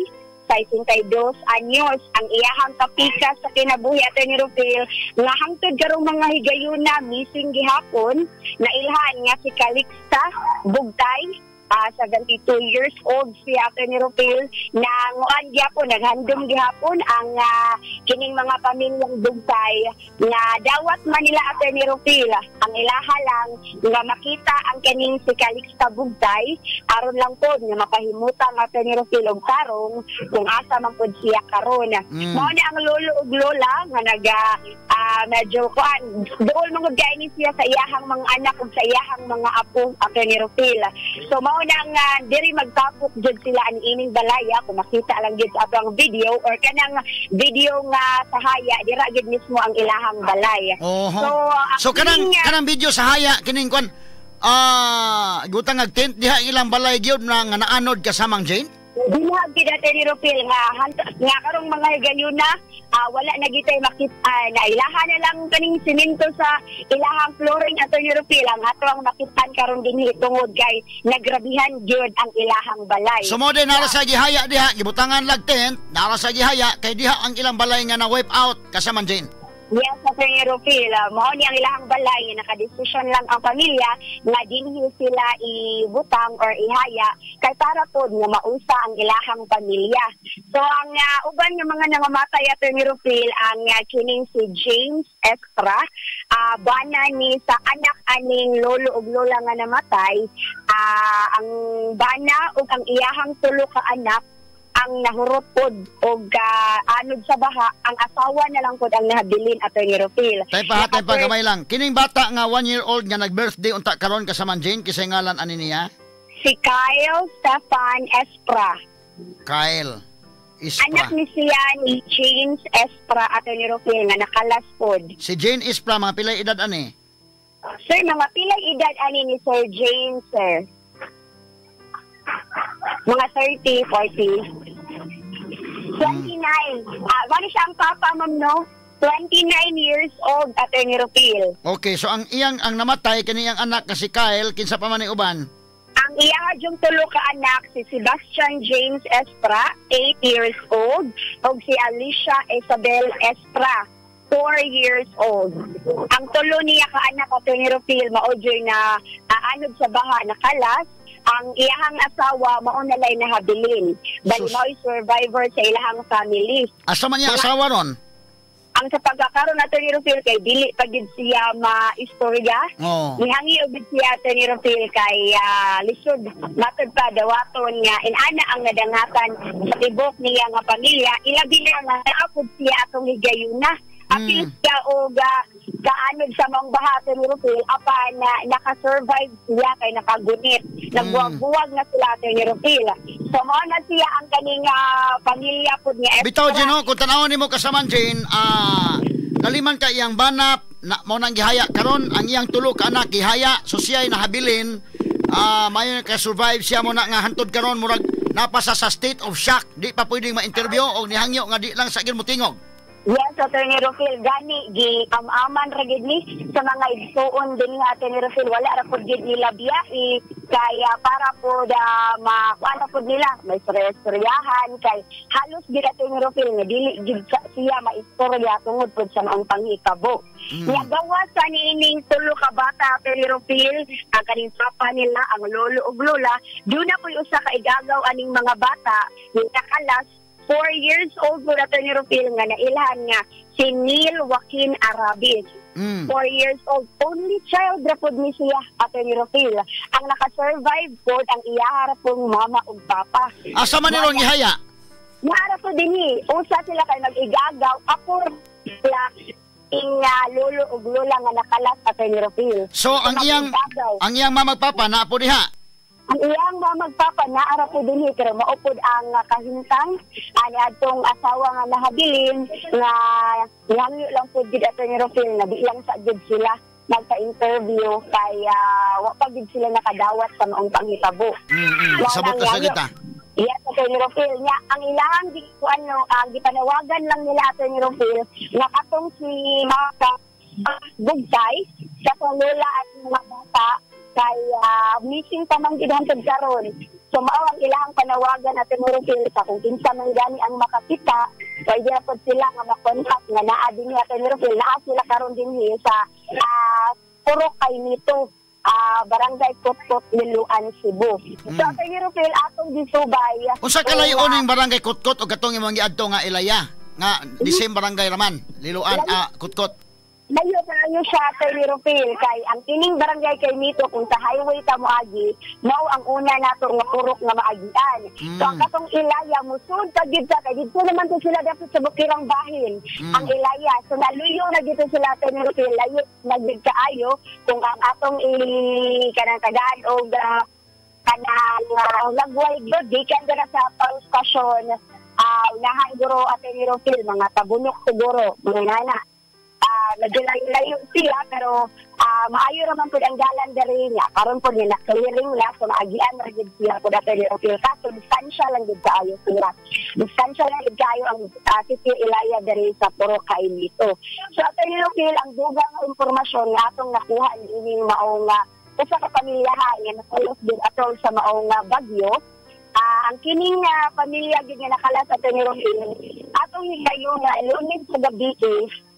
62 anyos. Ang iyahang kapika sa kinabuhi, Attorney Rufil, nga hangtod karong mga higayuna missing gihapon, nailhan nga si Calixta Bugtay, 72 years old si Attorney Rufil, na nguan gihapon, naghandom gihapon ang kining mga pamilyang Bugtay nga dawat man nila, Attorney Rufil, ang ilaha lang nga makita ang kining si Calixta Bugtay aron lang pod nga mapahimutang, Attorney Rufil, og tarong kung asa man pod siya karon. Mao na ang lolo ug lola nga naga medyo kuan dool man gud kay ni siya sa iyahang mga anak ug sa iyahang mga apo, Attorney Rufil. So mao nang diri magtapok jud sila ang ining balaya kung makita lang jud sa atong video or kanang video nga sa haya dira jud mismo ang ilahang balay. So, so kanang kanang video sa haya kining kuan gutang ag tent diha ilang balay gyud na nga naanod kasamang Jane. Dinha gid, Attorney Rufil, nga nga karong mga higayuna wala na gitay makita, na ilaha na lang kaning simento sa ilahang flooring, Attorney Rufil, ang ato ang makitaan karon dinhi tungod kay nagrabihan gyud ang ilahang balay. So mo din nara sa gihaya diha gibutangan lag tent nara sa gihaya kay diha ang ilang balay nga na wipe out kasaman Jane. Yes, Attorney Rufil, mao ni ang ilahang balay, nakadesisyon lang ang pamilya nga dinhi sila ibutang or ihaya kay para pod nga mausa ang ilahang pamilya. So ang uban nga mga nangamatay, Attorney Rufil, ang kining si James Estra, bana ni sa anak aning lolo ug lola nga namatay, ang bana ug ang iyahang tulo ka anak ang nahurot pod og anod sa baha, ang asawa na lang pod ang nahabilin, Attorney Rufil. Tay pa, tay pa, gamay lang. Kining bata nga 1 year old nga nag-birthday unta karon kasaman Jane, kisay ngalan ani niya? Si Kyle Stefan Espra. Kyle Espra. Anak ni siya ni James Espra, Attorney Rufil, nga nakalas pod. Si Jane Espra, mga pilay edad ani? Sir, mga pilay edad ani ni Sir James, sir? Mga 30, 40. 29. Wala siya ang papa, ma'am, no? 29 years old, Attorney Rufil. Okay, so ang iyang ang namatay kaniyang anak kasi Kyle, kinsa pa man ni uban? Ang iyang yung tulo ka anak si Sebastian James Espra, 8 years old, ug si Alicia Isabel Espra, 4 years old. Ang tulo niya ka anak, Attorney Rufil, mao joy na anod sa baha nakalas. Ang iyahang asawa mao na lay nahabilin. Bali mao'y survivor sa ilahang family. Asa man niya asawa ron? Ang sa pagkakaroon, Attorney Rufil, kay dili pa gid siya maistorya. Oh. Nihangi og siya, Attorney Rufil, kay lisod matod pa dawaton nga inana ang nadangatan sa tibok niya nga pamilya. Ilabi na nga naapod siya atong higayuna. Apil siya og kaanod sa maong baha, Attorney Rufil, apan nakasurvive siya kay nakagunit. Nagbuwag-buwag na sila, Attorney Rufil. So mao na siya ang kaning pamilya pud niya. Bitaw Jane, no, kung tanawon nimo kasaman Jane, naliman ka iyang banap na, mao nang gihaya karon ang iyang tulo ka anak gihaya, so siya ay nahabilin. Mayo ka survive siya mo na nga hantod karon murag napasa sa state of shock, di pa pwedeng ma-interview og nihangyo nga di lang sa gyud motingog. Yes, Attorney Rufil, gani gi-amaman ra gid ni sa mga igsuon din nga, Attorney Rufil, wala ra pud gid nila biyahe kaya para pud makuan pud nila may istoryahan kay halos gid, Attorney Rufil, nga dili gid siya maistorya tungod pud sa maong panghitabo. Nya gawas sa niining tulo ka bata, Attorney Rufil, ang kaning papa nila, ang lolo ug lola, duna puy usa ka igagaw aning mga bata nga nakalas 4 years old po, Attorney Rufil, nga nailhan nga si Neil Joaquin Arabis. 4 years old. Only child ra pod ni siya, Attorney Rufil. Ang nakasurvive pod ang iyahara pong mama ug papa. Asa man ni ron gihaya? Naara po dinhi. Usa sila kay mag-igagaw. Ako sila ing lolo ug lola nga nakalas, Attorney Rufil. So ang iyang mama ug papa naa po diha? Ang iyang magpapa naara po dinhi pero maupod ang kahintang ani adtong asawa nga nahabilin nga nihangyo lang po gid, Attorney Rufil, na di lang sa gid sila nagpa-interview kay wa pa gid sila nakadawat sa maong panghitabo. Sabot ka sa kita. Yes, Attorney Rufil, nya ang ilahang ang gipanawagan lang nila, Attorney Rufil, nga katong si Maka Bugtay sa lola at mga bata kay missing pa man gid hangtod karon. So mao ang ilahang panawagan, Attorney Rufil, sa kung kinsa man gani ang makakita, pwede ra pod sila nga makontak nga naa dinhi, Attorney Rufil, naa sila karon dinhi sa Purok kay nito, Barangay Kotkot, Liloan, Cebu. So Attorney Rufil, atong gisubay. Unsa kalayo ning Barangay Kotkot o katong imong giadto nga Ilaya nga the same barangay raman, Liloan, Kotkot? Layo tayo siya, Attorney Rufil, kay ang kining barangay kay nito kung sa highway ta moagi, mao ang una nato nga purok nga maagian. So ang katong Ilaya musud pa gid sa kay didto naman to sila dapat sa Bukirang Bahin. Ang Ilaya, so naluyo na dito sila, Attorney Rufil, layo na gid kaayo kung ang atong kanang tagaan og kanang lagway gyud gikan dira sa power station, unahan guro, Attorney Rufil, mga tabunok siguro mga nana. Medyo layo sila pero maayo raman pud ang dalan diri nga karon pud nila clearing na so maagian ra gid siya pud, Attorney Rufil, kaso distansya lang gid kaayo sila, distansya lang gid kaayo ang City Ilaya diri sa Purok Kaymito. So Attorney Rufil, ang dugang impormasyon nga atong nakuha niining maong usa ka pamilya nga nakalos din atol sa maong bagyo. Ang kining pamilya gid nga nakalas, Attorney Rufil, atong higayon nga Lunes sa gabi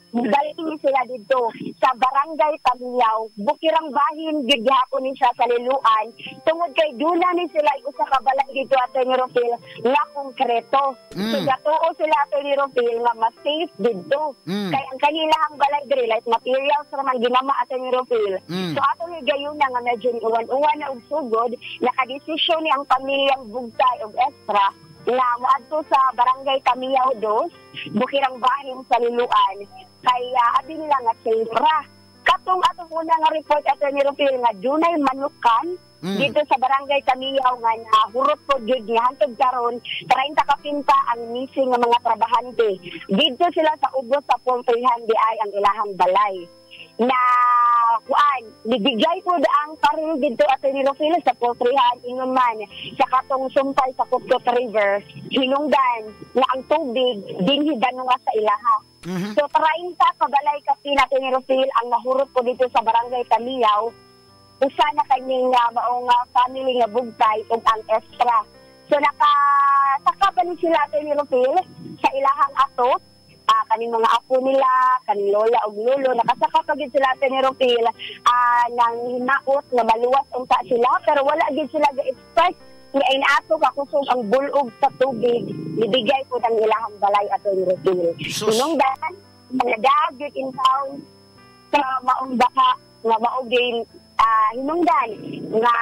balik sila dito sa Barangay Tamiyaw, Bukirang Bahin gid gihapon ni siya sa Liloan tungod kay duna ni sila usa ka balay dito, Attorney Rufil, nga konkreto. So gatuo sila, Attorney Rufil, nga mas safe didto. Kay ang kanilahang balay diri like materials ra man ginama, Attorney Rufil. So atong higayon na nga medyo uwan-uwan na og sugod, nakadesisyon ni ang pamilyang Bugtay og Espra nga moadto sa Barangay Tamiyaw 2, Bukirang Bahin sa Liloan, kay abi nila nga safe ra. Katong atong una nga report, Attorney Rufil, nga dunay manukan dito sa Barangay Tamiyaw nga nahurot po gyud nga hantod karon 30 ka pinta ang missing nga mga trabahante. Dito sila sa ubos sa poultryhan di ay ang ilahang balay. Na kuan, nibigay po ang paril dito, Attorney Rufil, sa poultryhan ingon man sa katong sumpay sa Kutkut River, hinungdan nga ang tubig dinhi nga sa ilaha. So 30 kabalay kapin, Attorney Rufil, ang nahurot po dito sa Barangay Tamiyaw. Usa na kaning maong family nga bugtay ug ang extra. So nakasaka pa ni sila, Attorney Rufil, sa ilahang ato, kaning mga apo nila, kaning lola ug lolo, nakasaka pa gid sila, Attorney Rufil, nang hinaot nga maluwas unta sila, pero wala gid sila ga-expect nga inato kakusog ang bulog sa tubig, nibigay po ang ilahang balay, Attorney Rufil. Hinungdan, nadaag gyud in town sa maong baka nga maugay hinungdan nga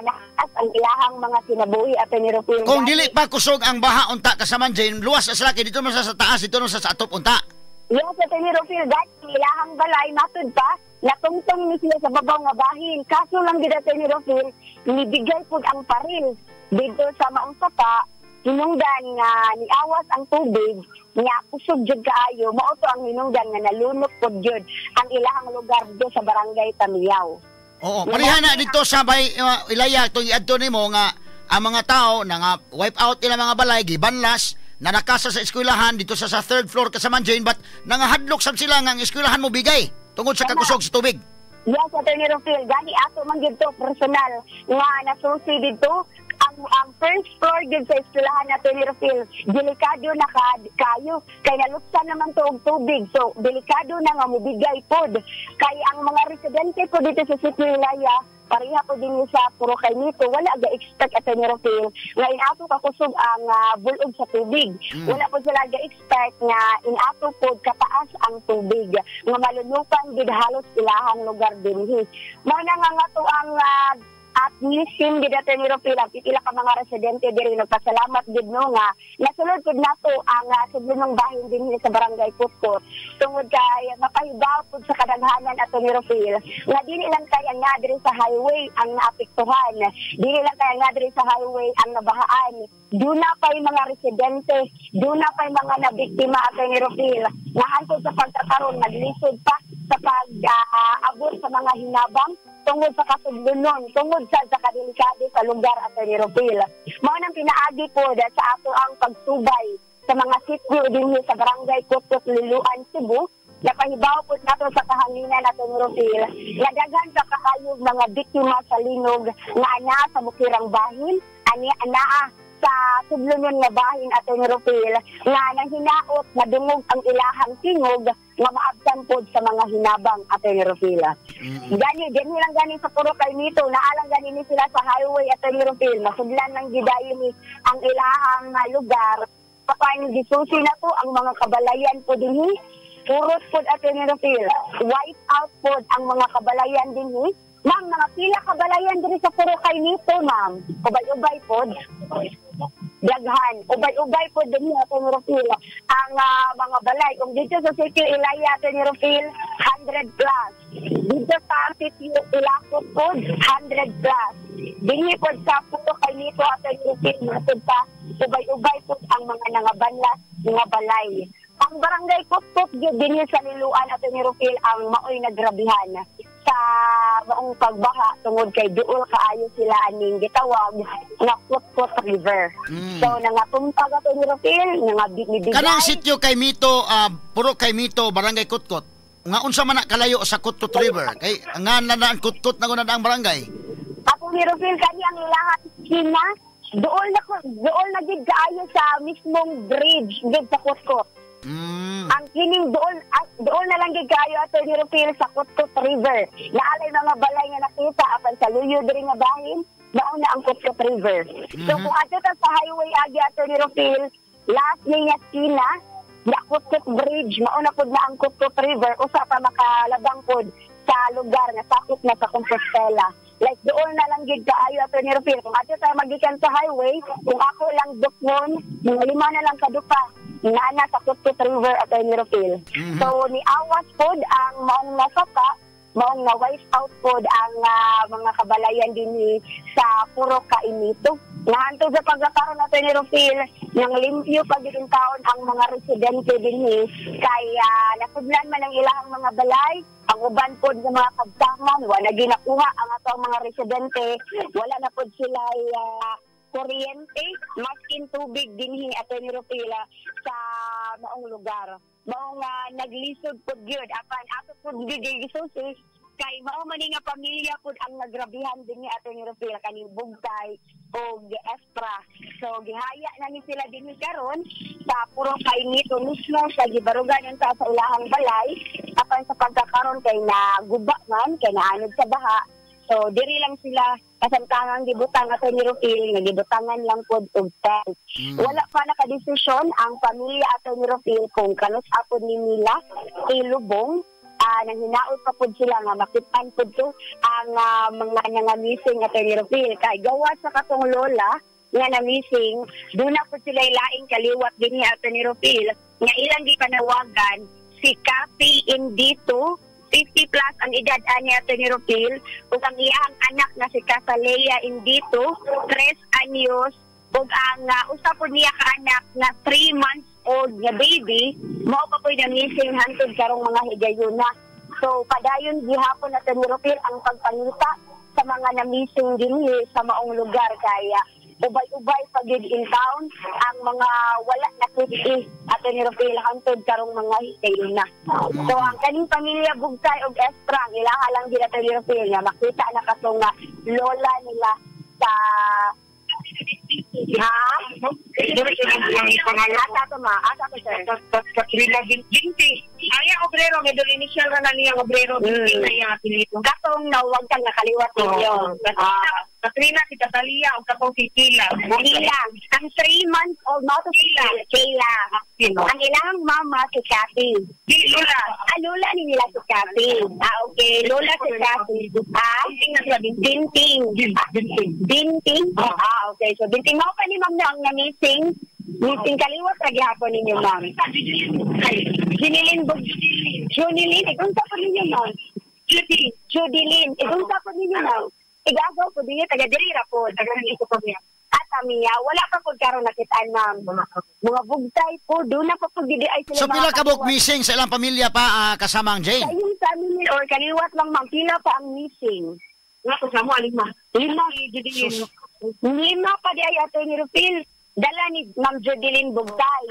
nakaas ang ilahang mga kinabuhi, Attorney Rufil. Kung dili pa kusog ang baha unta kasaman Jane, luwas sa laki dito man sa taas, dito man sa atop unta. Yes, Attorney Rufil, dahil ilahang balay matud pa natungtong ni sila sa babaw nga bahin. Kaso lang gid, Attorney Rufil, nibigay pud ang paril dito sa maong sapa, hinungdan nga niawas ang tubig nga kusog jud kaayo, mao to ang hinungdan nga nalunok pud jud ang ilahang lugar do sa Barangay Tamiyaw. Oo, pareha na dito sa bay Ilaya itong iadto nimo nga ang mga tao na nga wipe out ilang mga balay, gibanlas, na nakasa sa eskwelahan dito sa third floor kasaman Jane, but nangahadlok sab sila nga ang eskwelahan mo bigay tungod sa kakusog sa tubig. Yes, Attorney Rufil, gani ato man gid to personal nga nasusi dito ang first floor gid sa eskwelahan, Attorney Rufil, delikado na kayo kay nalutsan naman to og tubig, so delikado na nga mobigay pod kay ang mga residente po dito sa Sitio Ilaya, pareha po din sa Purok Kaymito, wala ga-expect, Attorney Rufil, nga inato kakusog ang bulog sa tubig. Wala po sila ga-expect nga inato po kataas ang tubig nga malunukan gid halos ilahang lugar dinhi. Mao na nga to ang at nisim gid, Attorney Rufil, ang pipila ka mga residente diri nagpasalamat gid no nga nasulod pud nato ang sudlonong bahin dinhi sa Barangay Kutkut tungod kay mapahibaw pud sa kadaghanan, Attorney Rufil, nga dili lang kay ang nga diri sa highway ang naapektuhan, dili lang kay ang nga diri sa highway ang nabahaan, duna pay mga residente, duna pay mga nabiktima, Attorney Rufil, nga hantod sa pagkakaron naglisod pa sa pag-abot sa mga hinabang tungod sa kasudlonon, tungod sa kadelikado sa lugar, Attorney Rufil. Mao nang pinaagi po sa ato ang pagsubay sa mga sitio dinhi sa Barangay Kutkut, Liloan, Cebu. Napahibaw po nato sa kahanginan, Attorney Rufil, nga daghan sa kaayog mga biktima sa linog nga anaa sa Bukirang Bahin, ani anaa sa sudlonon nga bahin, Attorney Rufil, nga nang hinaot madungog ang ilahang tingog nga maabtan pod sa mga hinabang, Attorney Rufil. Gani dinhi lang gani sa Purok Kaymito, naalang gani ni sila sa highway, Attorney Rufil, masudlan lang gidayon ni ang ilahang lugar. Papan gisusi na to ang mga kabalayan po dinhi, purot pod, Attorney Rufil, wipe out pod ang mga kabalayan dinhi. Ma'am, mga pila kabalayan diri sa Purok Kaymito, ma'am. Ubay-ubay pod. Daghan. Ubay-ubay pod dinhi, Attorney Rufil, ang mga balay. Kung dito sa Sitio Ilaya, Attorney Rufil, 100 plus. Dito sa Sitio Ilacot pod, 100 plus. Dinhi pod sa Purok Kaymito, Attorney Rufil, matod pa ubay-ubay pod ang mga nangabanlas, mga balay. Ang Barangay Kutkut gyud dinhi sa Liloan, Attorney Rufil, ang maoy nagrabihan sa maong pagbaha tungod kay duol kaayo sila aning gitawag nga Kutkut River. So nangatumpag, Attorney Rufil, nangabigay. Kanang sitio Kaymito, Purok Kaymito, Barangay Kutkut, nga unsa man na kalayo sa Kutkut River? Kay nga na ang Kutkut na gud ang barangay. Attorney Rufil, kani ang ilahan China, duol na gid kaayo sa mismong bridge gid sa Kutkut. Ang kining dool na lang gid kaayo, Attorney Rufil, sa Kutkut River. Naalay mga balay nga nakita apan sa luyo diri nga bahin, mao na ang Kutkut River. So kung adto ta sa highway agi, Attorney Rufil, last niya China, na Kutkut Bridge, mao na pud na ang Kutkut River, usa pa makalabang pud sa lugar nga sakop na sa Compostela. Like doon na lang gid kaayo, Attorney Rufil. Kung ato tayo magikan sa highway, kung ako lang dukmon, mga 5 na lang kadupa naa sa Kutkut River, Attorney Rufil. So ni awas pod ang maong nasaka, maong na wipe out pod ang mga kabalayan dinhi sa Purok Kainito. Nahantod sa pagkakaroon, Attorney Rufil, ng limpyo pag taon ang mga residente dinhi kay nasudlan man ang ilang mga balay, ang uban pod ng mga kabtangan, wala ginakuha ang atong mga residente, wala na pod sila kuryente, maskin tubig dinhi, Attorney Rufil, sa maong lugar. Maong naglisod pod gyud apan ato pod gyud gisusi kay mao man nga pamilya pod ang nagrabihan dinhi, Attorney Rufil, kaning Bugtay og Espra. So gihaya na ni sila dinhi karon sa Purok Kainito mismo sa gibarugan unta sa ilahang balay apan sa pagkakaron kay naguba man kay naanod sa baha. So diri lang sila kasamtangang gibutang, Attorney Rufil, nga gibutangan lang pod og tent. Wala pa nakadesisyon ang pamilya, Attorney Rufil, kung kanus apod ni nila ilubong. Nang hinaot pa pod sila nga makitaan pod to ang mga nangamising, Attorney Rufil, kay gawas sa katong lola nga namising, duna pod sila laing kaliwat dinhi, Attorney Rufil, nga ilang gipanawagan si Kathy Indito, 50 plus ang edad ani, Attorney Rufil, ug ang iyang anak na si Casalea Indito, 3 anyos, ug ang usa po niya ka anak na 3 months old nga baby, mao pa po'y na-missing hantod karong mga higayuna. So padayon gihapon, Attorney Rufil, ang pagpangita sa mga na-missing dinhi sa maong lugar kaya ubay-ubay pa gyud in town ang mga wala na nakit-i, Attorney Rufil, hantod karong mga higayuna. So ang kaning pamilya Bugtay og Espra, ang ilaha lang gyud, Attorney Rufil, nga makita na katong lola nila sa ha? Asa to ma? Asa to sir? Katrina Binti. Ay, obrero, middle initial na niya obrero. Binti na iya apelyido. Katong nawag kang nakaliwat ninyo. Katrina, si Catalia, o katong si Kila. Kila. Ang 3 months old, no to Kila. Kila. Ang ilang mama si Kathy. Lola. Ah, lola ni nila si Kathy. Ah, okay. Lola si Kathy. Ah, Binting. Binting. Ah, okay. So, Binting. Mao pa ni ma'am na ang na-missing. Missing kaliwat ra gihapon ninyo, ma'am. Junilin. Junilin. Ikunta po ninyo, ma'am. Judy. Judilyn. Ikunta po ninyo, ma'am. Igagaw po ninyo. Taga diri ra po. Taga niya. At amiya, wala pa po karon nakitaan, ma'am. Mga bugtay po, doon na po po gidi ay sila. So pila ka buok missing sa ilang pamilya pa kasama ang Jane? Sa iyong family or kaliwat lang, ma'am, pila pa ang missing? Nga ko sa mo, lima. Lima. Lima pa di ay, Attorney Rufil. Dala ni Ma'am Jodilyn Bugtay.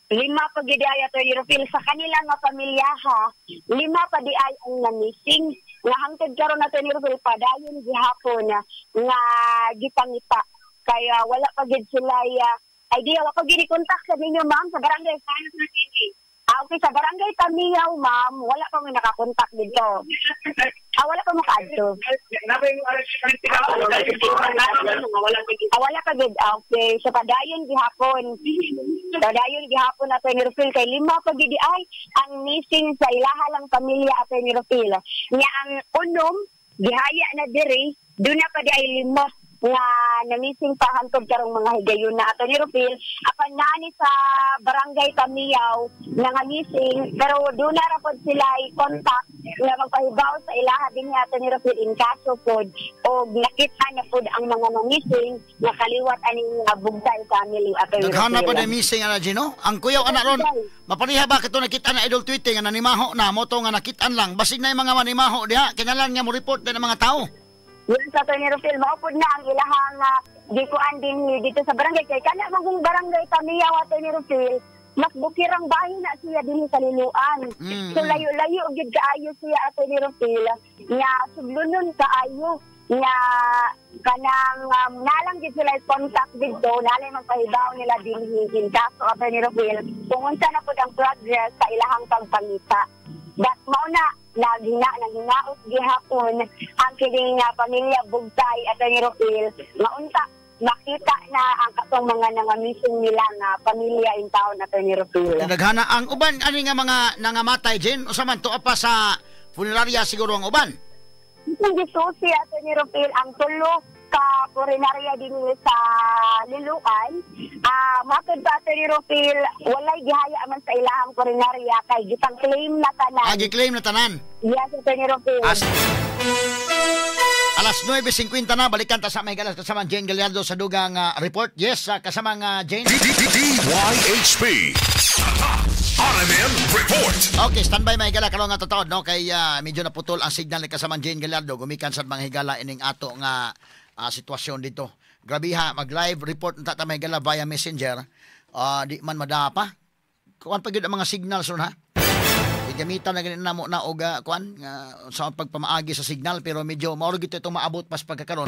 Lima pa gidi ay, Attorney Rufil. Sa kanila nga pamilya ha, lima pa di ay ang na-missing. Nga hangtod karon, Attorney Rufil, padayon gihapon nga gipangita. Kaya wala pa gid sila idea. Wa pa gid contact sa ninyo, ma'am, sa barangay. Ah, okay, sa barangay Tamiyaw, ma'am, wala pa may nakakontak dito. Ah, wala pa makaadto. Ah, wala pa gid. Ah, okay. So padayon gihapon. Padayon gihapon, Attorney Rufil, kay lima pa gid ay ang missing sa ilaha lang pamilya, Attorney Rufil. Nya ang unom gihaya na diri, duna pa di ay lima nga na-missing pa hantod karong mga higayon na, Attorney Rufil. Apan naani sa barangay Tamiyaw nga missing, pero doon na ra pod sila i-contact nga magpahibaw sa ilaha din ni Attorney Rufil in kaso pod og nakita na pod ang mga na-missing nga kaliwat aning Bugtay family, Attorney Rufil. Daghana pa na missing ana Gino. Ang kuyaw ana ron, mapariha ba kato nakita na Idol Tweety nga nanimaho na moto nga nakitaan lang basig na yung mga manimaho diha kinalan nga mo report din ang mga tao. Yun sa Attorney Rufil, maupod na ang ilahang gikuan din dito sa barangay. Kaya kana magong barangay Tamiyaw, Attorney Rufil, mas bukirang bahin na siya din sa Liloan. So layo-layo gid kaayo siya, Attorney Rufil, nga suglunon kaayo nga kanang nalang gid sila contact dito, nalay magpahibaw nila dinhi in kaso, Attorney Rufil, kung unsa na pud ang progress sa ilahang pagpangita. But mao na naghingaot gihapon ang kining pamilya Bugtay, Attorney Rufil, maunta makita na ang katong mga nangamising nila nga pamilya in town, Attorney Rufil. Daghana ang uban ani nga mga nangamatay, Jen, usa man tuwa pa sa funeraria siguro ang uban. Atong gisusi, Attorney Rufil, ang tulo ka purinarya din sa Liloan. Matod pa, Attorney Rufil, walay gihaya man sa ilahang purinarya kay gitang claim na tanan. Ah, gi-claim na tanan. Yes, Attorney Rufil. Alas 9:50 na, balikan ta sa may galas kasama Jane Gallardo sa dugang report. Yes, kasama nga Jane. DYHP. RMN Report. Okay, standby mga higala karon nga totoo no kay medyo naputol ang signal ni kasama Jane Gallardo gumikan sa mga higala ining ato nga sitwasyon dito. Grabe ha, mag-live report ta ta mga higala via Messenger. Di man madapa. Kuan pa gyud ang mga signals ron ha. Gamitan na ganin namo na og kuan sa pagpamaagi sa signal pero medyo mao gyud itong maabot pas pagkakaron.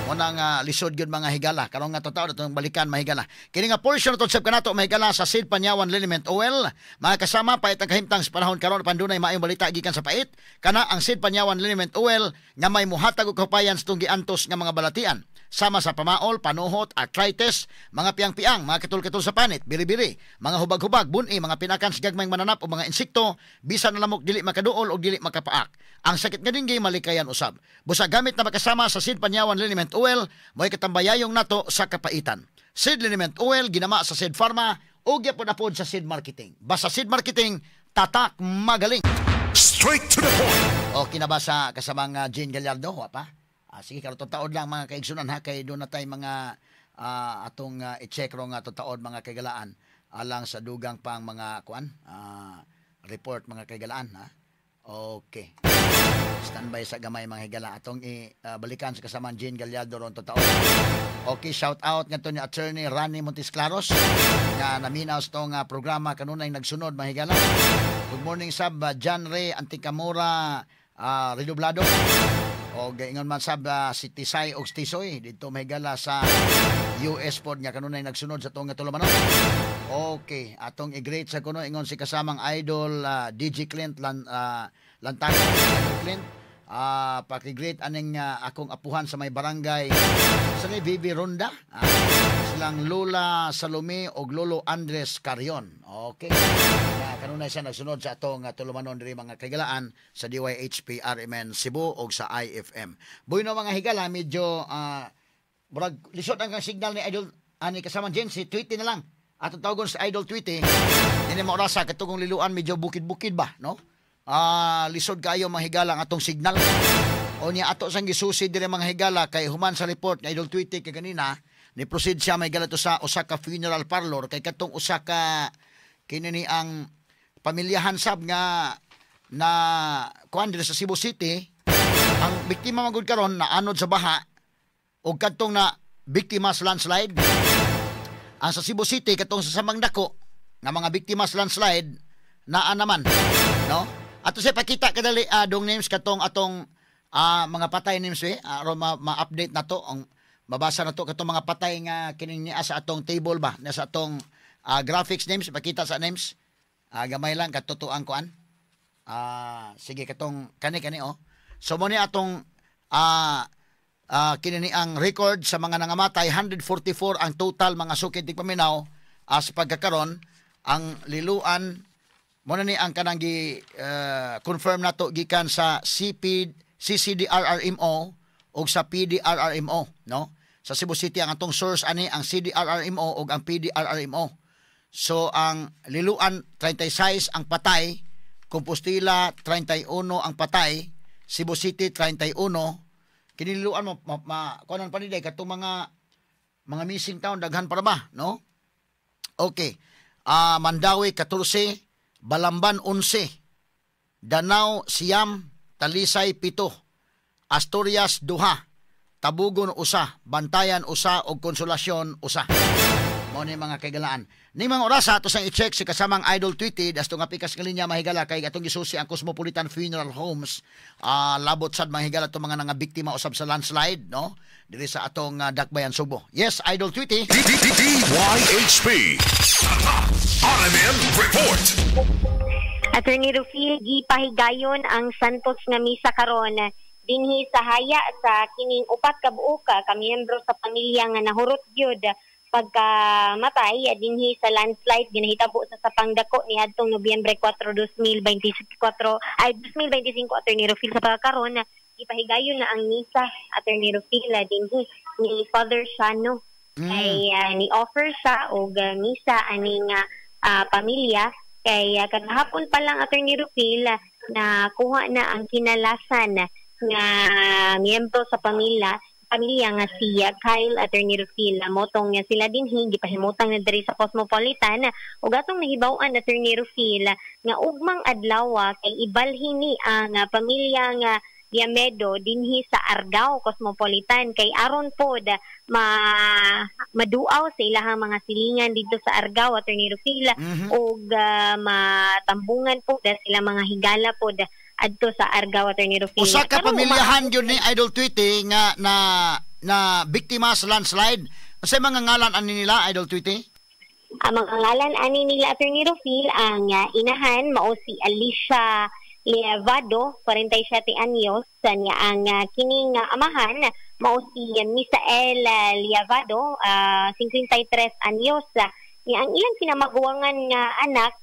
Unang lisod gyud mga higala karon nga totoo atong balikan mga higala. Kini nga portion ato sab kanato mga higala sa Sid Panyawan Liniment Oil. Mga kasama pait ang kahimtang sa panahon karon pandunay maayong balita gikan sa pait. Kana ang Sid Panyawan Liniment Oil nga may muhatag og kahupayan sa tong giantos nga mga balatian. Sama sa pamaol, panuhot, arthritis, mga piang-piang, mga katul-katul sa panit, biri-biri, mga hubag-hubag, buni, mga pinakan sa gagmayng mananap o mga insekto, bisan na lamok dili makaduol o dili makapaak. Ang sakit nga dinggay malikayan usab. Busa gamit na makasama sa Sid Panyawan Liniment Oil, mo'y katambayayong nato sa kapaitan. Sid Liniment Oil, ginama sa Sid Pharma, o gyapon apod sa Sid Marketing. Basta Sid Marketing, tatak magaling. Straight to the point. Okay na ba sa kasamang Jane Gallardo? Wa pa? Sige, karon taod lang mga kaigsunan ha, kay doon na tayo mga atong i-check ro nga tataod mga kaigalaan alang sa dugang pang mga kuan report mga kaigalaan ha. Okay. Standby sa gamay mga higala atong balikan sa kasamang Jane Gallardo ron tataod. Okay, shout out ngadto ni Attorney Rani Montesclaros nga naminaw sa tong programa kanunay nagsunod mga higala. Good morning sab John Ray Anticamora Redoblado. O ingon man sab si Tisay og Tisoy didto mahigala sa US pod nga kanunay nagsunod sa tong tulumanon. Okay, atong i-greet sa kuno ingon si kasamang idol DJ Clint Lantago. Idol Clint, paki-greet aning akong apuhan sa may barangay sa ni Bibi Ronda. Silang Lola Salome og Lolo Andres Carion. Okay. Kanunay siya nagsunod sa atong tulumanon diri mga kaigalaan sa DYHP RMN Cebu og sa IFM. Bueno mga higala, medyo murag lisod ang signal ni Idol ani kasama Jen, si Tweety na lang. Atong tawagon sa Idol Tweety. Dili mo orasa katong liluan medyo bukid-bukid ba, no? Lisod kayo mga higala ang atong signal. O niya ato sang gisusi diri mga higala kay human sa report ni Idol Tweety kay kanina ni proceed siya may higala to sa usa ka funeral parlor kay katong usa ka kini ni ang pamilyahan sab nga na kuan diri sa Cebu City ang biktima magud karon na anod sa baha og kadtong na biktima sa landslide. Ang sa Cebu City katong sa samang dako nga mga biktima sa landslide naa naman, no? Ato siya pakita kadali dong names katong atong mga patay names aron ma-update na to ang mabasa na to katong mga patay nga kining niya sa atong table ba na sa atong graphics names pakita sa names. Gamay lang katutuang kuan. Sige katong kani oh. So mo ni atong kini ni ang record sa mga nangamatay 144 ang total mga sukid tigpaminaw sa pagkakaron ang Liloan mo na ni ang kanang gi confirm nato gikan sa CCDRRMO og sa PDRRMO, no? Sa Cebu City ang atong source ani ang CDRRMO og ang PDRRMO. So ang Liloan 36 ang patay, Compostela 31 ang patay, Cebu City 31. Kini Liloan mo kuanan pa ni day katong mga missing town daghan para ba, no? Okay. Mandaue 14, Balamban 11, Danao Siam, Talisay 7, Asturias 2, Tabugon 1, Bantayan 1 ug Consolacion 1. Mao ni mga kaigalaan. Ni mga orasa ato sang i-check si kasamang Idol Tweety dasto nga pikas nga linya mahigala kay atong gisusi ang Cosmopolitan Funeral Homes. Labot sad mga higala atong mga nangabiktima usab sa landslide, no? Diri sa atong Dakbayan Sugbo. Yes, Idol Tweety. DYHP RMN Report. Attorney Rufil, gipahigayon ang Santos nga misa karon dinhi sa haya sa kining upat ka buok ka miyembro sa pamilya nga nahurot gyud pagkamatay dinhi sa landslide ginahitabo sa Sapang Dako niadtong Nobyembre 4, 2024 ay 2025. Attorney Rufil, sa pagkaron Ipahigayon na ang misa, Attorney Rufil, dinhi ni Father Shano. Kay ni offer siya og misa aning pamilya kay kagahapon pa lang, Attorney Rufil, na kuha na ang kinalasan nga miyembro sa pamilya pamilya nga si Kyle, Attorney Rufil. Motong nga sila dinhi gipahimutang na diri sa Cosmopolitan ug atong nahibaw-an, Attorney Rufil, nga ugmang adlaw kay ibalhin ni ang pamilya nga Diamedo dinhi sa Argao Cosmopolitan kay aron pod ma maduaw sa ilahang mga silingan dito sa Argao, Attorney Rufil, ug matambungan pod sila mga higala pod adto sa Argao, Attorney Rufil. Usa ka pamilyahan gyud ni, Idol Tweety, nga na na biktima sa landslide. Unsay mga ngalan ani nila, Idol Tweety? Ang mga ngalan ani nila, Attorney Rufil, ang inahan mao si Alicia Lievado, 47 anyos, niya ang kining amahan mao si Misael Lievado, 53 anyos. Niya ang ilang kinamaguwangan nga anak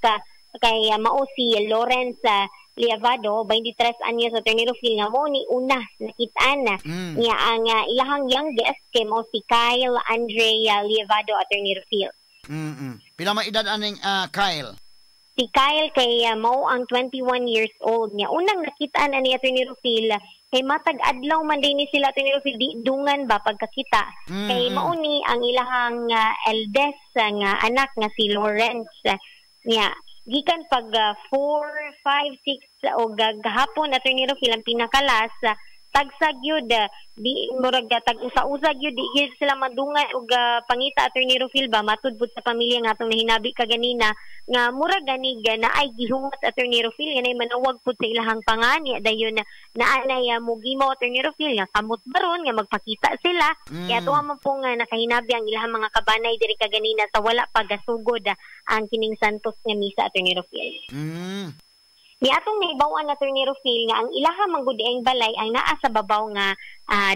kay mao si Lawrence Lievado, 23 anyos, Attorney Rufil, nga mo ni una nakitaan. Niya ang ilahang youngest kay mao si Kyle Andre Lievado, Attorney Rufil. Pila man edad aning Kyle? Si Kyle kay mao ang 21 years old niya. Unang nakitaan ani, Attorney Rufil, kay matag adlaw man din ni sila, Attorney Rufil, di dungan ba pagkakita. Kay mao ni ang ilahang eldest nga anak nga si Lawrence. Niya gikan pag 4, 5, 6 o gahapon, Attorney Rufil, ang pinakalas tagsag yun, di murag tag usa-usa gyud, di gyud sila madungay og pangita, Attorney Rufil ba. Matud pud sa pamilya nga atong nahinabi kaganina nga murag gani na ay gihungat, Attorney Rufil, nga nay manawag pud sa ilahang pangani, dayon na naanay mugimo, Attorney Rufil, nga kamot baron nga magpakita sila. Kaya tuwa man po nga nakahinabi ang ilahang mga kabanay diri kaganina sa wala pa gasugod ang kining Santos nga misa, Attorney Rufil. Ni atong nahibaw-an, Attorney Rufil, nga ang ilaha manggod ang balay ang naa sa babaw nga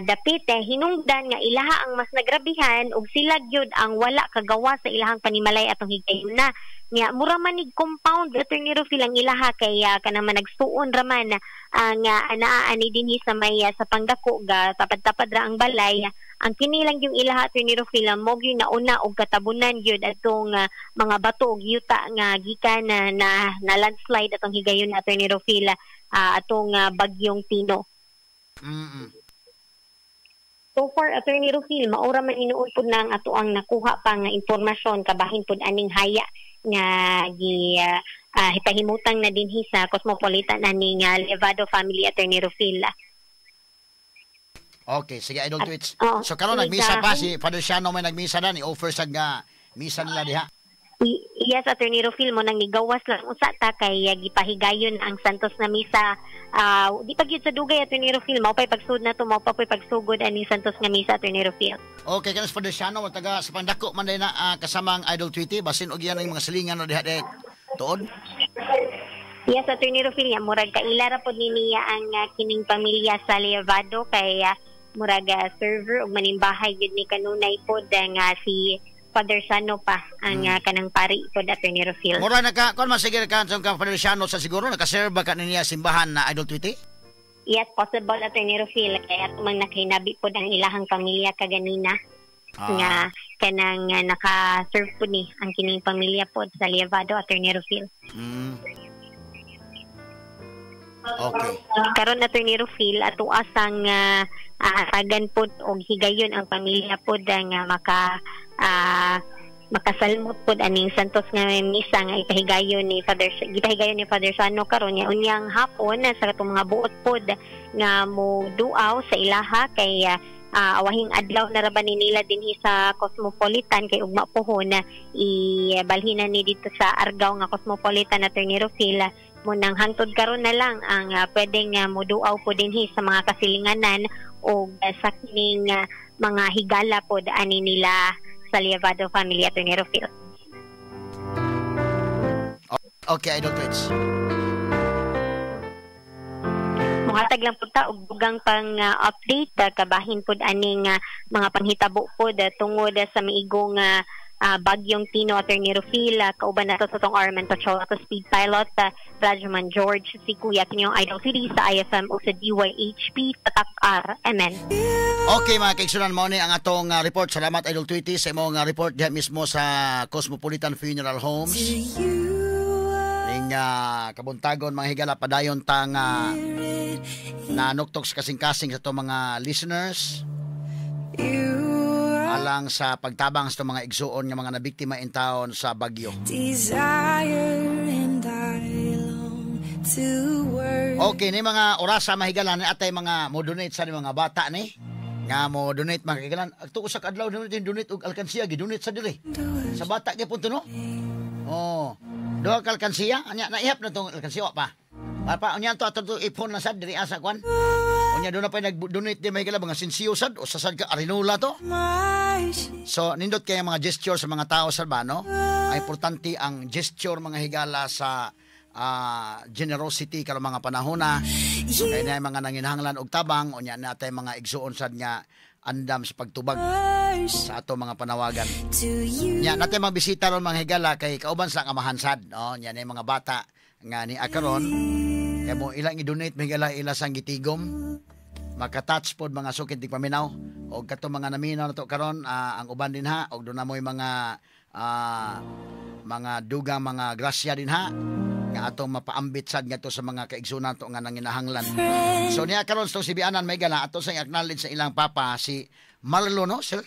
dapit, hinungdan nga ilaha ang mas nagrabihan ug sila gyud ang wala kagawa sa ilahang panimalay atong higayuna. Nya mura man nig compound, Attorney Rufil, ang ilaha kay kanang managsuon ra man ang anaa ani dinhi sa may sa pangdako ga tapad-tapad ra ang balay. Ang kini lang yung ilaha, Attorney Rufil, mo gyud nauna og katabunan gyud atong mga bato og yuta nga gikan na na landslide atong higayon, Attorney Rufil, atong bagyong Tino. So far, Attorney Rufil, maura man inuod pud na ang ato ang nakuha pa nga impormasyon kabahin pud aning haya nga gi hipahimutang na dinhi sa Cosmopolitan aning Levado family, Attorney Rufil. Okay, sige, Idol Tweets. Oo, So karon sige, nagmisa pa dahil- si Father Shano, may nagmisa na ni offer sa nga misa nila diha. Yes, Attorney Rufil, mo nang nigawas lang usa ta kay gipahigayon ang Santos na misa. Di pa gyud sa dugay, Attorney Rufil, mao pay pagsud na to, mao pa po'y pagsugod aning Santos nga misa, Attorney Rufil. Okay, kanos Father Shano taga sa Pandako man day na kasamang Idol Tweety, basin og iyan ang mga silingan na diha day tuod. Yes, Attorney Rufil, ya, murag kaila ra pod ni niya ang kining pamilya sa Levado kay murag server ug manimbahay gyud ni kanunay pod nga si Father Sano pa ang kanang pari pod, Attorney Rufil. Mura naka kon man sige ka sa Father Shano sa siguro naka-serve ba ka niya simbahan na, Idol Tweety? Yes, possible, Attorney Rufil, kay ato mang nakahinabi pod ang ilahang pamilya kaganina nga kanang naka-serve pod ni ang kining pamilya pod sa Levado, Attorney Rufil. Okay. Karon, Attorney Rufil, ato asang atagan pod og higayon ang pamilya pod nga makasalmot pod aning Santos nga misa nga ipahigayon ni Father Sano karon nya unyang hapon sa katong mga buot pod nga mo duaw sa ilaha kay awahing adlaw na ra ba ni nila dinhi sa Cosmopolitan kay ugma pohon na ibalhinan ni dito sa Argao nga Cosmopolitan, Attorney Rufil. Mo nang hangtod karon na lang ang pwedeng moduaw po dinhi sa mga kasilinganan o sa kining mga higala pod ani nila sa Levado family, Attorney Rufil. Okay, Idol Tweets. Muhatag lang pud ta og dugang pang update kabahin pod aning mga panghitabo pod tungod sa miigong Bagyong Tino, Attorney Rufil, kauban nato sa tong Arman Patrol, ato speed pilot, Rajman George, si Kuya kinyong Idol City sa IFM o sa DYHP, Tatak R, MN. Okay mga kaigsunan, mao ni ang atong report. Salamat Idol Tweety sa imong report diha mismo sa Cosmopolitan Funeral Homes. Ning kabuntagon mga higala, padayon tang nanuktok sa kasing-kasing sa itong mga listeners alang sa pagtabang sa itong mga igsuon nga mga nabiktima in town sa bagyo. Okay, ni mga orasa mahigala ni atay mga mo donate sa ni mga bata ni nga mo donate mga kagilan. Agto usa ka adlaw donate og alkansiya, gi-donate sa diri. Sa bata gyapon to no. Oh, duha ka alkansiya, anya naihap na tong alkansiya pa. Pa unya to ato ipon na sad diri asa kwan. Unya do na pa nag-donate di mahigala mga sinsiyo sad o sa sad ka arinola to. So nindot kay mga gesture sa mga tao sad ba no? Ay importante ang gesture mga higala sa generosity karon mga panahon na. Kay na mga nanginahanglan og tabang unya na tay mga igsuon sad nga andam sa pagtubag sa ato mga panawagan. Nya natay mga bisita ron mga higala kay kauban sa amahan sad, no? Nya na mga bata nga ni akaron kay mo ilang i-donate mga higala ila sang gitigom makatouch pod mga sukid tig paminaw og kato mga naminaw nato karon ang uban din ha og doon na moy mga mga dugang mga grasya din ha nga atong mapaambit sad ngadto sa mga kaigsunan to nga nanginahanglan. So niya karon sa sibianan may gala ato sa acknowledge sa ilang papa si Marlon, no sir?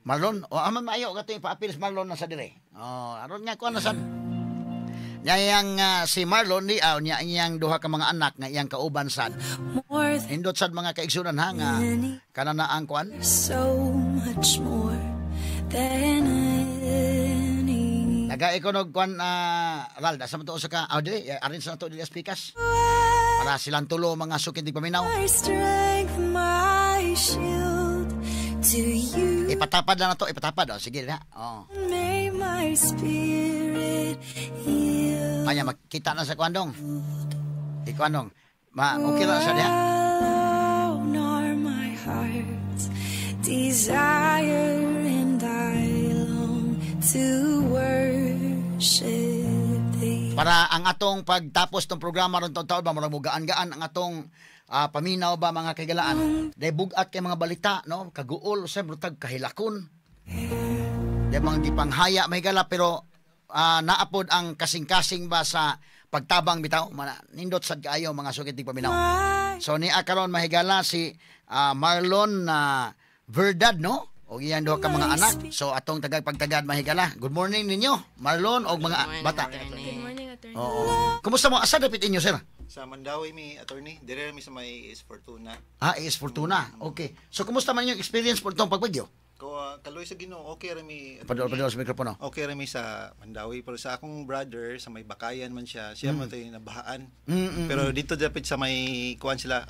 Marlon. O ama maayo kato ipaapil si Marlon na sa dire. Oh, aron nga kuan na sad. Niya yang si Marlon ni niya iyang duha ka mga anak nga iyang kauban sad. Hindot sad mga kaigsunan ha nga kanana ang kuan. So much more than nagaikonog kuan Ralda sa matuo sa ka dili arin sa nato dili speakers para silang tulo mga sukin di paminaw. Ipatapad lang nato, ipatapad oh sige na. Oh. Kanya makita na sa kuan dong. Ikuan dong. Ma okay ra sa diha. Desire and I long to worship thee. Para ang atong pagtapos ng programa ron taon-taon ba murag mugaan-gaan ang atong paminaw ba mga kaigalaan. Dahil bugat kay mga balita no, kaguol sa brutag kahilakon. Dahil mga gipanghaya may gala pero naapod ang kasing-kasing ba sa pagtabang bitaw nindot sad kaayo mga sukit tig paminaw. So ni akaron mahigala si Marlon Verdad no og iyang duha ka mga anak. So atong tagag pagtagad mahigala. Good morning ninyo Marlon og mga bata. Good morning, attorney. Oo. Kumusta mo? Asa dapit inyo sir? Sa Mandaue mi attorney. Dire mi sa may AS Fortuna. Ah, AS Fortuna. Okay. So kumusta man inyong experience po itong pagbagyo? Ko kaloy sa Ginoo, okay ra mi. Padol sa mikropono. Okay ra mi sa Mandaue pero sa akong brother sa may Bakayan man siya, siya man to'y nabahaan. Pero dito dapit sa may kuan sila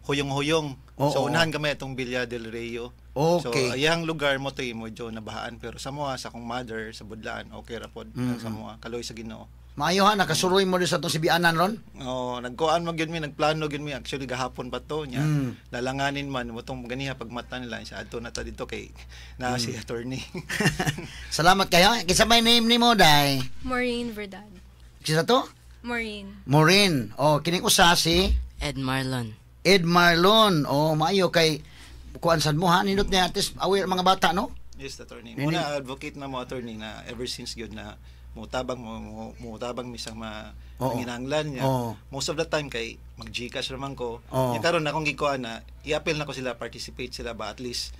huyong-huyong. Oh, so unahan kami atong Villa del Rio. Okay. So iyang lugar mo to'y medyo nabahaan pero sa moa sa akong mother sa Budlaan okay ra pod sa moa kaloy sa Ginoo. Maayo ha, nakasuroy mo din sa itong sibianan ron? Oo, nagkuan mo gyud mi, nagplano gyud mi. Actually, gahapon pa to niya. Lalanganin man, mo itong ganiha pagmata nila. Sa adto na ta dito kay na si attorney. Salamat kayo. Kinsa may name ni mo, day? Maureen Verdad. Kinsa to? Maureen. Maureen. Oh, kining usa si? Ed Marlon. Ed Marlon. Oh, maayo kay kuan sad mo ha. Nindot niya, at least aware mga bata, no? Yes, attorney. Muna advocate na mo, attorney, na ever since gyud na mutabang mutabang misang manginahanglan niya. Most of the time kay mag-GCash raman ko. Nya karon akong gikuan na i-appeal na ko sila, participate sila ba at least.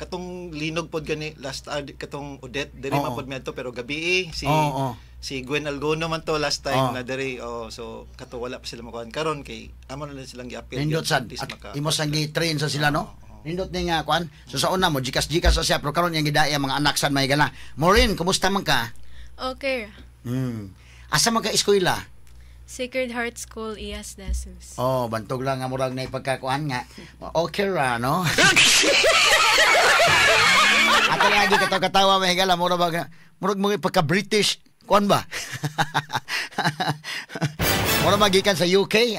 Katong linog pod gani last katong Odette diri man pod miadto pero gabi si si Gwen Algono man to last time na diri. So kato wala pa sila makuan karon kay amo na lang silang gi-appeal. Nindot sad imo sang gi-train sa sila no. Nindot ni nga kuan. So sa una mo GCash sa siya pero karon yang gidaya mga anak sad may gana. Maureen, kumusta man ka? Okay. Asa man ka eskwela? Sacred Heart School, IAS Desus. Oh, bantog lang nga murag na ipagkakuan nga. Okay ra, no? Ato lagi katawa-katawa may higala murag ba murag mga pagka-British kuan ba? Murag magikan sa UK.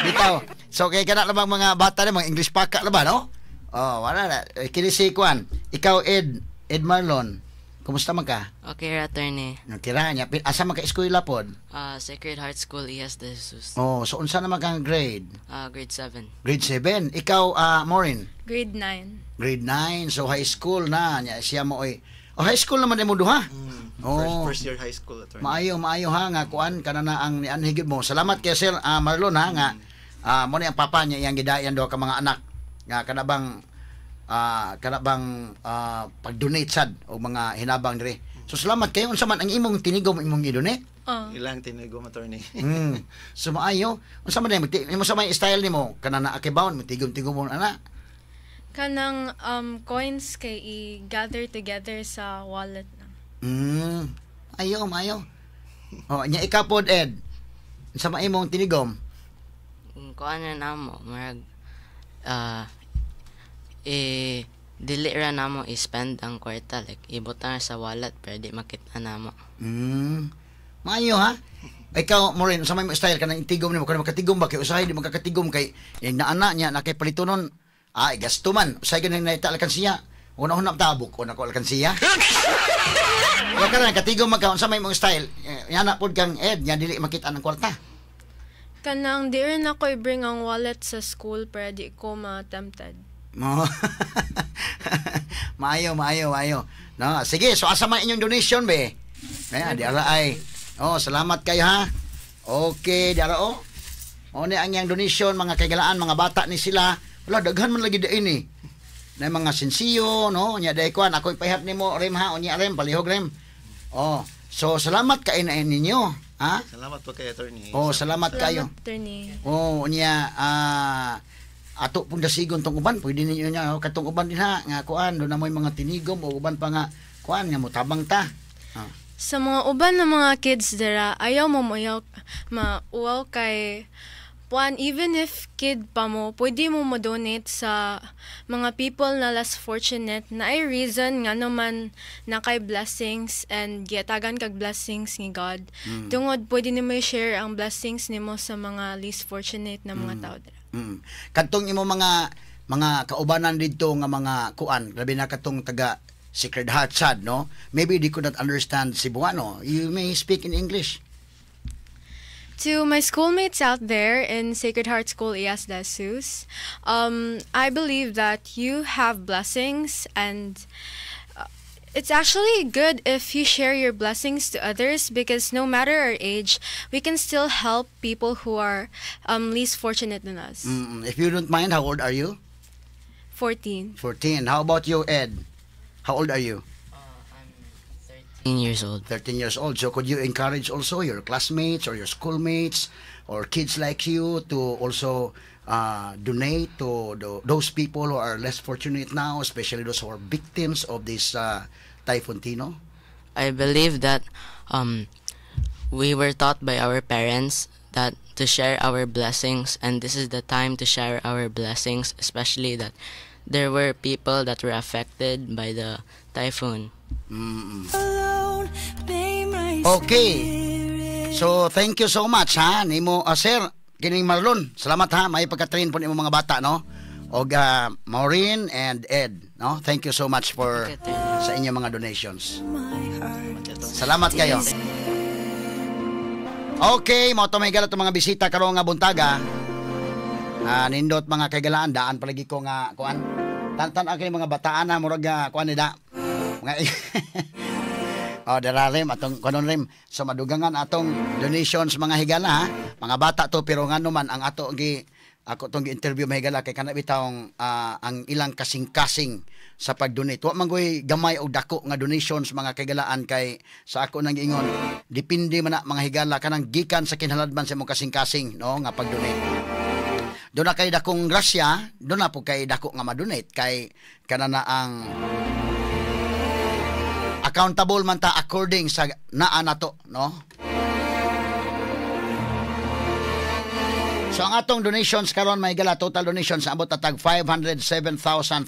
Bitaw. So kay kana lamang mga bata ni mga English paka la ba, no? Oh, wala na. Eh, kini si Kwan. Ikaw, Ed. Ed Marlon. Kumusta man ka? Okay, attorney. Kira niya. Asa man ka eskwela pod? Sacred Heart School, Ias de Jesus. Oh, so unsa naman kang grade? Grade 7. Grade 7. Ikaw, Maureen? Grade 9. Grade 9. So high school na. Nya siya mo oy. Oh, high school naman mo duha. Oh. First year high school, attorney. Maayo ha nga kuan kana na ang nianhi gyud mo. Salamat kay Sir Marlon ha nga mo ni ang papa niya iyang gidayan duha ka mga anak nga kana bang pag-donate sad o mga hinabang diri. So salamat kayo unsa man ang imong tinigom imong i-donate? Ilang tinigom, attorney. So maayo unsa man imo sa may style nimo kana na akibawon tigom-tigom mo ana. Kanang coins kay i-gather together sa wallet na. Ayo, maayo. Oh, nya ikaw pod Ed. Unsa man imong tinigom? Kuan na namo, murag dili ra namo i-spend ang kwarta, like ibutang sa wallet pero di makita namo. Maayo ha. Ikaw Maureen, unsa may style kanang tigom nimo kanang makatigom ba kay usahay di makakatigom kay yung naana niya na kay palitonon. Ay gasto man usahay ganang naita alkansiya. Una-una tabok una ko alkansiya. Wa ka katigom magka unsa may imong style? Yana pod kang Ed, nya dili makita ang kwarta. Kanang di rin ako i-bring ang wallet sa school para di ko ma-tempted. No. Maayo. No, sige, so asa man inyong donation be? Ayan, di ara ay. Oh, salamat kayo ha. Okay, di ara oh. O ni ang iyang donation mga kaigalaan, mga bata ni sila. Wala daghan man lagi dain eh. Na mga sensiyo, no? Nya day kuan, ako ipahihat nimo Rem ha, unya Rem, palihog Rem. Oh, so salamat kay na ninyo, ha? Salamat po kay attorney. Oh, salamat kayo. Attorney. Oh, unya ato pong dasigon tong uban, pwede ninyo niya katong uban din ha nga kuan, do na mo'y mga tinigom o uban pa nga kuan nga motabang ta. Sa mga uban ng mga kids dira, ayaw mo mauwaw kay puan, even if kid pa mo, pwede mo mo-donate sa mga people na less fortunate na ay reason nga naman na kay blessings and giyatagan kag blessings ni God. Tungod pwede nimo i-share ang blessings nimo sa mga least fortunate na mga tao dira. Kadtong imo mga kaubanan didto nga mga kuan, labi na katong taga Sacred Heart sad, no? Maybe they could not understand Cebuano. You may speak in English. To my schoolmates out there in Sacred Heart School Ias de Jesus, I believe that you have blessings, and it's actually good if you share your blessings to others because no matter our age, we can still help people who are least fortunate than us. If you don't mind, how old are you? 14. 14. How about you, Ed? How old are you? 13 years old. 13 years old. So could you encourage also your classmates or your schoolmates or kids like you to also donate to those people who are less fortunate now, especially those who are victims of this Typhoon Tino? I believe that we were taught by our parents that to share our blessings, and this is the time to share our blessings, especially that there were people that were affected by the typhoon. Okay. So thank you so much ha nimo sir kining Marlon. Salamat ha, may pagka-train po nimo mga bata, no? Og Maureen and Ed, no? Thank you so much for sa inyong mga donations. Salamat kayo. Okay, mo to may galat mga bisita karon nga buntaga. Nindot mga kaigalaan, daan palagi ko nga kuan. Tantan ang mga bataan na murag kuan ni da. Mga oh, dara rim atong kunon rim. So madugangan atong donations mga higala ha. Mga bata to pero ngano man ang ato gi ako tong gi-interview mga higala kay kana bitawng ang ilang kasing-kasing sa pag-donate. Wa man goy gamay og dako nga donations mga kaigalaan kay sa ako nang giingon depende man na mga higala kanang gikan sa kinhaladman sa imong kasing-kasing, no, nga pag-donate. Doon na kay dakong grasya, doon na po kay dako nga ma-donate kay kana na ang accountable man ta according sa naa nato, no? So ang atong donations karon may gala total donations abot na tag 507,377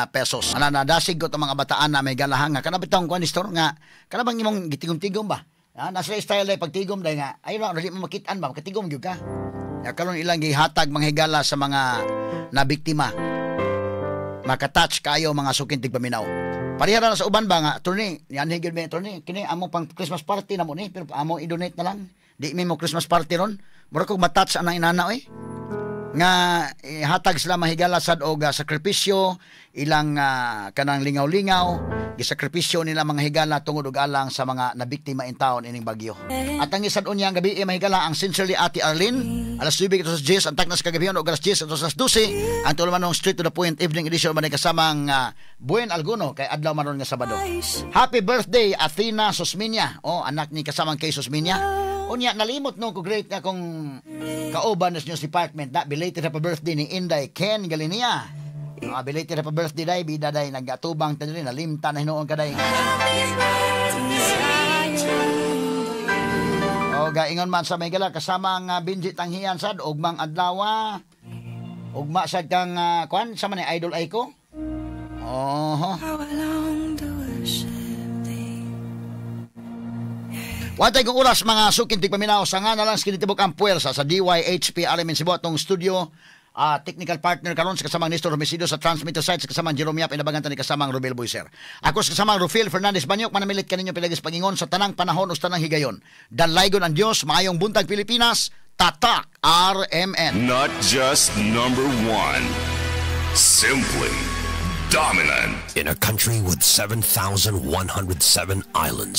pesos. Ana na dasig ko tong mga bataan na may gala nga kana bitong kuan store nga kana bang imong gitigom-tigom ba? Ah, nasa style day pagtigom day nga ayo na dili mo makit-an ba makatigom gyud ka. Ya karon ilang gihatag mga higala sa mga nabiktima. Makatouch kayo mga suking tigpaminaw. Pareha na sa uban ba nga, attorney, yan higil mi, attorney, kini amo pang Christmas party na mo ni, pero amo i-donate na lang. Di mi mo Christmas party ron. Mura kog matouch anang inana oy. Nga hatag sila mahigala sad og sakripisyo ilang kanang lingaw-lingaw, gisakripisyo nila mga higala tungod og alang sa mga nabiktima in taon ining bagyo. At ang isad unya ang gabi mahigala ang Sincerely Ate Arlene alas 9 sa 10 ang taknas kagabi og alas 10 sa 12 ang tulumanong Straight to the Point Evening Edition man kasamang Buen Alguno kay adlaw man nga Sabado. Happy birthday Athena Susminia. Oh, anak ni kasamang kay Susminia. Unya nalimot no ko great na kong kauban sa news department na belated happy birthday ni Inday Ken Galinia. Belated happy birthday day bida day nagatubang ta diri nalimta na hinuon ka day. O gaingon man sa may gala kasama ang Benji Tanghian sad ugmang adlaw. Ugma sad kang kuan sa man ni Idol Aiko. Oho. Watay kong oras mga suking tigpaminaw sa nga na lang kinitibok ang puwersa sa DYHP RMN Cebu atong studio technical partner karon sa kasamang Nestor Homicidio sa transmitter side sa kasamang Jerome Yap inabangan ta ni kasamang Robel Boyser. Ako sa kasamang Rufil Fernandez Banyok manamilit kaninyo pilagis pagingon sa tanang panahon o sa tanang higayon. Dalaygon ang Dios, maayong buntag Pilipinas, Tatak RMN. Not just number one, simply dominant. In a country with 7,107 islands.